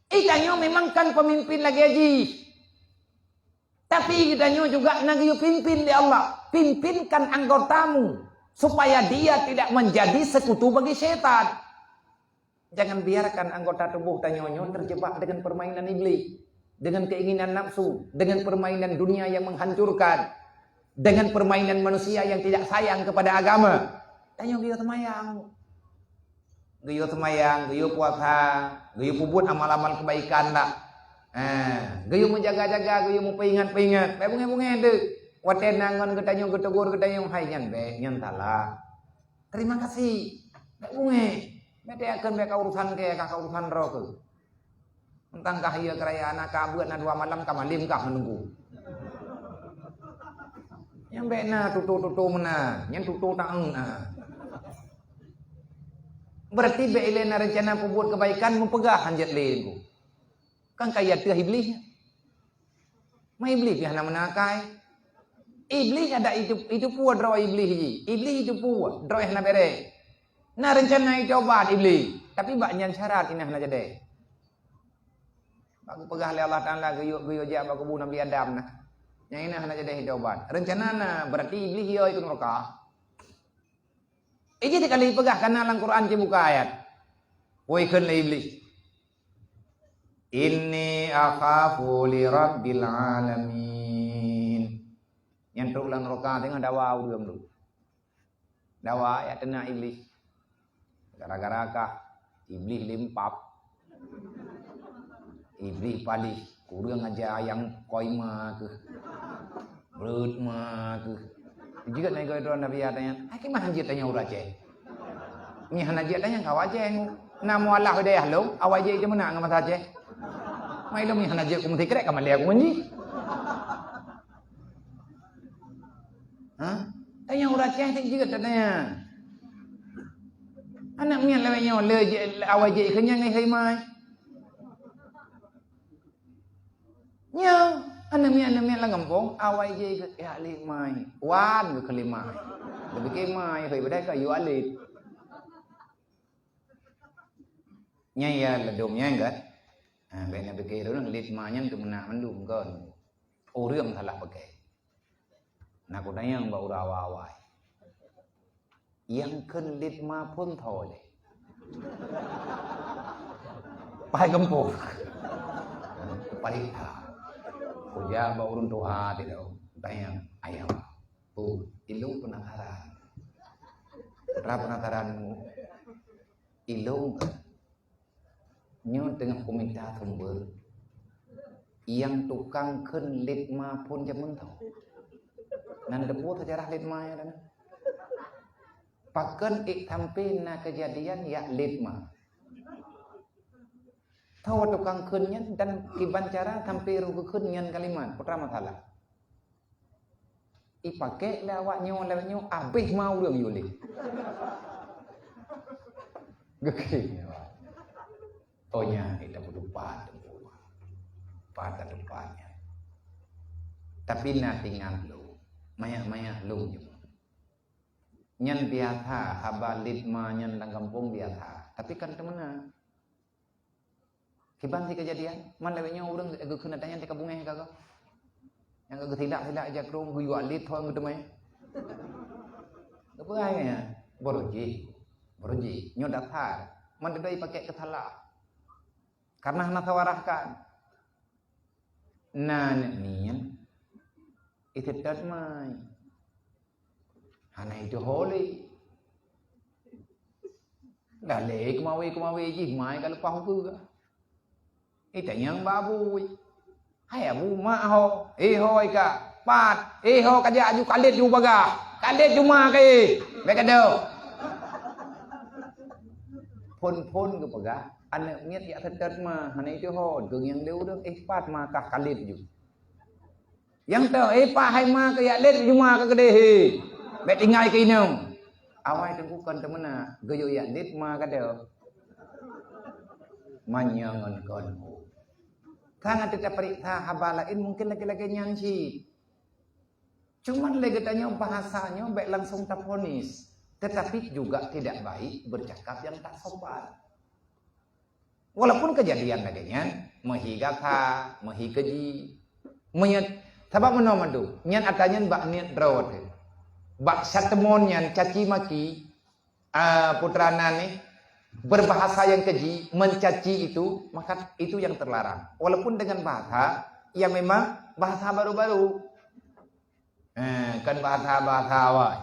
Geutanyoe memang kon pemimpin lagée jih. Tapi geutanyoe juga na geuyue pimpin lé Allah. Pimpinkan anggotamu supaya dia tidak menjadi sekutu bagi syaitan. Jangan biarkan anggota tubuh tanyoe nyoe terjebak dengan permainan iblis, dengan keinginan nafsu, dengan permainan dunia yang menghancurkan, dengan permainan manusia yang tidak sayang kepada agama. Tanyoe geuyue seumayang. Geuyue seumayang, geuyue puasa, geuyue peubuet amal-amal kebaikan dak. Eh, geuyue meujaga-jaga, geuyue meupeuingat-peuingat. Bék beungéh-beungéh deuh. Watée na ngon geutanyoe geutegur geutanyoe, "Hai nyan bék, nyan salah." Terima kasih. Bék beungéh. Bék teuka bék ka urusan keu, ka, ka urusan droe keu. Entang kah iya keuraya na ka beuet na dua malam ka malem kah meununggu. Nyang bék na tutoe-tutoe meunan, nyang tutoe taeu na. Berarti bék ilée na reuncana peubuet keubaikan, meupeugah hanjeuet lé Teungku. Kan kaya teuh Iblih. Ma Iblih pih hana meunakai. Iblih ada itu, itu pue droe Iblih ji. Iblih itu pue droe hana béré. Na reuncana itobat Iblih, tapi bak nyan syarat inan hana jadi. Bak geupeugah lé Allah Taala geuyue, geuyue jak bak kubu Nabi Adam na. Nyang inan hana jadi itobat. Reuncana na, berarti Iblih yo itu neraka. Iji kali peugah kana lam Quran cit buka ayat. Woi kheun lé Iblih. Inni akhafu li rabbil alamin. Nyan trok lam neraka teungoh dawa ureuëng tu. Dawa ya teunak Iblih. Gara-gara kah Iblih limpap. Iblih palih, kureueng aja ayang koi ma keuh. Breuet ma keuh. Jeuet na igoe droe Nabi ya tanya, "Hai keuh mah hanjeuet tanya ureuëng Aceh?" Nyan hana jeuet tanya keu awak Aceh. Na mualah dayah lom, awai jih itu meunak ngon masa Aceh. Mai lom nyan hana jeuet ku meusikrek ka malée ku ngon jih. Ha? Tanya ureuëng Aceh tak jeuet tanya. Aneuk miet lawét nyoe le awai jih keu nyang hai mai. Nyoe, aneuk miet, aneuk miet lam gampông, awai jih keu yak lé mai. Wan keu kelima. Leubeh ke mai, hei badai ka yu alit. Nyan ya ladom nyan kan. Ha, bék na pike ureuëng lit ma nyan keu meunak mandum kon. Ureuëng salah pakai. Na kutanyong bak ureuëng awai-awai. Nyang kheun lit ma phon tho lé. Pai gampông. Paling tha. Kujak bak ureuëng tuha tidak. Tanyong ayah. Oh, ilong penasaran. Penasaran mu. Ilong kan. Nyoe teungoh kumita sumber, nyang tukang kheun lit ma phon jameun tho. Nan teupeue seujarah lit ma nyan dan pakon ék sampai na keujadian yak lit ma. Tho tukang kheun nyan dan kiban cara sampai rhung geukheun nyan kalimat, putra masalah. Ipakék lé awak nyoe, lé awak nyoe, abéh ma ureuëng yue lé. Geukheun nyoe. Oh nyan, kita peutupat. Pat tatupat nyan. Tapi na tingat lom. Mayak-mayak lom je. Nyan biasa, haba lit ma nyan lam gampông biasa. Tapi kan teumena. Kiban si keujadian, man lawét nyoe ureuëng geukheun ata nyan teuka bungéh ka kah. Nyang ka geusilak-silak ija krong, geuyue alit thon geuteumé. Geupeugah nyan, "Boro jih, boro jih, nyoe dasar, man teuka ipakék keu salah. Karena hana sawarah kan." Na aneuk miet, iseutôt mai. Hana itu ho lé. Dah lé keumawe-keumawe jih mai ka leupah ukeue ka. Itanyong bak abu. Hai abu, mak ho. Eh ho ika. Pat. Eh ho kajak aju kalet ju bagah. Kalet ju ma ka eh. Bék kado. Phon-phon geupeugah, aneuk miet jak seutôt ma, hana itu ho. Geungieng lé ureuëng, eh pat ma kah kalet ju. Nyang teu, eh, pat hai ma keu yak lét juma keu keudeh, he. Bék tinggai keu inong. Awai teungku kon teumeunak, geuyue yak lét ma ka deuh. Manyang ngon kon. Kan ata tapeuriksa haba laén mungkin lagée-lagée nyan cit. Cuman lé geutanyoe bahasa nyoe bék langsung taponis, tetapi juga tidak baik bercakap yang tak sopan. Walaupun keujadian lagée nyan, meuhi gata, meuhi keuji, meunyoe sabab meunoe mandum, nyan ata nyan bak niet droe teuh. Bak sateumon nyan caci maki, a, putra nan nih, berbahasa yang keji, mencaci itu, maka itu yang terlarang. Walaupun dengan bahasa yang memang bahasa baru-baru. Eh, kan bahasa-bahasa awai.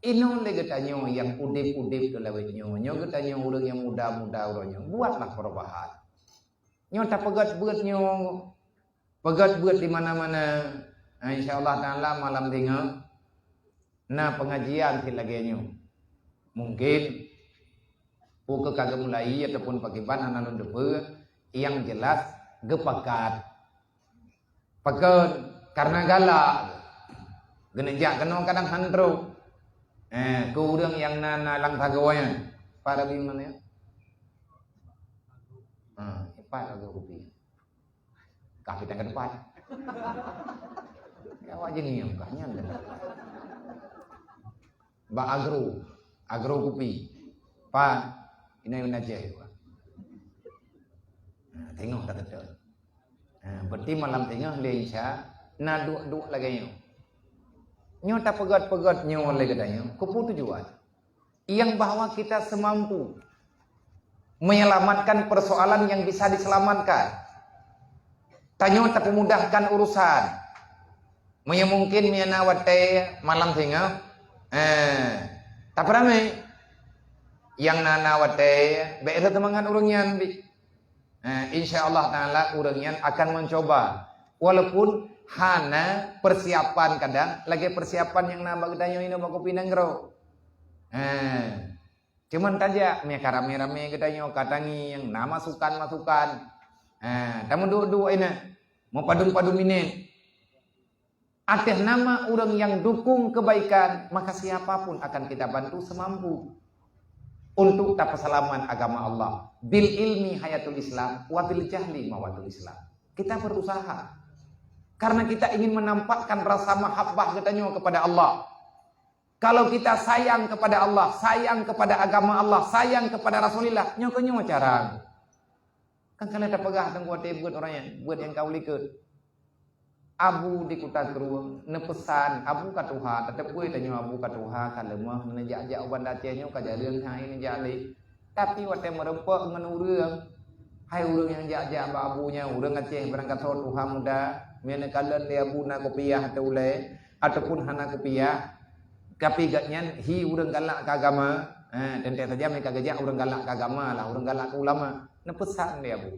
Inong lé geutanyoe nyang udeb-udeb keu lawét nyoe, nyoe geutanyoe ureuëng nyang muda-muda uroe nyoe, buatlah perubahan. Nyoe tapeugét beuet nyoe, peugét beuet di mana-mana. Nah, insya Allah Taala malam singoh na pengajian sit lagée nyoe. Mungkin peu kheueh ka geumulai ataupun pakriban hana lôn teupeue, nyang jelas geupakat. Pakon? Karena galak. Geuneuk jak keunoe kadang han trok. Eh, keu ureuëng nyang na, na lam sagoe nyan. Arabi mana ya? Ha, empat lagu kopi. Kah kita ke depan. Ya, awak jeunieng kah nyan dah. Bak agro, agro kopi. Pan, ina ina ceh. Nah, tengok tak betul. Nah, berarti malam tengah le insya na duek-duek lagèe nyoe. Nyoe tapeugöt-peugöt nyoe lé geutanyoe, keupeue tujuan? Yang bahwa kita semampu menyelamatkan persoalan yang bisa diselamatkan. Tanyoe tapemudahkan urusan. Meunyoe mungkin meunyoe na watèe malam singoh, eh, tapeuramè. Nyang na, na watèe bèk rhot teumangat ureueng nyan bi. Eh, insya Allah Taala ureueng nyan akan mencoba. Walaupun hana persiapan kadang lagèe persiapan nyang na bak geutanyoe inoe bak Kopi Nanggroe. Eh, cuman tajak, meuka ramè-ramè geutanyoe ka tangieng, na masukan-masukan. Eh, tameuduek-duek inoe, meupadum-padum minèt. Atas nama ureueng yang dukung kebaikan, maka siapapun akan kita bantu semampu untuk tapeusalamat agama Allah. Bil ilmi hayatul Islam, wa bil jahli mawatul Islam. Kita berusaha. Karena kita ingin menampakkan rasa mahabbah geutanyoe kepada Allah. Kalau kita sayang kepada Allah, sayang kepada agama Allah, sayang kepada Rasulullah, nyoe keuh nyoe cara. Kan kalian tapeugah teungku watèe beuet orang nyan, beuet nyang ka u likot. Abu di Kuta Krueng neupeusan, Abu ka tuha, tateupeue tanyoe Abu ka tuha, ka leumoh, neujak-jak u Banda Aceh nyoe ka jareueng hai neujak lé. Tapi watèe meurumpok ngon ureueng, hai ureueng nyang jak-jak bak Abu nyan, ureueng Aceh barangkasoe tuha muda, meunyoe neukalon lé Abu na kupiah atau ulèe, ataupun hana kupiah, tapi gobnyan hi ureueng galak keu agama, eh, teuntèe saja meuka geujak ureueng galak keu agama lah, ureueng galak keu ulama, neupeusan lé Abu.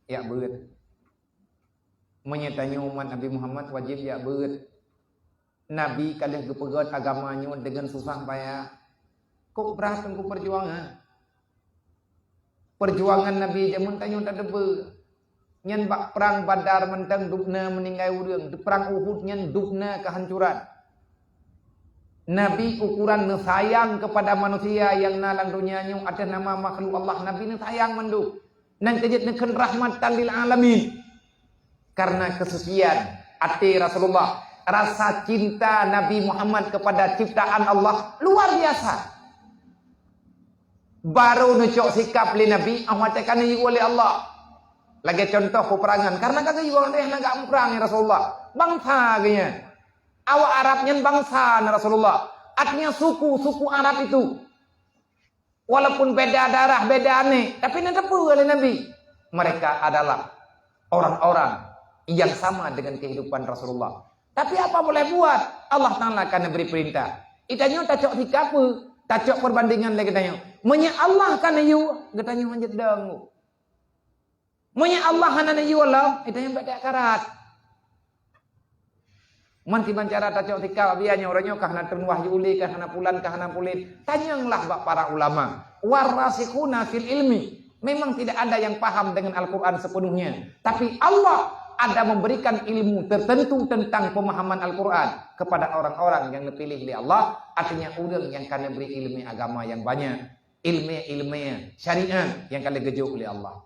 Jak beuet. Meunyoe tanyoe umat Nabi Muhammad wajéb jak beuet. Nabi ka lheueh geupeugöt agama nyoe deungon susah payah. Kok brat teungku perjuangan? Perjuangan Nabi jameun tanyoe tateupeue. Nyan bak prang Badar mantong dubna meuninggai ureueng, di prang Uhud nyan dubna keuhancuran. Nabi ukuran neusayang keupada manusia nyang na lam donya nyoe ateueh nama makhluk Allah, Nabi neusayang mandum. Nyan keuh jeuet neukheun rahmatan lil alamin. Karena kesucian até Rasulullah, rasa cinta Nabi Muhammad kepada ciptaan Allah luar biasa. Barô neucok sikap lé Nabi, ah watèe ka neuyue lé Allah. Lagèe contoh peperangan, karena ka geuyue lé hana gak muprang ya Rasulullah. Bangsa geuh nyan. Awak Arab nyan bangsa na Rasulullah. Artinya suku, suku Arab itu. Walaupun beda darah, beda aneuk, tapi neuteupeue lé Nabi. Mereka adalah orang-orang yang sama dengan kehidupan Rasulullah. Tapi apa boleh buat? Allah Taala ka neubri peurintah. Geutanyoe tacok sikap, tacok perbandingan lé geutanyoe. Meunyoe Allah ka neuyue, geutanyoe hanjeuet dong. Meunyoe Allah hana neuyue lom, geutanyoe bèk that karat. Man kiban cara tacok sikap, biya nyoe uroe nyoe ka hana treun wahyu lé, ka hana pulan, ka hana pulan. Tanyonglah bak para ulama. Warasikhuna fil ilmi. Memang tidak ada yang paham dengan Al-Quran sepenuhnya. Tapi Allah ada memberikan ilmu tertentu tentang pemahaman Al-Quran kepada orang-orang yang dipilih oleh Allah. Artinya ureueng yang ka neubri ilmu agama yang banyak. Ilmu-ilmu syariat yang ka lheueh geujok oleh Allah.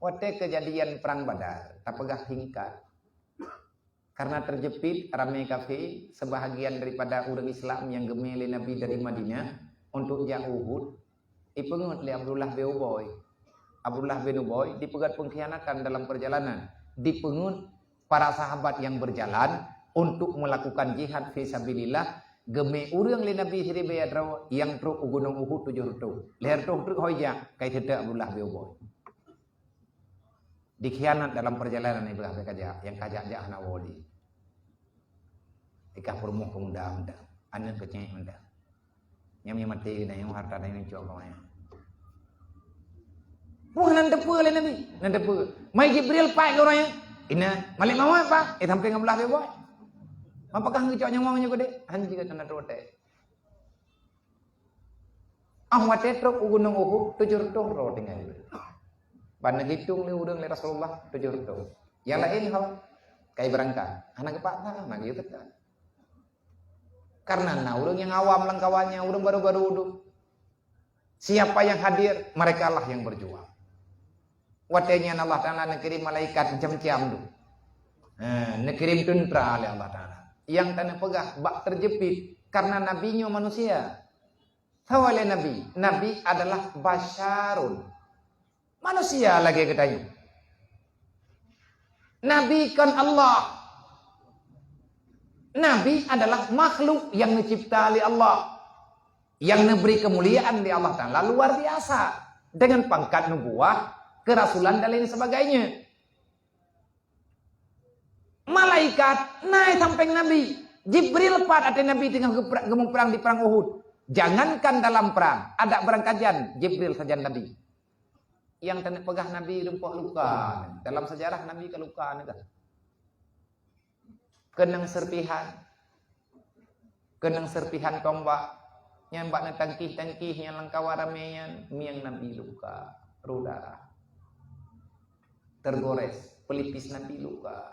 Watèe keujadian Prang Badar, tapeugah singkat. Karena teujeuet ramé kafé, seubahagian daripada ureueng Islam nyang geumé lé Nabi dari Madinah untuk jak Uhud, jipeungeut lé Abdullah bin Ubay. Abdullah bin Ubay jipeugöt pengkhianatan dalam perjalanan, jipeungeut para sahabat yang berjalan untuk melakukan jihad fi sabilillah, geumé ureueng lé Nabi siribèe droe nyang trok u Gunong Uhud tujoh reutôh. Lhèe reutôh treuk ho jak, ka jiteutap Abdullah bin Ubay. Dikhianat dalam perjalanan ibarat ka jak, nyang ka jak-jak hana woe lé. Ikah peurumoh peumuda mantong, aneuk keucék mantong. Nyang maté keunan nyang harta dan nyang cok kawai. Wah, nan teupeue lé Nabi, nan teupeue. Mai Jibril paih keu ureueng nyan. Ina, Malik Mawat, Pak. Eh, sampai ngon blah beboi. Apakah ngeucok nyawong nyoe geude? Han jeuet tanda trote. Ah, watèe trok u Gunong Uhud, tujoh reutôh droe tinggai. Ban neuhitong lé ureueng lé Rasulullah, tujoh reutôh. Nyang laén ho, kai beurangkat. Hana geupaksa, hana geuyue teuka. Karena na ureuëng nyang awam lam kawan nyan, ureuëng baru-baru tu. Siapa yang hadir, merekalah yang berjuang. Watée nyan Allah Taala neukirém malaikat macam-macam tu. Ha, neukirém teuntra lé Allah Taala. Nyang taneupeugah bak teujeuet karena nabi nyoe manusia. Soe lé nabi? Nabi adalah basyarun. Manusia lagée geutanyoe. Nabi kon Allah. Nabi adalah makhluk yang dicipta oleh Allah, yang diberi kemuliaan oleh Allah Taala luar biasa dengan pangkat nubuah, kerasulan dan lain sebagainya. Malaikat naik samping Nabi. Jibril pat ateueh Nabi tengah geupra-, geumuprang di perang Uhud. Jangankan dalam perang, ada barangkajan Jibril sajan Nabi. Nyang taneupeugah Nabi rumpok luka. Dalam sejarah Nabi ka luka nyan ka. Keunong serpihan. Keunong serpihan tombak. Nyan bak neutangkih-tangkih nyang lam kawan ramé nyan, mieng Nabi luka, rôh darah. Tergores, pelipis Nabi luka.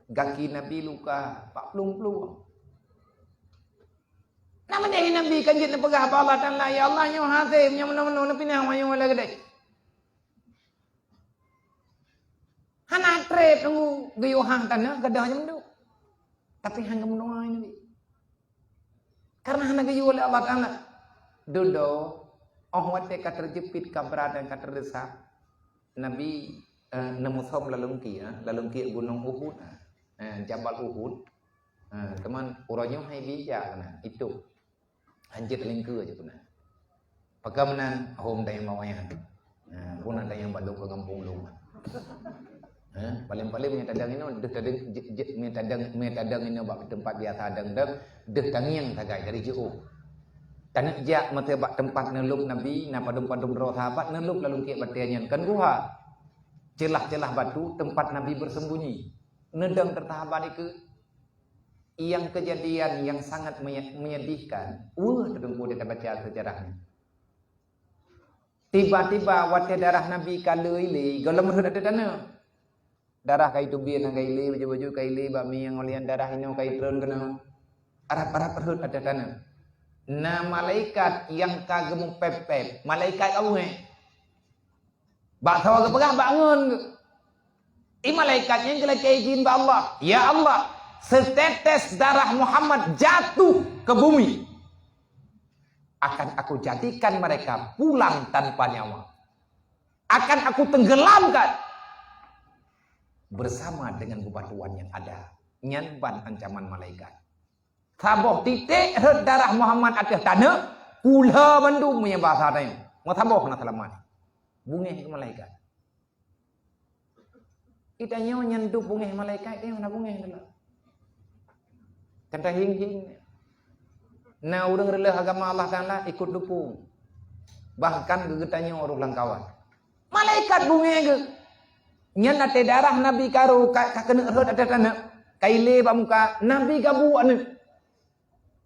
Gaki Nabi luka, bak plueng-plueng. Nah, meunyoe Nabi kan jeuet neupeugah bak Allah Taala, "Ya Allah, nyoe hasé, nyoe meunoe-meunoe, neupinah wanyoe lagée deh." Hana treb teunggu geuyue hang taneuh gadôh nyang duek. Tapi hana geumeunoe Nabi. Karena hana geuyue lé Allah Taala. Dudoe, óh watée ka teujeuet, ka brat dan ka teudesak, Nabi, eh, neumusom lalong kiek, eh, lalong kiek Gunong Uhud, eh, Jabal Uhud. Eh, teuma uroe nyoe hai bijak keunan, itu. Hanjeuet lingkeue jih keunan. Pakon meunan, hom dayang mawayah. Ha, pun ada nyang bak lôn keu gampông lôn. Ha, paling-paling meunyoe tadong inoe, deuh tadong, je-, je-, meunyoe tadong, meunyoe tadong inoe bak teumpat biasa dong-dong, deuh tangieng sagai dari jiôh. Taneuk jak masa bak teumpat neulôb Nabi, na padum-padum droe sahabat neulôb lalong kiek batée nyan, kan guha. Celah-celah batu tempat Nabi bersembunyi. Neudong teusahabat ikeue. Nyang kejadian yang sangat menye-, menyedihkan. Weueh, Teungku, tabaca sejarahnya. Tiba-tiba watée darah Nabi ka le ilé, gohlom rhot ateueh tanoh. Darah ka iteubiet, ka ilé baju-baju, ka ilé bak mieng, óh lheueh nyan darah inoe ka itreun keunoe. Arab-arab rhot ateueh tanoh. Na malaikat nyang ka geumupép-pép, malaikat awai. Bak saboh geupeugah bak ngon geuh. I malaikat nyan geulakée izin bak Allah, "Ya Allah, setetes darah Muhammad jatuh ke bumi, akan aku jadikan mereka pulang tanpa nyawa. Akan aku tenggelamkan bersama dengan bebatuan yang ada." Nyan ban ancaman malaikat. Saboh titek rhot darah Muhammad ateueh tanoh, pula bandum meunyoe basa tanyoe. Meusaboh hana seulamat. Bungéh keu malaikat. Geutanyoe nyan dum bungéh malaikat, eh, hana bungéh teuma. Kan tahieng-hieng. Na ureuëng reuloh agama Allah Taala ikut dukung. Bahkan geu-, geutanyoe rôh lam kawan. Malaikat bungéh geuh. Nyan ateueh darah Nabi ka rhot, ka, ka keuneuk rhot ateueh tanoh. Ka ilé bak muka, Nabi ka buet nyan.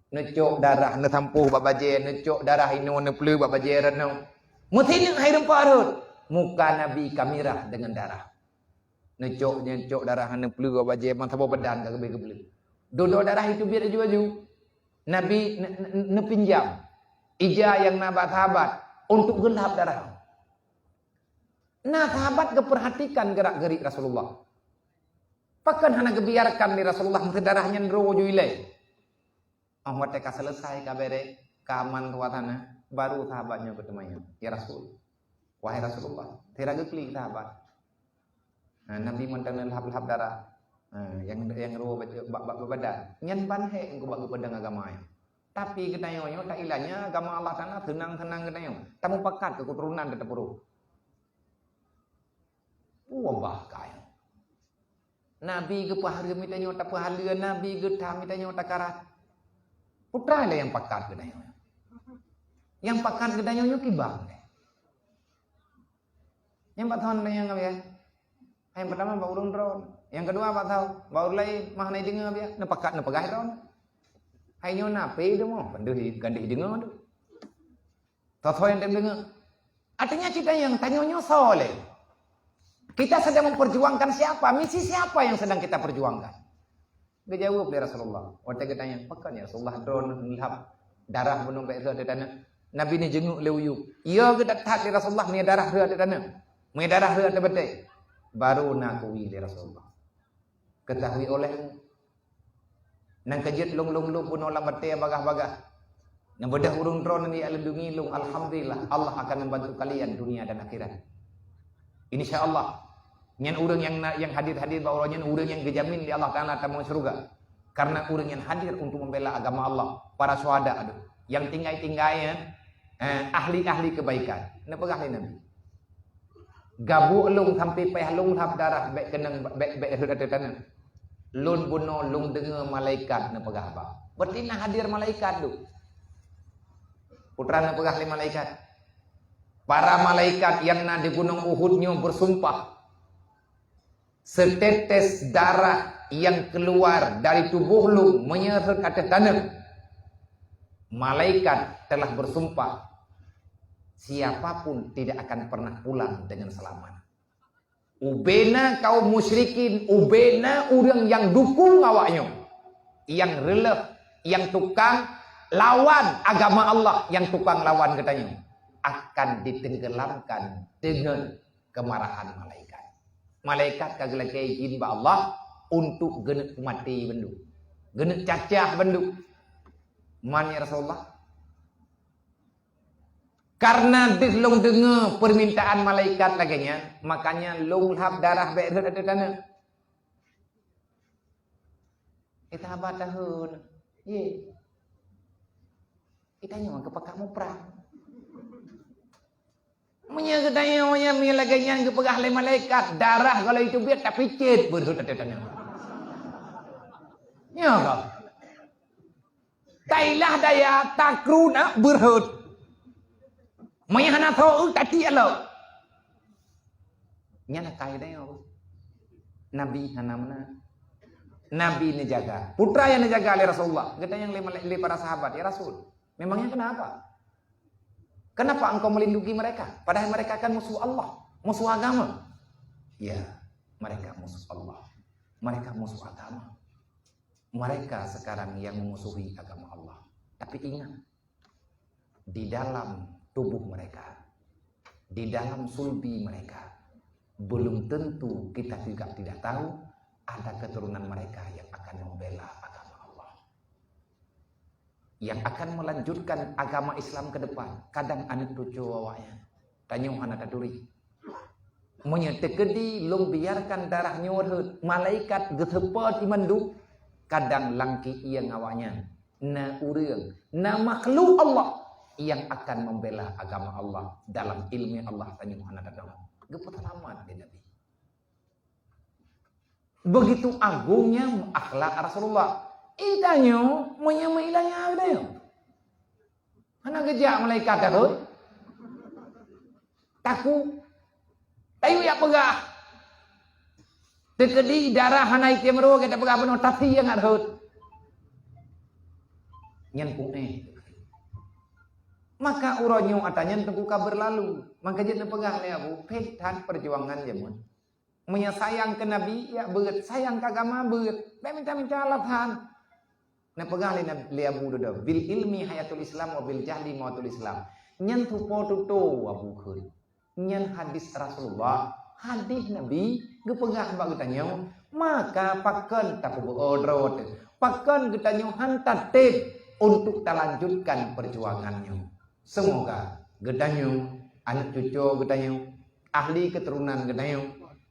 Neucok darah, neusampôh bak bajée, neucok darah inoe, neupleue bak bajée rot nyoe. Meusineuk hai rumpok rhot. Muka Nabi ka mirah deungon darah. Neucok, neucok darah, neupleue bak bajée, ban saboh badan ka geubri geubleue. Dudoe darah iteubiet laju-laju. Nabi ne-, ne-, neupinjam ija nyang na bak sahabat untuk geulhab darah. Na sahabat geupeurhatikan geurak-geurik Rasulullah. Pakon hana geubiarkan lé Rasulullah meuteudeh darah nyan droe ju ilée. Óh watée ka seuleusai, ka béré, ka aman suasana, baru sahabat nyoe geuteumanyong, "Ya Rasul, wahai Rasulullah," sira geuklik sahabat. Nah, Nabi mantong neulhab-lhab darah. Nah, nyang, nyang rua bak, bak, bak badan. Nyan ban hék engkau bak geupeudong agama nyoe. Tapi geutanyoe nyoe tailanya agama Allah Taala seunang-seunang geutanyoe. Tamupakat keu keuturonan teupeurôh. Wabah kai. Nabi geupeuhareuem geutanyoe tapeuhaleue, Nabi geutam geutanyoe takarat. Peue teuma lé nyang pakat geutanyoe? Nyang pakat geutanyoe nyoe kiban. Nyang bak thon nyang ngabiah. Nyang pertama bak ureuëng droe. Nyang kedua bak thon, bak ureuëng laén mah hana jideungoe biah, neupakat neupeugah droe. Hai nyoe na pé deungoe, kan deuh, kan deuh jideungoe tu. Soe-soe nyang tem deungoe. Artinya kita nyang tanyoe nyoe soe lé. Kita sedang memperjuangkan siapa? Misi siapa yang sedang kita perjuangkan? Geujaweueb lé Rasulullah. Watée geutanyong, "Pakon ya Rasulullah droeneuh neulhab darah bunoe bék rhot di taneuh?" Nabi neujeungeuk lé u yup. "Iya geutat-that lé Rasulullah, meunyo darah rhot di taneuh. Meunyo darah rhot di batée." Baru na kuwi lé Rasulullah. Keutahui oleh nyang keujeuet lôn-lôn bunoe lam batée bagah-bagah. Neubeudôh ureuëng droeneuh nyang lindungi lôn, alhamdulillah, Allah akan membantu kalian dunia dan akhirat. Insya Allah, nyan ureuëng nyang na, nyang hadir-hadir bak uroe nyan ureuëng nyang geujamin lé Allah Taala tamong syeuruga. Karena ureuëng nyang hadir untuk membela agama Allah, para syuhada tu, nyang tinggai-tinggai, eh, ahli-ahli kebaikan. Neupeugah lé Nabi. Gabuek lôn sampai payah lôn lhab darah bék keunong bék, bék rhot ateueh taneuh. Lôn bunoe lôn deungoe malaikat neupeugah haba. Berarti na hadir malaikat tu. Peue treuk neupeugah lé malaikat. Para malaikat nyang na di Gunong Uhud nyoe bersumpah, setetes darah yang keluar dari tubuh lôn meunyo rhot ateueh taneuh, malaikat telah bersumpah, siapapun tidak akan pernah pulang dengan selamat. Ubena kaum musyrikin, ubena ureuëng nyang dukung awaknyoe, nyang reuloh, nyang tukang lawan agama Allah, nyang tukang lawan geutanyoe, akan ditenggelamkan dengan kemarahan malaikat. Malaikat ka geulakée izin bak Allah untuk geuneuk maté bandum, geuneuk cacah bandum. Man ya Rasulullah, karena deuh lôn deungoe permintaan malaikat lagée nyan, makanya lôn lhab darah bék rhot ateueh taneuh. Kita haba tahun. Ye. Kita nyoe keupeue ka muprang. Meunyoe geutanyoe nyang meunyoe lagée nyan geupeugah lé malaikat, darah kalau itu biar tapicit beurhot ateueh taneuh. Nyoe ka. Tailah daya takru na beurhot. Meunyoe hana tho eu tati alok. Nyan akai daya. Nabi hana meunan. Nabi neujaga. Putra nyang neujaga lé Rasulullah. Geutanyong lé, lé para sahabat, "Ya Rasul, memangnya kenapa? Kenapa engkau melindungi mereka? Padahal mereka kan musuh Allah, musuh agama." Ya, mereka musuh Allah. Mereka musuh agama. Mereka sekarang yang memusuhi agama Allah. Tapi ingat, di dalam tubuh mereka, di dalam sulbi mereka, belum tentu, kita juga tidak tahu, ada keturunan mereka yang akan membela agama Allah, yang akan melanjutkan agama Islam ke depan. Kadang aneuk cucu awaknyan, tanyoe hana taturi. Meunyoe teukeudi lôn biarkan darah nyoe rhot, malaikat geuseupôt ié mandum, kadang lam keuieng awaknyan na ureuëng, na makhluk Allah nyang akan membela agama Allah dalam ileumé Allah tanyoe hana tateupeue. Geupeuseulamat lé Nabi. Begitu agungnya akhlak Rasulullah. Ih, tanyoe meunyoe meuilanya geutanyoe. Hana geujak malaikat takot. Takot. Tayue jak peugah. Teukeudi darah hana item roh, gata peugah bunoe, tapi nyang rhot. Nyan puéh. Maka uroe nyoe ata nyan teungku ka beurlalu. Maka jeuet neupeugah lé Abu, phet that peujuangan jameun. Meunyoe sayang keu Nabi, ya beuet, sayang keu agama, beuet. Bék minta-minta alasan. Neupeugah lé Nab-, lé Abu Duda, "Bil ilmi hayatul Islam wa bil jahli mautul Islam." Nyan tupo tutoe Abu kheun. Nyan hadis Rasulullah, hadis Nabi geupeugah bak geutanyoe, maka pakon tapeubuet droe teuh? Pakon geutanyoe han tatem untuk talanjutkan peujuangan nyoe? Semoga geutanyoe, aneuk cuco geutanyoe, ahli keuturonan geutanyoe,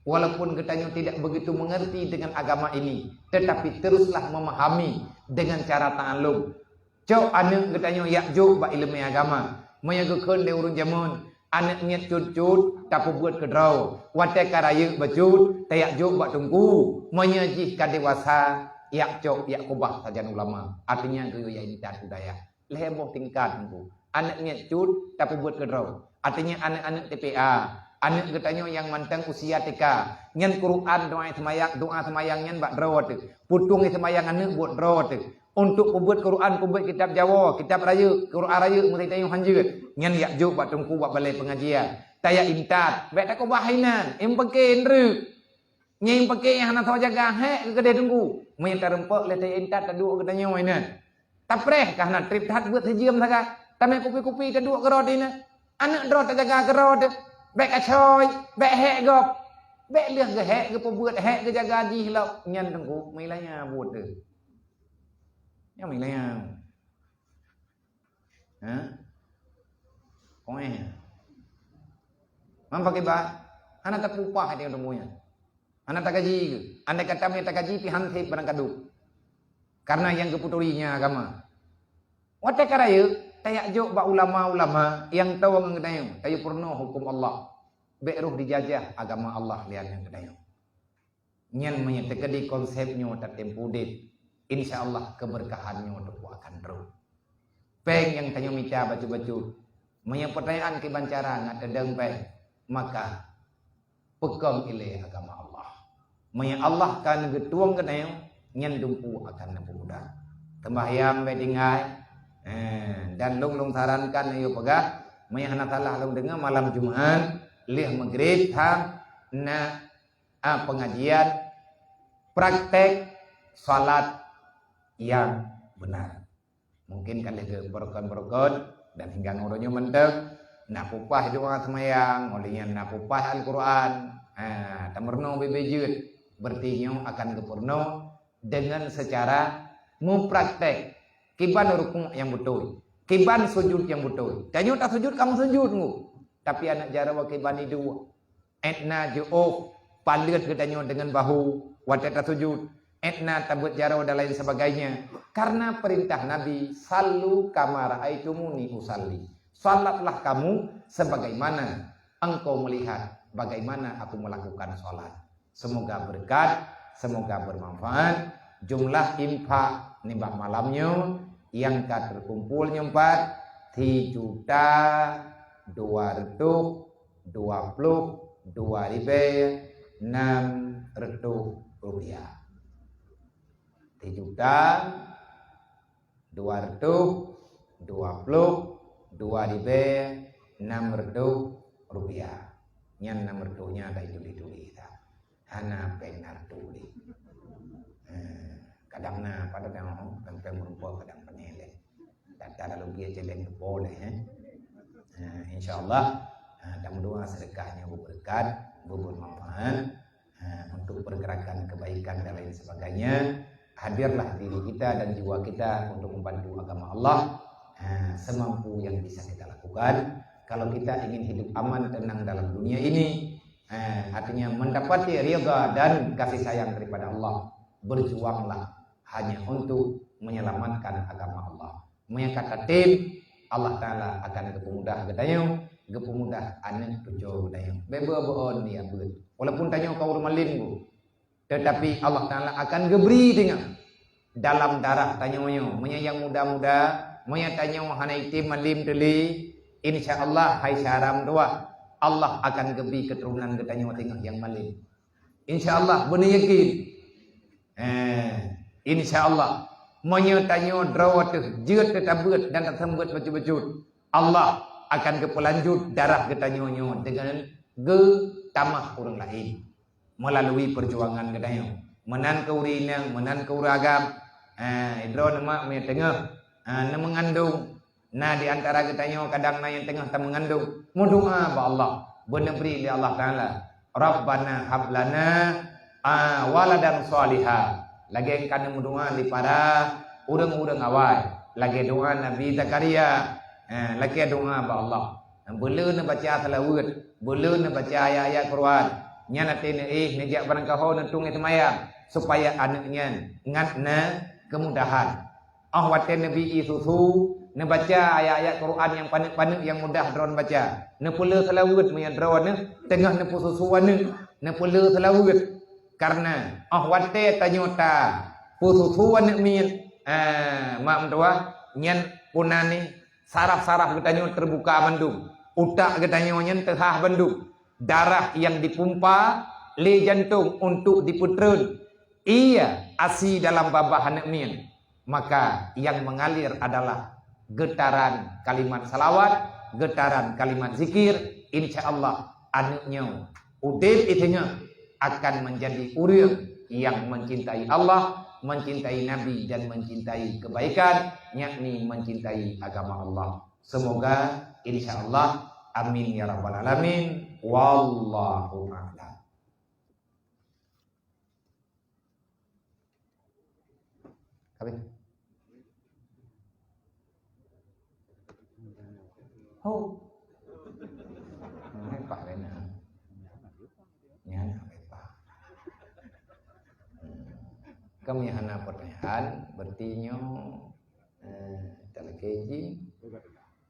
walaupun geutanyoe tidak begitu mengerti dengan agama ini, tetapi teruslah memahami dengan cara ta'allum. Cok aneuk geutanyoe jak jok bak ileumé agama. Meunyoe geukheun lé ureuëng jameun, aneuk miet cut-cut tapeubuet keudroe. Watée ka rayeuk bacut, tajak jok bak teungku. Meunyoe jih ka dewasa, jak cok, jak keubah sajan ulama. Artinya geuyue jak intat budaya. Lhée boh tingkat teungku. Aneuk miet cut tapeubuet keudroe. Artinya aneuk-aneuk T P A, aneuk geutanyoe nyang mantong usia T K. Nyan Quran, doa seumayang, doa seumayang nyan bak droe teuh. Putong seumayang aneuk buet droe teuh. Untuk peubuet Quran, peubuet kitab Jawoe, kitab rayeuk, Quran rayeuk meusé tanyoe hanjeuet. Nyan jak jok bak teungku bak balée peungajian. Tajak intat, bék takeubah inan, em peuke nreuk. Nyang paké nyang hana soe jaga, hék keu keudeh teungku. Meunyoe tarumpok lé teuintat taduek geutanyoe inan. Tapreh ka hana treb that beuet sijeuem sagai. Tamé kupi-kupi taduek keudroe inan. Aneuk droe tajaga keudroe teuh. Bék asoe, bék hék gob. Bék lheueh geuhék geupeubuet hék geujaga jih lom. Nyan teungku, meuilanya buet teuh. Nyan meuilanya. Ha? Koe. Mam pakai ba? Hana tapupah dia teumui nyan. Hana tagaji ke? Andai kata meunyo tagaji pih han sép barang kadub. Karena nyang geuputuri nyan agama. Watée ka rayeuk, tajak jok bak ulama-ulama nyang toe ngon geutanyoe, tayue peurunoe huköm Allah. Bék roh dijajah agama Allah lé aneuk geutanyoe. Nyan meunyoe teukeudi konsep nyoe tatem udeb, insya Allah keubeurkahan nyoe teupeu akan trok. Péng nyang tanyoe mita bacut-bacut, meunyoe peutanyaan kiban cara ngat teudong péng, maka peukong ilée agama Allah. Meunyoe Allah ka neugeutueng geutanyoe, nyan dumpeue akan neupeumudah. Seumbahyang bék tinggai, eh, dan lôn, lôn sarankan ayo peugah, meunyoe hana salah lôn deungoe malam Jumat, lheueh Maghrib, tham na ah, pengajian praktek salat yang benar. Mungkin kan lheueh geubeurokot-beurokot dan hingga ngon uroe nyoe mantong, na peupah doa seumayang, óh lheueh nyan na peupah Al-Quran. Ha, tameurunoe bebe jeuet, berarti nyoe akan geupeurunoe dengan secara mupraktek kiban rukuk nyang beutôi, kiban sujud nyang beutôi. Tanyoe tasujud ka meusujud ngu, tapi aneuk jaroe kiban iduek. Etna jiôh paleuet geutanyoe deungon bahu watée tasujud, etna tabeuet jaroe dan lain sebagainya. Karena perintah Nabi, "Sallu kama raaitumuni usalli." Salatlah kamu sebagaimana engkau melihat bagaimana aku melakukan salat. Semoga berkat, semoga bermanfaat. Jumlah infak nibak malam nyoe nyang ka terkumpul nyoe pat sijuta dua reutôh dua ploh dua ribée nam reutôh rupiah. Sijuta dua reutôh dua ploh dua ribée nam reutôh rupiah. Nyan nam reutôh nyan ka jituléh-tuléh dah. Hana péng na reutôh lé. Ha, kadang na, padahai kadang péng meurumpok, kadang pané lé. Data lalu gia celeng keupo lé, eh. Ha, insya Allah, ha, dan meudoa sedekah nyoe beubeureukat, beubermanfaat, ha, untuk pergerakan kebaikan dan lain sebagainya. Hadirlah diri kita dan jiwa kita untuk membantu agama Allah, ha, semampu yang bisa kita lakukan. Kalau kita ingin hidup aman, tenang dalam dunia ini, ha, artinya mendapati ridha dan kasih sayang daripada Allah, berjuanglah hanya untuk menyelamatkan agama Allah. Meunyo ka tatem, Allah Taala akan geupeumudah geutanyoe, geupeumudah aneuk cucoe geutanyoe. Bék beuon-beuon dia beuet. Walaupun tanyoe ka ureuëng malém, Bu, tetapi Allah Taala akan geubri teungoh dalam darah tanyoe nyoe. Meunyo nyang muda-muda, meunyo tanyoe hana item malém teuli, insya Allah hai syaram tuah, Allah akan geubri keuturonan geutanyoe teungoh nyang malém. Insya Allah, beuna yakin. Eh, insya Allah, meunyo tanyoe droe teuh jeuet teutabeuet dan taseumbeuet bacut-bacut, Allah akan geupeulanjut darah geutanyoe nyoe deungon geutamah ureuëng laén melalui peujuangan geutanyoe. Meunan keu ureuëng inong, meunan keu ureuëng agam. Eh, droeneuh mak meunyo teungoh, eh, neumeungandong, na di antara geutanyoe kadang na nyang teungoh tameungandong, meudoa bak Allah, beuneubri lé Allah Taala, "Rabbana hab lana, ah, waladan shaliha." Lagée ka neumeudoa di para ureuëng-ureuëng awai, lagée doa Nabi Zakaria, eh, lagée doa bak Allah. Beuleu neubaca seulaweuet, beuleu neubaca ayat-ayat Quran. Nyan até neuéh neujak barangkaho neutueng seumayang, supaya aneuk nyan ngat na keumudahan. Óh watée neubi ié susu, neubaca ayat-ayat Quran nyang paneuk-paneuk nyang mudah droeneuh baca. Neupeuleu seulaweuet meunyo droeneuh teungoh neupeususu aneuk, neupeuleu seulaweuet. Kareuna óh watée tanyoe tapeususu aneuk miet, ah, mak meutuwah, nyan puna nih saraf-saraf geutanyoe teubuka mandum. Utak geutanyoe nyan teuhah bandum. Darah nyang dipumpa lé jantong untuk dipeutreun ié asi dalam babah aneuk miet. Maka nyang meungalir adalah geutaran kalimat salawat, geutaran kalimat zikir, insya Allah aneuk nyoe udeb i teungoh akan menjadi ureuëng yang mencintai Allah, mencintai Nabi, dan mencintai kebaikan, yakni mencintai agama Allah. Semoga, insya Allah. Amin ya rabbal alamin. Wallahu a'lam. Habis. Ho. Nyan pak lain. Nyan pak. Kamu yang hana pertanyaan, berarti nyoe, eh, tak lagi ji.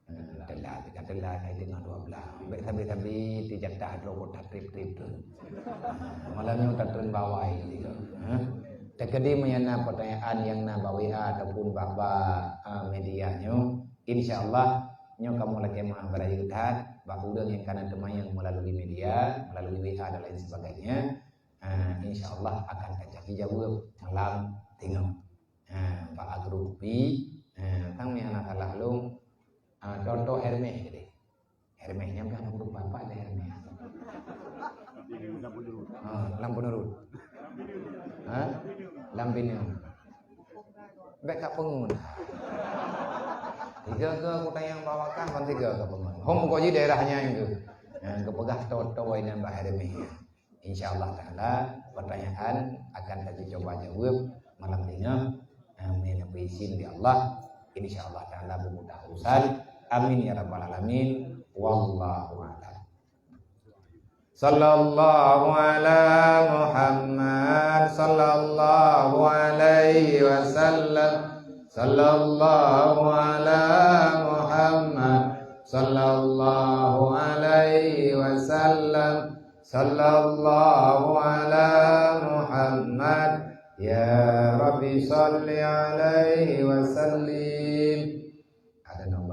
Eh, telat, telat, telat, hai teungoh dua belas. Bèk sabe-sabe tijatah droe kota trip-trip tu. Eh, malam nyoe tatreun bawai juga. Eh? Teukeudi meunyo na pertanyaan nyang na bak W A ataupun bak, bak, eh, media nyoe, insya Allah nyoe kamoe lakèe meu'ah beurayeuk that bak ureuëng nyang kana teumanyong melalui media, melalui W A dan lain sebagainya. Eh, insya Allah akan tacaji jaweueb malam teungoh. Ha, bak grup pi, ha, tang meuhana salah lôn, ha, contoh Hermes jadi. Hermes nyang ka grup bapak ada Hermes. Ha, lam penurut. Ha? Lam pineung. Bèk ka peungun. Tiga ke aku tanyang bawakan, kan tiga ke peungun. Hom ko ji daerahnya itu. Ha, kepeugah toto inan bak Hermes. Insya Allah Ta'ala, pertanyaan akan kami coba jawab malam ini. Amin. Apa izin di Allah, insya Allah Ta'ala, memudah urusan. Amin ya rabbal alamin. Wallahu a'lam. Sallallahu ala Muhammad, sallallahu alaihi wasallam. Sallallahu ala Muhammad, sallallahu alaihi wasallam. Sallallahu ala Muhammad. Ya Rabbi, salli alaihi wasallim. Ada nama